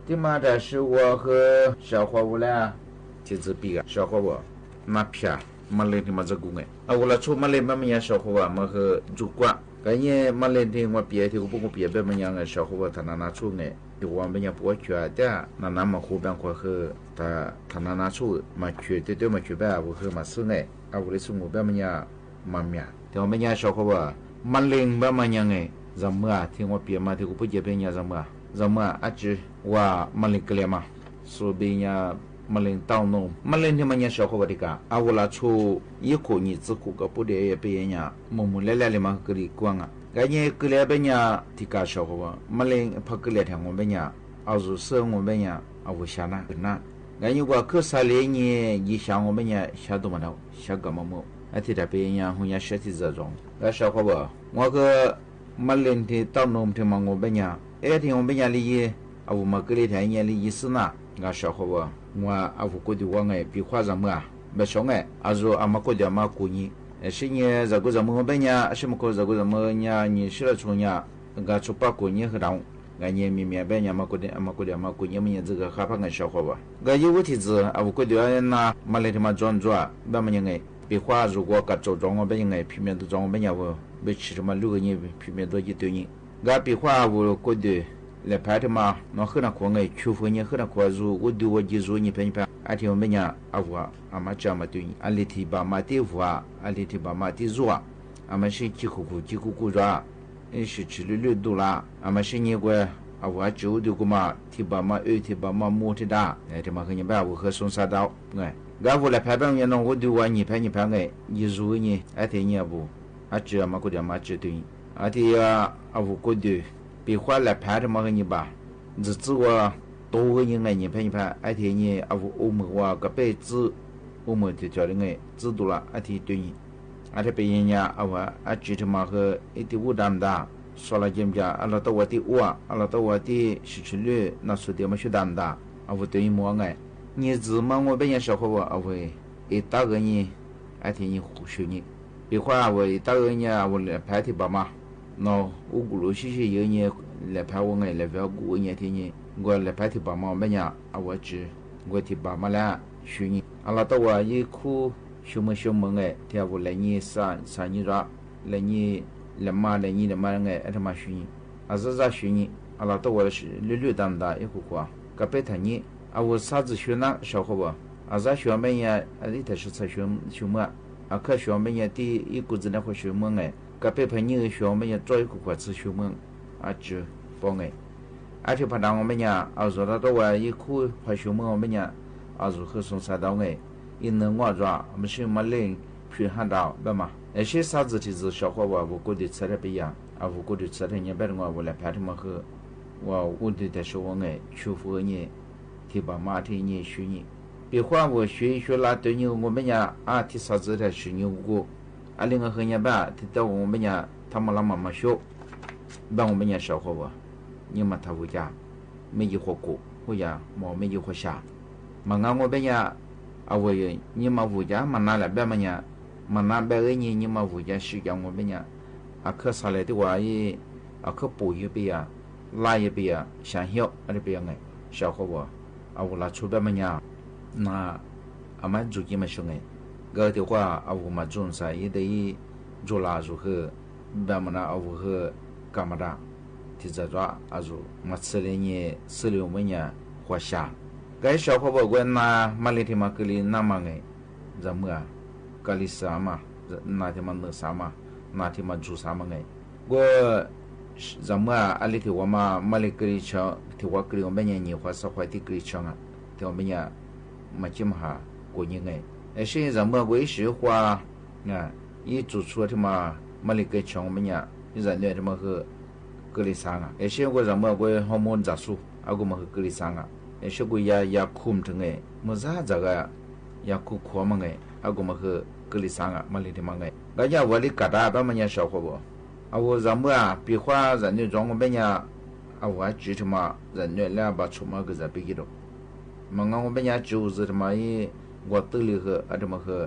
တိမးတၢ်ဆှုဝၣ်ဃုာ် ရှောက်ဃော်ဝူၤလၢ ထံၣ်စုပီၵၢ ရှောက်ဃော်ဝူၤ နၢ်ဖျၢၣ် မလိန်ထံၣ်မးစ့ၢ်ကီးငဲၢ် အဝူၤလီၤဆိ မလိန်ဘၣ်မညါ ရှောက်ဃော်ဝူၤ မၤဃုာ် စူးကွၢ် ကညီမလိန်ထံၣ် ငွေ့ပျဲၣ် ထံၣ်ကပိာ်ငွေ့ပျဲၣ်ဘၣ်မညါငဲၢ် ရှောက်ဃော်ဝူၤ တၢ်နးနးဆိငဲၢ် ထံၣ်ဝၣ်ဘၣ်မညါ ပှၤဆှၢတၢ် နးနးမၤဃူဘၣ်ခွါဃုာ် တၢ် တၢ်နးနးဆိ မၤဆှၢ တၢ်တၢ်မၤဆှၢဘၣ် အဝူၤဃုာ်မၤဆှၢငဲၢ် အဝူၤလၢဆူငူးဘၣ်မညါ မၤမၠး ထံၣ်ဝၣ်ဘၣ်မညါ ရှောက်ဃော်ဝူၤ မလိန်ဘၣ်မညါငဲၢ် ယမုၢ်ဧၢ ထံၣ်ငွေ့ပျဲၣ်မး ထံၣ်ကပိာ်ငွေ့ပျဲၣ်ဘၣ်မညါ ယမုၢ်ဧၢ ယမုၢ်ဧၢ အစၢဝၣ် မလိန်ကလဲၤမး စူးဘၣ်ညါ မလိန်တၢ်အိၣ်နီ မလိန်ထံၣ်မးညါ ရှောက်ဃော်ဝူၤတကး အဝူၤလီၤဆိ ယံာ်ခိၣ်နံၣ် သီခိၣ်ကပိာ်ဒဲး ယဲၢ်ပယဲၢ်ညါ မိၢ်မိၢ်လဲလဲလံ မၤဃုာ်ကလံၤကွၢ်ငါ ကညီကလဲၤဘၣ်မညါ တကး ရှောက်ဃော်ဝူၤ မလိန်ဖးကလဲၤထီၣ်ငိၢ်ဘၣ်မညါ အစူးဆၢငိၢ်ဘၣ်မညါ အဝူၤစှၤနၢ် ကနၣ် ကညီကွၢ် ခုၣ်စးလ့ၣ်ညါ ယံာ်စှၤငိၢ်ဘၣ်မညါ စှၤဒိၣ်မးဒီး စှၤကမၣ်မုာ် အထံၣ်တၢ်ပယဲၢ်ညါ ဟူညါဆှၢထံၣ်စၢၤစီ ဂၤ ရှောက်ဃော်ဝူၤ မၤဃုာ် မလိန်ထံၣ်တၢ်အိၣ်နီ ထံၣ်မးငိၢ်ဘၣ်မညါ အဲ ထံၣ်ငိၢ်ဘၣ်မညါလံယဲၢ် အဝူၤမၤကလဲၤထီၣ်ညါလံယဲၢ် စူးနၢ် ဂၤ ရှောက်ဃော်ဝူၤ မၤအဝူၤကိးဒုးဝဲငဲၢ် ပံၤခွါ ယမုၢ်ဧၢ ဘၣ်ဆိငဲၢ် အစူးအမၤကိးဒုးအမၤကိးနံၤ အစံးနံၤ ယၤကိးယမုၢ်ဘၣ်မညါ အစံးမုၢ်ကိး ယၤကိးယမုၢ်ညါ နံၤဆံလီၤဆိညါ ဂၤဆိပာ်ကိးနံၤဃုာ်ဒီး ဂၤညီမံၤမံၤဘၣ်မညါ မၤကိးဒုး အမၤကိးဒုးအမၤကိးနံၤ မ့ၢ်ယဲၢ် ယကဃါဖးငဲၢ် ရှောက်ဃော်ဝူၤ ဂၤယဲၢ်ဝဲထံၣ်စၢၤ အဝူၤကိးဒုးအနၢ် မလိန်ထံၣ်မး ကၠီၣ်ကၠီၣ် ဘၣ်မညါငဲၢ် ပံၤခွါ အစူးကွၢ် ကးကၠီၣ်ကၠီၣ်ငိၢ်ဘၣ်မညါငဲၢ် ဖံးမဲာ်ဒိၣ်ကၠီၣ်ငိၢ်ဘၣ်မညါဝဲ ဘၣ်ဆံးထံၣ်မး လွံၢ်ဂၤညီ ဖံးမဲာ်ဒိၣ်ယဲၢ်တနံၤ ဂၤပံၤခွါ အဝူၤကိးဒုး လဲၤဖးထံၣ်မး နီၢ်ဃုၣ်နီၢ် ခိၣ်ငဲၢ် ဆိၣ်ဃုာ်ညီ ဃုၣ်နီၢ်ခိၣ် အစူးအိၣ်ဒုးဝဲ ယံာ်စူးညီဖဲညီဖဲ အထံၣ်ဝဲဘၣ်မညါ အဝူၤ အမၤစၢၤမၤတုၤနံၤ အလံၤထံၣ်ဘၣ်မးတ့ၢ်ဝၣ် အလံၤထံၣ်ဘၣ်မးတ့ၢ်စူး အမၤစံး ကံၢ်ခိၣ်ခိၣ် ကံၢ်ကိၢ်ကိၢ်ယွၤ အ့ၣ် ဆံးဆံးလွံၢ်လွံၢ်ဒိၣ်လၢ အမၤစံးညီကွဲ အဝူၤအစူးအိၣ်ဒုးကိးမး ထံၣ်ဘၣ်မးအၢ ထံၣ်ဘၣ်မးမိၢ်ထံၣ်ဒါ ထံၣ်မးဃုာ်ညီဘၣ် အဝူၤဃုာ် စူးစးဒီး ဂၤ ဂၤအဝူၤလဲၤဖးဘၣ်မညါနီၢ်အိၣ်ဒုးဝဲ ညီဖဲညီဖဲငဲၢ် ယံာ်စူးညီ အထံၣ်ညီအပူၤ အစူးအမၤကိးဒုးအမၤစၢၤတုၤနံၤ အထံၣ် အဝူၤကိးဒုး ပံၤခွါလဲၤဖးထံၣ်မးဃုာ်ညီဘၣ် စူးစူးဝဲ တိၢ်ဃုာ်ညီငဲၢ် ညီဖဲညီဖဲ အထံၣ်ညီ အဝူၤအိၣ်မုာ်ဝဲ ကပဲၢ်စူး အိၣ်မုာ်ထီၣ်ထီၣ်လၢငဲၢ် စူးဒိၣ်လၢ အထံၣ်တုၤနံၤ အထံၣ်ပယဲၢ်ညါ အဝူၤအစူးထံၣ်မးဃုာ် အ့ၣ် တ့ၢ်ဝူၣ်ဒါမတၤ စီၤလၤက့မၠါ အလီၤတံၢ်ဝဲတ့ၢ်အိၣ် အလီၤတံၢ်ဝဲတ့ၢ် ဆံးဆံးလွံၢ် နီၢ်ဆိၣ်တ့ၢ်မၤဆူၣ်ဒါမတၤ အဝူၤတိၤယံာ်မးငဲၢ် နံၤစူးမးငိၢ်ဘၣ်မညါ ရှောက်ဃော်ဝူၤ အဝူၤ အ့ၣ် တၢ်ဂ့ၢ်ညီ အထံၣ်ညီဃုာ်ဆူညါ ပံၤခွါ အဝူၤအ့ၣ် တၢ်ဂ့ၢ်ညီ အဝူၤလဲၤဖးထံၣ်ဘၣ်မး နီၢ်အိၣ်ကူၣ်လိာ်ဆံးဆံးယဲၢ်ညီ လဲၤဖးဝဲငဲၢ် လဲၤဖးကူၣ်ဝဲညီ အထံၣ်ညီ ကွဲးလဲၤဖးထံၣ်ဘၣ်မးဘၣ်မညါ အဝူၤအစူး ကွဲးထံၣ်ဘၣ်မးလၢ ဆူညါ အလီၤတံၢ်ဝဲယံာ်ခူ ဆူမုၢ်ဆူမုၢ်ငဲၢ် ထံၣ်အဝူၤလဲၤနံၤစၢ် စၢ်နံၤရၣ် လဲၤနံၤ လဲၤမး လဲၤနံၤလဲၤမးငဲၢ် အထံၣ်မးဆူညါ အစၢ်စၢ်ဆူညါ အလီၤတံၢ်ဝဲလွံၢ်လွံၢ်ဒါမတၤ အ့ၣ် ခိၣ်ခိၣ် ကပဲၢ်ထီၣ်ညါ အဝူၤစၢ်စူးဆူနၢ် ရှောက်ဃော်ဝူၤ အစၢ်ဆူဘၣ်မညါ အလံာ်ထီၣ်ဆူ ဆူမုၢ် အခၢၣ်ဆူဘၣ်မညါ တ့ၢ်အ့ၣ် ကူၣ်စနဲၣ်ဃီဆူမုၢ်ငဲၢ် ကပဲၢ်ဖးညါဆူဘၣ်မညါ တြီအ့ၣ် ခိၣ်ခိၣ် ဆူမုၢ် အစူးပီၣ်ငဲၢ် အထံၣ်ဖးဒၣ်ဘၣ်မညါ အစူးလီၤတံၢ်ဝဲယံာ်ခူ ဖးဆူမုၢ်ဘၣ်မညါ အစူးဃုာ် စူးစးဒီးငဲၢ် အံၤနုာ်ငီၢ်ယွၤ မၤစံး မၤလ့ၣ်ဖုးဟးဒၣ်ဘၣ်မး အ့ၣ် ဆံးစၢ်စူးထံၣ်စၢၤ ရှောက်ဃော်ဝူၤ အဝူၤကိးဒုး ဆၢထၢၣ်ပယီၤ အဝူၤကိးဒုး ဆၢထၢၣ်ညီဘၣ်တငီၢ် အဝူၤလဲၤဖးထံၣ်မးဃုာ် ဝဲအိၣ်ဒုးတၢ်ဆူဝဲငဲၢ် ဆူဃုာ်ညီ ထံၣ်ဘၣ်မး အထံၣ်ညီဆူညါ ပံၤခွါ အဝူၤဆူဆူလၢ တိၤညီ ငိၢ်ဘၣ်မညါ အထံၣ်စၢ်စူးထီၣ်ဆူညါဂီၢ် အလံာ်ငါဃုာ်ညီဘၣ် ထံၣ်တၢ်ဂီၤဘၣ်မညါ ထံၣ်မးလၢမၤမၤဆိ ဘၣ်မးဘၣ်မညါ ရှောက်ဃော်ဝူၤ ညီမၤထးဝံၤကၢ် မ့ၢ်ယံာ်ဃီခိၣ် အိၣ်ယၤ မ့ၢ်မ့ၢ်ယံာ်ဃီဆၣ် မၤငါငိၢ်ဘၣ်မညါ အဝူၤ ညီမၤဝံၤကၢ် မၤနါလဲၣ်ဘၣ်မညါ မၤနါဘၣ်ဂ့ၤညီ ညီမၤဝံၤကၢ် ဆံးကၢ်ငိၢ်ဘၣ်မညါ အခၢၣ်စးလဲၣ်တံၢ်ဝဲအံၤ အခၢၣ်ပူၤယဲၢ်ပယီၤ လါယဲၢ်ပယီၤ စှၤဟ့ၣ် အတပယီၤငဲၢ် ရှောက်ဃော်ဝူၤ အဝူၤလီၤဆိဘၣ်မညါ န အမၤစူးက့ၤမၤဆိငဲၢ် ဂၤတံၢ်ဝဲ အဝူၤမၤစူးစၢ်အံၤ တအံၤ စူးလၢအစူးဃုာ် ဘၣ်မနုၤ အဝူၤဃုာ် ကမၤတၢ် ထံၣ်စၢ်ဒၣ် အစူး မၤဆၢလ့ၣ်ညီ ဆၢလ့ၣ်မးဘၣ်မညါ ဃီဆၣ် ဂၤ ရှောက်ဃော်ဝူၤ ကွဲးနၤ မၤလ့ၣ်ထံၣ်မးကလံၤနါမးငဲၢ် ယမုၢ်ဧၢ ကလံၤစၢ်မး နါထံၣ်မးနုာ်စၢ်မး နါထံၣ်မးစူးစၢ်မးငဲၢ် ကွဲး ယမုၢ်ဧၢ အလံာ်ထံၣ်ဝဲမး မၤလ့ၣ်ကလံၤဆၢ ထံၣ်ဝဲကလံၤအီၤဘၣ်မညါ နံၤဃီသီဃီတံၢ်ကလံၤဆၢဧါ ထံၣ်ဝဲဘၣ်မညါ မၤက့မၤဟး ကိးညီငဲၢ် အ့ၣ် ဆံး ယမုၢ်ဧၢ ကွဲးအံၤ ဆံးဃီ ယံာ်စူးဆူထံၣ်မး မၤလ့ၣ်ကလံၤဆၢအီၤဘၣ်မညါ ယယနုာ်ထံၣ်မးဃုာ် ကလံၤစၢ်ဧါ အ့ၣ် ဆံး ကွဲး ယမုၢ်ဧၢ ကွဲး ဟီၣ်မူၣ်စၢ်ဆူ အကိးမးဃုာ် ကလံၤစၢ်ဧါ အ့ၣ် ဆံး ကွဲး ယၤ ယၤခူၣ်မုၢ်ထံငဲၢ် မုၢ်စၢ်စၢ်ဂၤ ယၤခူၣ်ခူၣ်မးငဲၢ် အကိးမးဃုာ် ကလံၤစၢ်ဧါ မၤလ့ၣ်ထံၣ်မးငဲၢ် ဂၤယဝဲလံကးတၢ်ဘၣ်မညါ ရှောက်ဃော်ဝူၤ အဝူၤ ယမုၢ်ဧၢ ပံၤခွါ ယနုာ်ကၠီငိၢ်ဘၣ်မညါ အဝူၤအစူးထံၣ်မး ယနုာ်လၢအဘၣ်ဆိၣ်မးကစၢ်ပံက့ဒိၣ် မၤငါငိၢ်ဘၣ်မညါ စူးစူးထံၣ်မးအံၤ ကွၢ်တုၤလံဃုာ် အတမးဃုာ်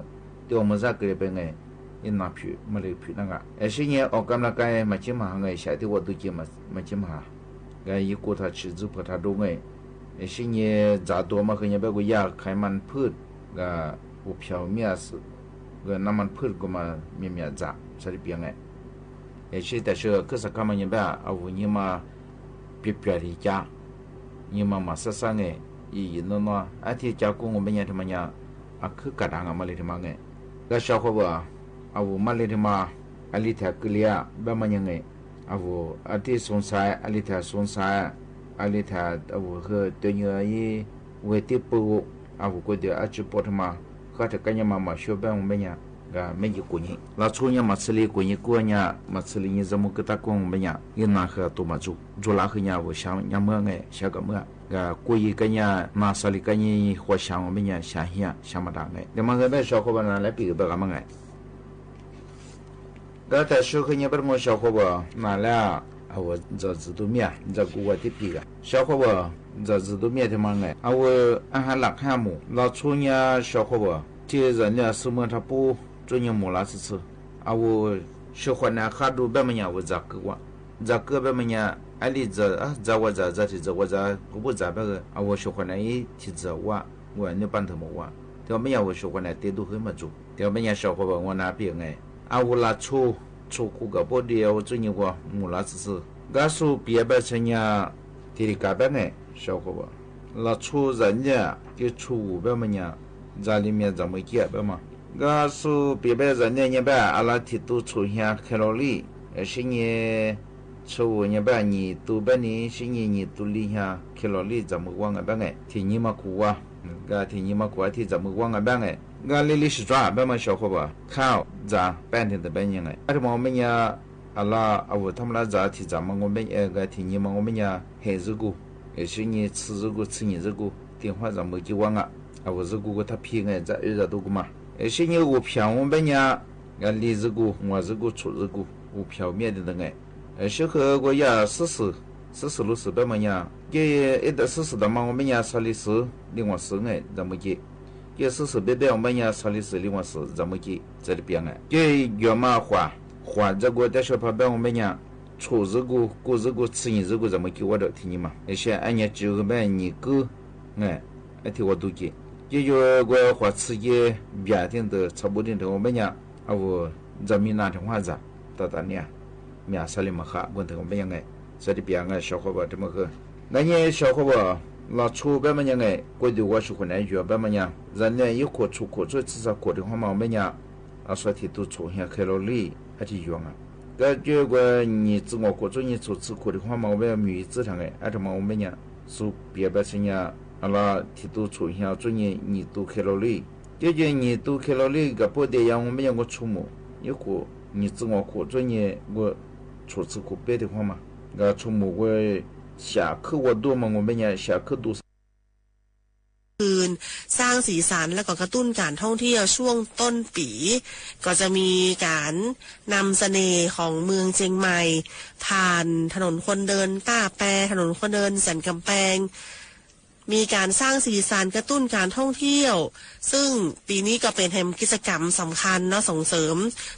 တ့ၢ်အီၤမုၢ်စၢ်ကလံၤပဲငဲၢ် ယနၢ်ဖုး မၤလ့ၣ်ဖုးနၤဂၤ အ့ၣ် ဆံး ညီ အီၣ်ကၢ်မလၢကၢ် မၤက့မၤဟးငဲၢ် ဆးတ့ၢ်ဝဲဒူက့ မၤက့မၤဟး ဂၤယံာ်ကိးထီၣ်ဆံး စုဖီၣ်ထီၣ်ဒိၣ်ငဲၢ် เอชิเยจ๋าตั๋วมาคือเยียะแป๊กกูย่าไขมันพืช ก็ อูเผียวเมีย ก็น้ำมันพืชก็มาเมียเมียจ๋า ใส่เปียงไง เอชิแต่เชื่อคือสักคำมันเยียะแป๊ก เอาหูเยียะมาเปียกๆ ทีจ้า เยียะมาหมาซ่าๆ ไง อีๆ น้อๆ อาทิตย์จ้ากู้งงเป๋นเยียะทำไมเยียะ อะ คือกัดอังอะ มาเลยที่มาไง ก็เจ้าข้อเบอร์ เอาหูมาเลยที่มา อะลิแถวกึเลีย แบบมันยังไง เอาหู อะที่สงสัย อะลิแถวสงสัย อะลิแถว เอาหู คือตั๋วเยียะอี เวทีปู เอาหู กูเดี๋ยวอะจุดปอดมา ก็ถ้าก็ยังมา มาช่วยแบบมันเยียะ ก็ไม่อยู่กูนี่ ลาวชูเยียะมาเสลีกูนี่กูเยียะ มาเสลีนี่จะมุกกึตากูมันเยียะ ยืนนาคือตั๋วมาจุ จุลาคือเยียะ หู เช้าเยียะเมื่อไง เช้ากับเมื่อ ก็กู้ยีก็เยียะ นาสาลีก็เยียะ หัวเช้ามันเยียะ เช้าเฮีย เช้ามาดาไง เดี๋ยวมาเกิดได้เจ้าข้อเบอร์นั้นแล้วปีกแบบกันมาไง ก็แต่เชื่อคือเยียะแป๊กงงเจ้าข้อเบอร์นั้นแล้ว เอาหู จะจื้อตั๋วเมีย จะกู้ว่าตี้ปีกอะ เจ้าข้อเบอร์ จะจื้อตั๋วเมียที่มาไง เอาหู อาหารหลักห้าหมู่ ลาวชูเยียะเจ้าข้อเบอร์ ที่จะเนี่ยซื้อเมืองทับปู จุเยียะหมู่ละซื่อๆ เอาหู เชื่อคนเนี่ยข้าดูแบบมันเยียะ หู จะคือว่า จะคือแบบมันเยียะ อะลิจะ อะ จะว่าจะ จะที่จะว่าจะ กูบ่จะแบบ เอาหู เชื่อคนเนี่ยอีที่จะว่า ว่าเนี่ยปันเถอะหมดว่า แต่ว่ามันเยียะ หู เชื่อคนเนี่ยเตะดูขึ้นมาจุ แต่ว่ามันเยียะเจ้าข้อเบอร์ว่านาเปียงไง เอาหู ลาวชู ชูกู้กับพวกเดียวจุเยียะว่าหมู่ละซื่อๆ ก็สู้เปียแบบเชียะ ทีดีกาแบบไง เจ้าข้อเบอร์ ลาวชูจะเนี่ย คือชูแบบมันเยียะ จะลิเมียจะไม่เกี่ยแบบมา ก็สู้เปียแบบจะเนี่ยเยียะแบบ อะละที่ตู้ชูเหียแคลอรี่ เอชิเยะ ชูเยียะแบบ หยี่ตู้แบบนี้ ชิเยะ หยี่ตู้ลิเหียแคลอรี่จะมือว่าไงแบบไง ที่นี่มากู้ว่า ก็ที่นี่มากู้ว่าที่จะมือว่าไงแบบไง ก็ลิลิสตราแบบมาเจ้าข้อเบอร์ ข้าว จ๋า แป้ง ที่แต่แบบยังไง อะที่มองมันเยียะ อะละ เอาหู ธรรมดาจ๋า ที่จ๋ามางงเป๋น เออ ก็ที่นี่มางงเป๋นเยียะ เฮจื้อกู้ เอชิเยะ ซื่อจื้อกู้ ซื่อหยี่จื้อกู้ ที่หัวจะมือกี่ว่าไง เอาหู จื้อกู้ก็ถ้าพีไง จะ เออ จะดูกู้มา เอชิเยะ หูเผียวเป๋นเยียะ ก็ลีจื้อกู้ หัวจื้อกู้ ชูจื้อกู้ หูเผียวเมียที่ตึงไง เอชิคือกูย่าซื่อซื่อ ซื่อซื่อรู้สึกแบบมันเยียะ เก้เอแต่ซื่อซื่อแต่มางงเป๋นเยียะ สาลีซื่อ ลิงหัวซื่อไง จะมือกี่ เก้ซื่อซื่อเบ้เบ้เป๋นเยียะ สาลีซื่อ ลิงหัวซื่อ จะมือกี่ จะได้เปียงไง เก้หยวนมาขวา ขวาจะกู้แต่เชื่อพาแบบมันเยียะ ชูจื้อกู้ กู้จื้อกู้ ซื่อหยี่จื้อกู้ จะมือกี่ว่าเดี๋ยวที่นี่มา เอชิอันเยียะจื้อแบบหยี่กู้ไง ไอ้ที่ว่าดูกี่ เก้หยวนกู้ขวาซื่อเก้เบียร์ที่เต๋อ ชาบูที่เต๋อมันเยียะ เอาหู จะมีนาถึงหัวจะ ตาตาเนี่ย เมียสาลีมาค่ะ บนถึงมันเป๋นยังไง สาลีเปียงไง เจ้าข้อเบอร์ที่มันคือ ก็เนี่ยเจ้าข้อเบอร์ ลาวชูแบบมันยังไง กูดูว่าชูคนไหนอยู่แบบมันเยียะ จะเนี่ยยี่ขวดชูขวดช่วยซื่อสักขวดที่หัวเมาเป๋นเยียะ อะสาลีที่ตู้ชูเหียแคลอรี่ อะที่หยวนอะ ก็เจ้ากูหยี่จื้องอขวดช่วยหยี่ชูซื่อขวดที่หัวเมาเป๋นเยียะ มีจื้อทางไง อะที่เมาเป๋นเยียะ สู้เปียร์แบบเชียะ อะละที่ตู้ชูเหียช่วยหยี่ หยี่ตู้แคลอรี่ เจ้าเจ้าหยี่ตู้แคลอรี่กับพวกเดียวยังไม่ยังกูชูหมู่ ยี่ขวด หยี่จื้องอขวดช่วยหยี่ กูชูซื่อขวดเป้ที่หัวมา ก็ชูหมู่เว้ย เสียคือว่าดูมันกูเป๋นเยียะ เสียคือดู คืน สร้างสีสันและก็กระตุ้นการท่องเที่ยวช่วงต้นปี ก็จะมีการนำเสน่ห์ของเมืองเจียงใหม่ ผ่านถนนคนเดินต้าแป ถนนคนเดินสันกำแพง มีการสร้างสีสันกระตุ้นการท่องเที่ยว ซึ่งปี๋นี้ก็เป๋นแหมกิจกรรมสำคัญเนาะ ส่งเสริม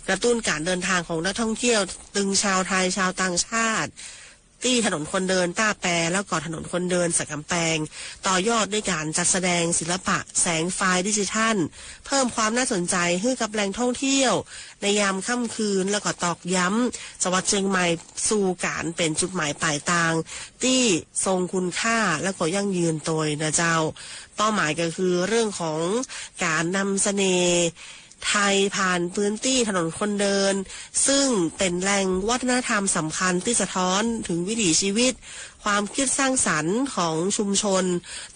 กระตุ้นการเดินทางของนักท่องเที่ยว ตึงชาวไทย ชาวต่างชาติ ตี้ถนนคนเดินต้าแป แล้วก็ถนนคนเดินสันกำแพง ต่อยอดด้วยการจัดแสดงศิลปะแสงไฟดิจิทัล เพิ่มความน่าสนใจหื้อกับแหล่งท่องเที่ยวในยามค่ำคืน แล้วก็ตอกย้ำจังหวัดเจียงใหม่สู่การเป๋นจุดหมายปลายตางตี้ทรงคุณค่าและก็ยั่งยืนโตยนะเจ้า เป้าหมายก็คือเรื่องของการนำเสน่ห์ ไทยผ่านพื้นตี้ถนนคนเดิน ซึ่งเป๋นแหล่งวัฒนธรรมสำคัญตี้สะท้อนถึงวิถีชีวิต ความคิดสร้างสรรค์ของชุมชน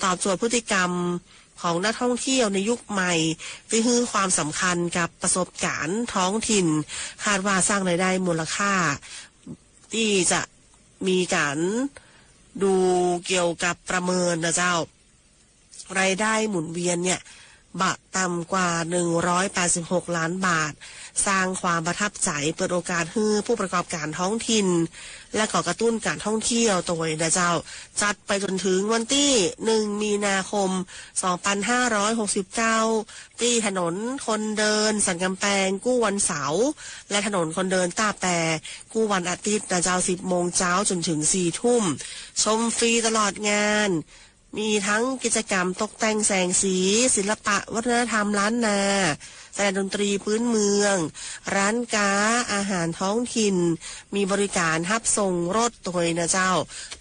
ตอบโจทย์พฤติกรรมของนักท่องเที่ยวในยุคใหม่ ตี้หื้อความสำคัญกับประสบการณ์ท้องถิ่น คาดว่าสร้างรายได้มูลค่า ตี้จะมีการดูเกี่ยวกับประเมินนะเจ้า รายได้หมุนเวียนเนี่ย บ่ต่ำกว่า หนึ่งร้อยแปดสิบหกล้านบาท สร้างความประทับใจ เปิดโอกาสหื้อผู้ประกอบการท้องถิ่น และก็กระตุ้นการท่องเที่ยวโตยนะเจ้า จัดไปจนถึงวันตี้ หนึ่งมีนาคม สองพันห้าร้อยหกสิบเก้า ตี้ถนนคนเดินสันกำแพงกู้วันเสาร์ และถนนคนเดินต้าแปกู้วันอาทิตย์นะเจ้า สิบโมงเจ๊าจนถึงสี่ทุ่ม ชมฟรีตลอดงาน มีตึงกิจกรรมตกแต่งแสงสี ศิลปะวัฒนธรรมล้านนา แสดงดนตรีพื้นเมือง ร้านก๊า อาหารท้องถิ่น มีบริการฮับส่งรถตวยนะเจ้า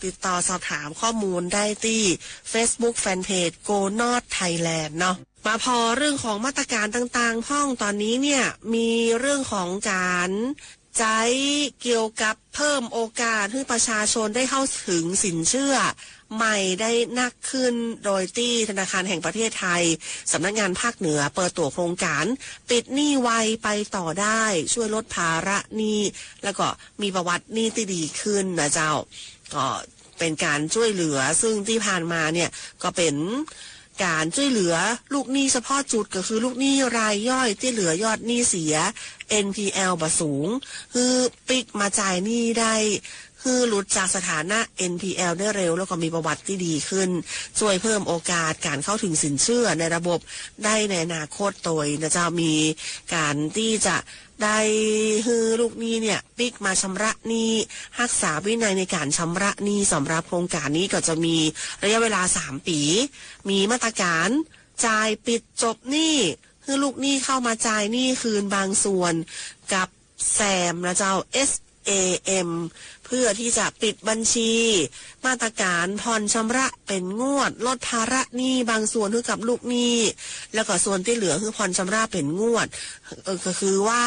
ติดต่อสอบถามข้อมูลได้ตี้ Facebook Fanpage Go North Thailand เนาะ มาผ่อเรื่องของมาตรการต่างๆ พ่อง ต๋อนนี้เนี่ย มีเรื่องของก๋านใจ๊เกี่ยวกับเพิ่มโอกาสหื้อประชาชนได้เข้าเถิงสินเชื่อใหม่ได้นักขึ้น โดยตี้ธนาคารแห่งประเทศไทย สำนักงานภาคเหนือ เปิดตั๋วโครงก๋าน ปิดหนี้ไวไปต่อได้ ช่วยลดภาระหนี้ แล้วก็มีประวัติหนี้ตี้ดีขึ้นนะเจ้า ก็ เป๋นก๋านจ้วยเหลือ ซึ่งตี้ผ่านมาเนี่ย ก็เป๋นก๋านจ้วยเหลือลูกหนี้เฉพาะจุด ก็คือลูกหนี้รายย่อยตี้เหลือยอดหนี้เสีย NPL บ่สูง หื้อปิ๊กมาจ่ายหนี้ได้ หื้อหลุดจากสถานะ NPL ได้เร็ว แล้วก็มีประวัติตี้ดีขึ้น จ้วยเพิ่มโอกาสก๋านเข้าเถิงสินเชื่อในระบบได้ในอนาคตตวยนะเจ้า มีก๋านตี้จะ ได้หื้อลูกหนี้เนี่ยปิ๊กมาชำระหนี้ ฮักษาวินัยในก๋านชำระหนี้ สำหรับโครงก๋านนี้ก็จะมีระยะเวลาสามปี๋ มีมาตรก๋านจ่ายปิดจบหนี้ หื้อลูกหนี้เข้ามาจ่ายหนี้คืนบางส่วนกับ แซม นะเจ้า เอส เอ เอ็ม เพื่อตี้จะปิดบัญชี มาตรก๋านผ่อนชำระเป๋นงวด ลดภาระหนี้บางส่วนหื้อกับลูกหนี้ แล้วก็ส่วนตี้เหลือหื้อผ่อนชำระเป๋นงวด เอ่อ ก็คือว่า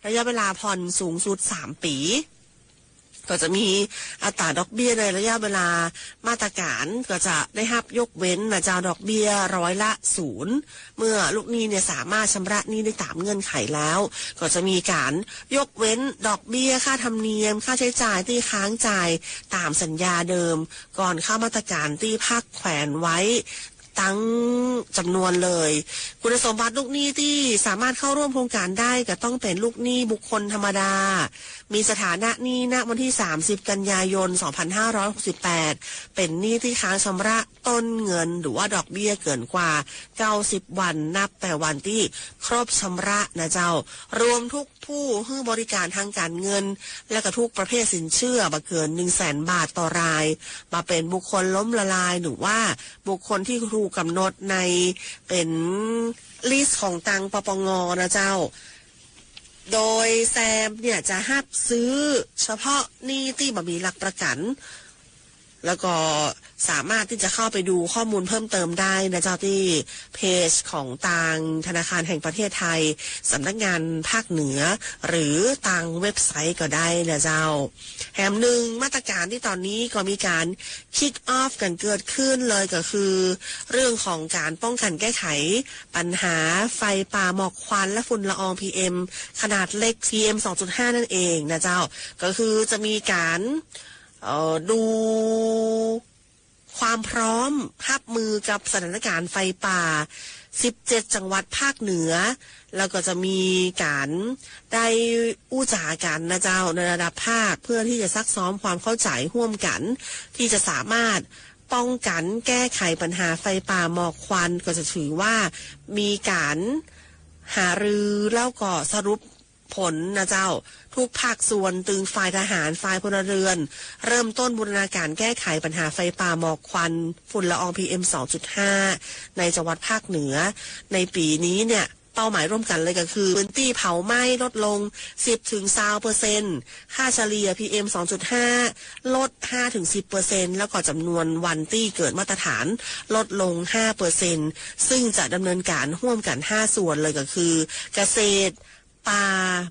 ระยะเวลาผ่อนสูงสุดสามปี๋ ก็จะมีอัตราดอกเบี้ยในระยะเวลามาตรก๋านก็จะได้ฮับยกเว้นนะเจ้า ดอกเบี้ยร้อยละศูนย์ เมื่อลูกหนี้เนี่ยสามารถชำระหนี้ได้ต๋ามเงื่อนไขแล้ว ก็จะมีก๋านยกเว้นดอกเบี้ยค่าธรรมเนียม ค่าใจ๊จ่ายตี้ค้างจ่ายต๋ามสัญญาเดิม ก่อนเข้ามาตรก๋านตี้พรรคแขวนไว้ ตึงจ๋ำนวนเลย คุณสมบัติลูกหนี้ตี้สามารถเข้าร่วมโครงก๋านได้ก็ต้องเป๋นลูกหนี้บุคคลธรรมดา มีสถานะหนี้ณวันตี้สามสิบกันยายนสองพันห้าร้อยหกสิบแปด เป๋นหนี้ตี้ค้างชำระต้นเงินหรือว่าดอกเบี้ยเกินกว่าเก้าสิบวันนับแต่วันตี้ครบชำระนะเจ้า รวมทุก ผู้หื้อบริก๋านตางก๋านเงิน และก็ทุกประเภทสินเชื่อบ่เกินหนึ่งแสนบาทต่อราย บ่าเป๋นบุคคลล้มละลาย หรือว่าบุคคลตี้ถูกก๋ำหนดในเป๋นลิสต์ของตาง ปปง นะเจ้า โดยแซมเนี่ยจะฮับซื้อเฉพาะหนี้ตี้บ่มีหลักประกั๋น แล้วก็สามารถตี้จะเข้าไปดูข้อมูลเพิ่มเติมได้นะเจ้า ตี้เพจของตางธนาคารแห่งประเทศไทย สำนักงานภาคเหนือ หรือตางเว็บไซต์ก็ได้นะเจ้า แหมนึ่งมาตรก๋านตี้ต๋อนนี้ก็มีก๋าน kick off กั๋นเกิดขึ้นเลย ก็คือเรื่องของก๋านป้องกั๋นแก้ไขปัญหาไฟป่า หมอกควัน และฝุ่นละออง PM ขนาดเล็ก PM สองจุดห้า นั่นเองนะเจ้า ก็คือจะมีก๋าน เอ่อ ดูความพร้อมฮับมือกับสถานก๋านไฟป่า สิบเจ็ด จังหวัดภาคเหนือ แล้วก็จะมีก๋านได้อู้จ๋ากั๋นนะเจ้า ในระดับภาค เพื่อตี้จะซักซ้อมความเข้าใจ๋ฮ่วมกั๋น ตี้จะสามารถป้องกั๋นแก้ไขปัญหาไฟป่าหมอกควัน ก็จะถือว่ามีก๋านหารือแล้วก็สรุป ผลนะเจ้า ทุกภาคส่วน ตึงฝ่ายทหาร ฝ่ายพลเรือน เริ่มต้นบูรณาก๋านแก้ไขปัญหาไฟป่าหมอกควัน ฝุ่นละออง PM สองจุดห้า ในจังหวัดภาคเหนือ ในปี๋นี้เนี่ย เป้าหมายร่วมกั๋นเลยก็คือ พื้นตี้เผาไหม้ลดลง สิบถึงซาวเปอร์เซ็นต์ ค่าเฉลี่ย PM สองจุดห้า ลด ห้าถึงสิบเปอร์เซ็นต์ แล้วก็จ๋ำนวนวันตี้เกินมาตรฐานลดลง ห้าเปอร์เซ็นต์ ซึ่งจะดำเนินก๋านฮ่วมกั๋น ห้าส่วนเลยก็คือ เกษตร ป่า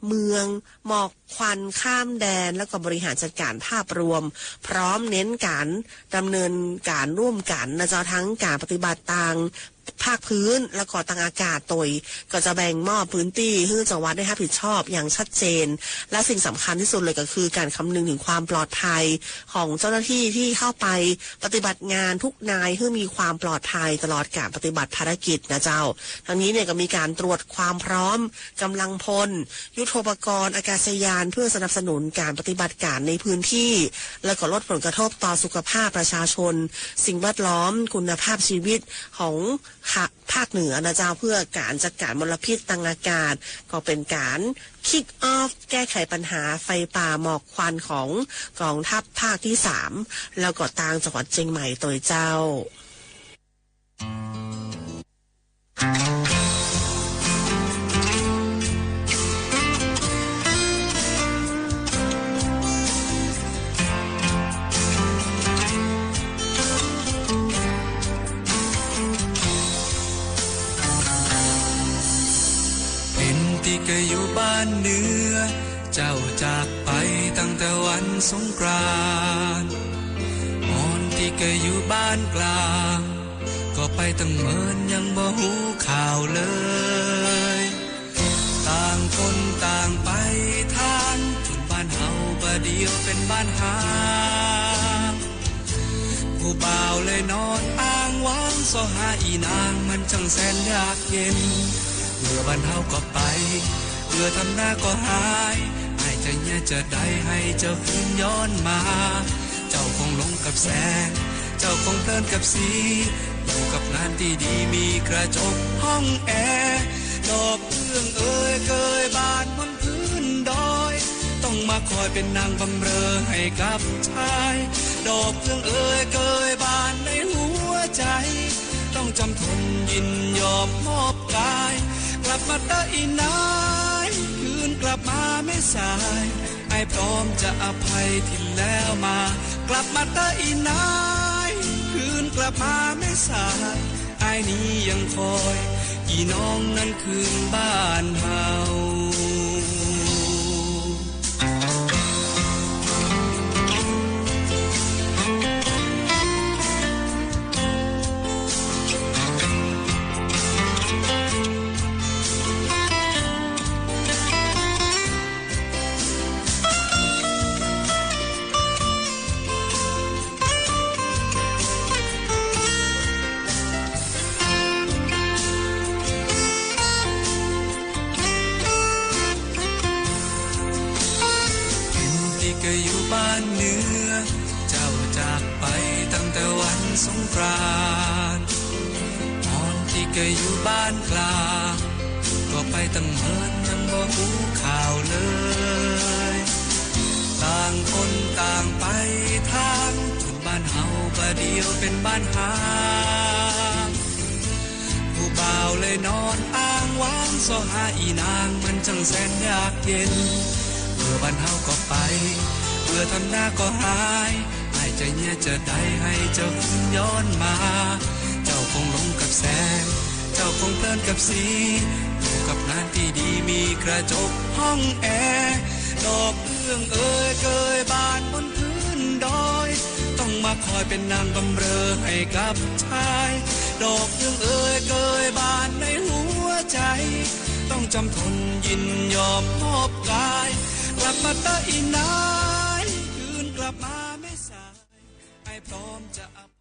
เมือง หมอกควันข้ามแดน แล้วก็บริหารจัดก๋านภาพรวม พร้อมเน้นก๋านดำเนินก๋านร่วมกั๋นนะเจ้า ตึงก๋านปฏิบัติตางภาคพื้น แล้วก็ตางอากาศตวย ก็จะแบ่งมอบพื้นตี้หื้อจังหวัดได้ฮับผิดชอบอย่างชัดเจน และสิ่งสำคัญตี้สุดเลยก็คือก๋านคำนึงเถิงความปลอดภัยของเจ้าหน้าตี้ตี้เข้าไปปฏิบัติงานทุกนายหื้อมีความปลอดภัยตลอดก๋านปฏิบัติภารกิจนะเจ้า ตึงนี้เนี่ยก็มีก๋านตรวจความพร้อม ก๋ำลังพล ยุทโธปกรณ์ อากาศยาน เพื่อสนับสนุนก๋านปฏิบัติก๋านในพื้นตี้ และก็ลดผลกระทบต่อสุขภาพประชาชน สิ่งแวดล้อม คุณภาพชีวิตของภาคเหนือนะเจ้า เพื่อก๋านจัดก๋านมลพิษตางอากาศ ก็เป๋นก๋าน kick off แก้ไขปัญหาไฟป่าหมอกควันของก๋องทัพภาคตี้สาม แล้วก็ตางจังหวัดเจียงใหม่ตวยเจ้า านเหนือ เจ้าจากไปตั้งแต่วันสงกรานต์ ต๋อนตี้เกยอยู่บ้านกลาง ก็ไปตั้งเมินยังบ่ฮู้ข่าวเลย ต่างคนต่างไปทาน จนบ้านเฮาบ่าเดี่ยวเป๋นบ้านฮ้าง ผู้บ่าวเลยนอนอ้างว้าง เซาะหาอี่นางมันจั่งแสนยากเย็น เมื่อบ้านเฮาก็ไป เมื่อทำนาก็หาย อ้ายจะเยียะจาใดหื้อเจ้าคืนย้อนมา เจ้าคงหลงกับแสง เจ้าคงเพลินกับสี อยู่กับงานตี้ดีมีกระจกห้องแอร์ ดอกเฟื่องเอ่ยเกยบานบนพื้นดอย ต้องมาคอยเป๋นนางบำเรอหื้อกับชาย ดอกเฟื่องเอ่ยเกยบานในหัวใจ๋ ต้องจำทนยินยอมมอบกาย กลับมาเต๊อะอี่นาย คืนกลับมาแม่สาย อ้ายพร้อมจะอภัยที่แล้วมา กลับมาเต๊อะอี่นาย คืนกลับมาแม่สาย อ้ายนี้ยังคอย อี่น้องนั้นคืนบ้านเฮา ตี้เกยอยู่บ้านเหนือ เจ้าจากไปตั้งแต่วันสงกรานต์ ต๋อนตี้เกยอยู่บ้านกลาง ก็ไปตั้งเมินยังบ่ฮู้ข่าวเลย ต่างคนต่างไปทาน จนบ้านเฮาบ่าเดี่ยวเป๋นบ้านฮ้าง ผู้บ่าวเลยนอนอ้างว้าง เซาะหาอี่นางมันจั่งแสนยากเย็น เมื่อบ้านเฮาก็ไป เมื่อทำนาก็หาย อ้ายจะเยียะจาใดหื้อเจ้าคืนย้อนมา เจ้าคงหลงกับแสง เจ้าคงเพลินกับสี อยู่กับงานตี้ดีมีกระจกห้องแอร์ ดอกเฟื่องเอ่ยเกยบานบนพื้นดอย ต้องมาคอยเป๋นนางบำเรอหื้อกับชาย ดอกเฟื่องเอ่ยเกยบานในหัวใจ๋ ต้องจำทนยินยอมมอบกาย กลับมาเต๊อะอี่นาย คืนกลับมาแม่สาย อ้ายพร้อมจะอภัย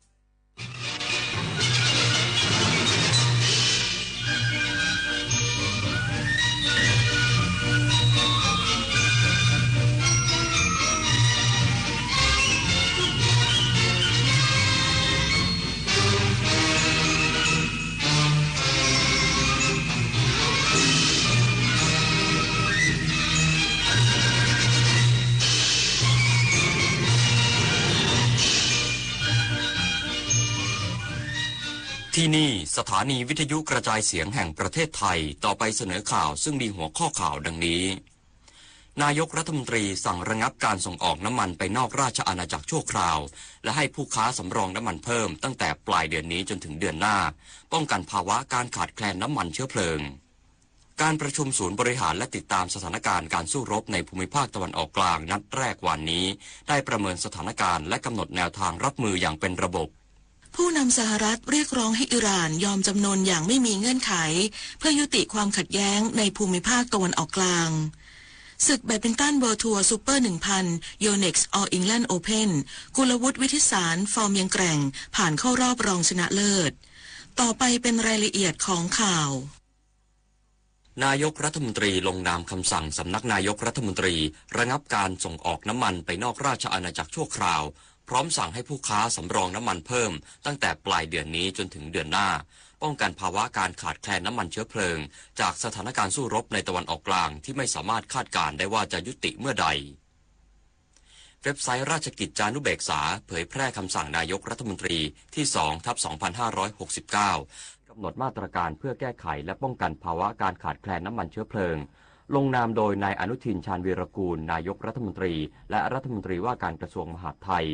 ที่นี่สถานีวิทยุกระจายเสียงแห่งประเทศไทย ต่อไปเสนอข่าวซึ่งมีหัวข้อข่าวดังนี้ นายกรัฐมนตรีสั่งระงับการส่งออกน้ำมันไปนอกราชอาณาจักรชั่วคราว และให้ผู้ค้าสำรองน้ำมันเพิ่มตั้งแต่ปลายเดือนนี้จนถึงเดือนหน้า ป้องกันภาวะการขาดแคลนน้ำมันเชื้อเพลิง การประชุมศูนย์บริหารและติดตามสถานการณ์การสู้รบในภูมิภาคตะวันออกกลางนัดแรกวานนี้ ได้ประเมินสถานการณ์และกำหนดแนวทางรับมืออย่างเป็นระบบ ผู้นำสหรัฐเรียกร้องให้อิหร่านยอมจำนนอย่างไม่มีเงื่อนไข เพื่อยุติความขัดแย้งในภูมิภาคตะวันออกกลาง ศึกแบดมินตันเวิลด์ทัวร์ซูเปอร์ หนึ่งพัน Yonex All England Open กุลวุฒิ วิทธิสาร ฟอร์มยังแกร่ง ผ่านเข้ารอบรองชนะเลิศ ต่อไปเป็นรายละเอียดของข่าว นายกรัฐมนตรีลงนามคำสั่งสำนักนายกรัฐมนตรีระงับการส่งออกน้ำมันไปนอกราชอาณาจักรชั่วคราว พร้อมสั่งให้ผู้ค้าสำรองน้ำมันเพิ่มตั้งแต่ปลายเดือนนี้จนถึงเดือนหน้า ป้องกันภาวะการขาดแคลนน้ำมันเชื้อเพลิง จากสถานการณ์สู้รบในตะวันออกกลางที่ไม่สามารถคาดการณ์ได้ว่าจะยุติเมื่อใด เว็บไซต์ราชกิจจานุเบกษาเผยแพร่คำสั่งนายกรัฐมนตรีที่ สองทับสองพันห้าร้อยหกสิบเก้า กำหนดมาตรการเพื่อแก้ไขและป้องกันภาวะการขาดแคลนน้ำมันเชื้อเพลิง ลงนามโดยนายอนุทิน ชาญวีรกูล นายกรัฐมนตรี และรัฐมนตรีว่าการกระทรวงมหาดไทย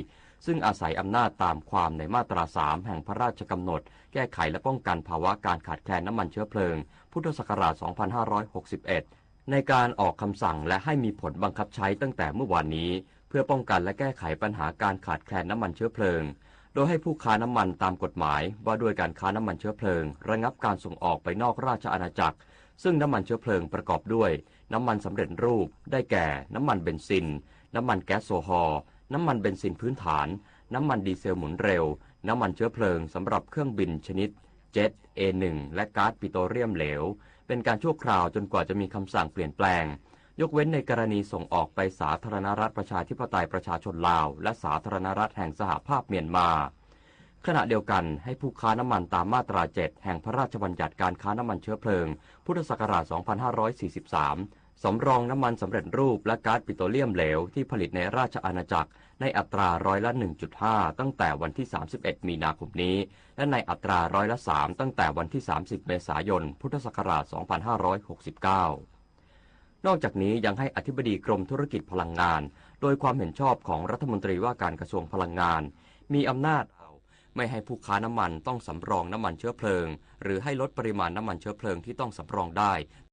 ซึ่งอาศัยอำนาจตามความในมาตรา สาม แห่งพระราชกำหนดแก้ไขและป้องกันภาวะการขาดแคลนน้ำมันเชื้อเพลิง พุทธศักราช สองพันห้าร้อยหกสิบเอ็ด ในการออกคำสั่งและให้มีผลบังคับใช้ตั้งแต่เมื่อวานนี้ เพื่อป้องกันและแก้ไขปัญหาการขาดแคลนน้ำมันเชื้อเพลิง โดยให้ผู้ค้าน้ำมันตามกฎหมายว่าด้วยการค้าน้ำมันเชื้อเพลิง ระงับการส่งออกไปนอกราชอาณาจักร ซึ่งน้ำมันเชื้อเพลิงประกอบด้วย น้ำมันสำเร็จรูป ได้แก่ น้ำมันเบนซิน น้ำมันแก๊สโซฮอล์ น้ำมันเบนซินพื้นฐาน น้ำมันดีเซลหมุนเร็ว น้ำมันเชื้อเพลิงสำหรับเครื่องบินชนิดเจ็ต เอ หนึ่ง และก๊าซปิโตรเลียมเหลว เป็นการชั่วคราวจนกว่าจะมีคำสั่งเปลี่ยนแปลง ยกเว้นในกรณีส่งออกไปสาธารณรัฐประชาธิปไตยประชาชนลาว และสาธารณรัฐแห่งสหภาพเมียนมา ขณะเดียวกันให้ผู้ค้าน้ำมันตามมาตราเจ็ด แห่งพระราชบัญญัติการค้าน้ำมันเชื้อเพลิง พุทธศักราช สองพันห้าร้อยสี่สิบสาม สำรองน้ำมันสำเร็จรูปและก๊าซปิโตรเลียมเหลวที่ผลิตในราชอาณาจักร ในอัตราร้อยละ หนึ่งจุดห้า ตั้งแต่วันที่ สามสิบเอ็ด มีนาคมนี้ และในอัตราร้อยละ สาม ตั้งแต่วันที่ สามสิบ เมษายน พุทธศักราช สองพันห้าร้อยหกสิบเก้า นอกจากนี้ยังให้อธิบดีกรมธุรกิจพลังงาน โดยความเห็นชอบของรัฐมนตรีว่าการกระทรวงพลังงาน มีอำนาจไม่ให้ผู้ค้าน้ำมันต้องสำรองน้ำมันเชื้อเพลิง หรือให้ลดปริมาณน้ำมันเชื้อเพลิงที่ต้องสำรองได้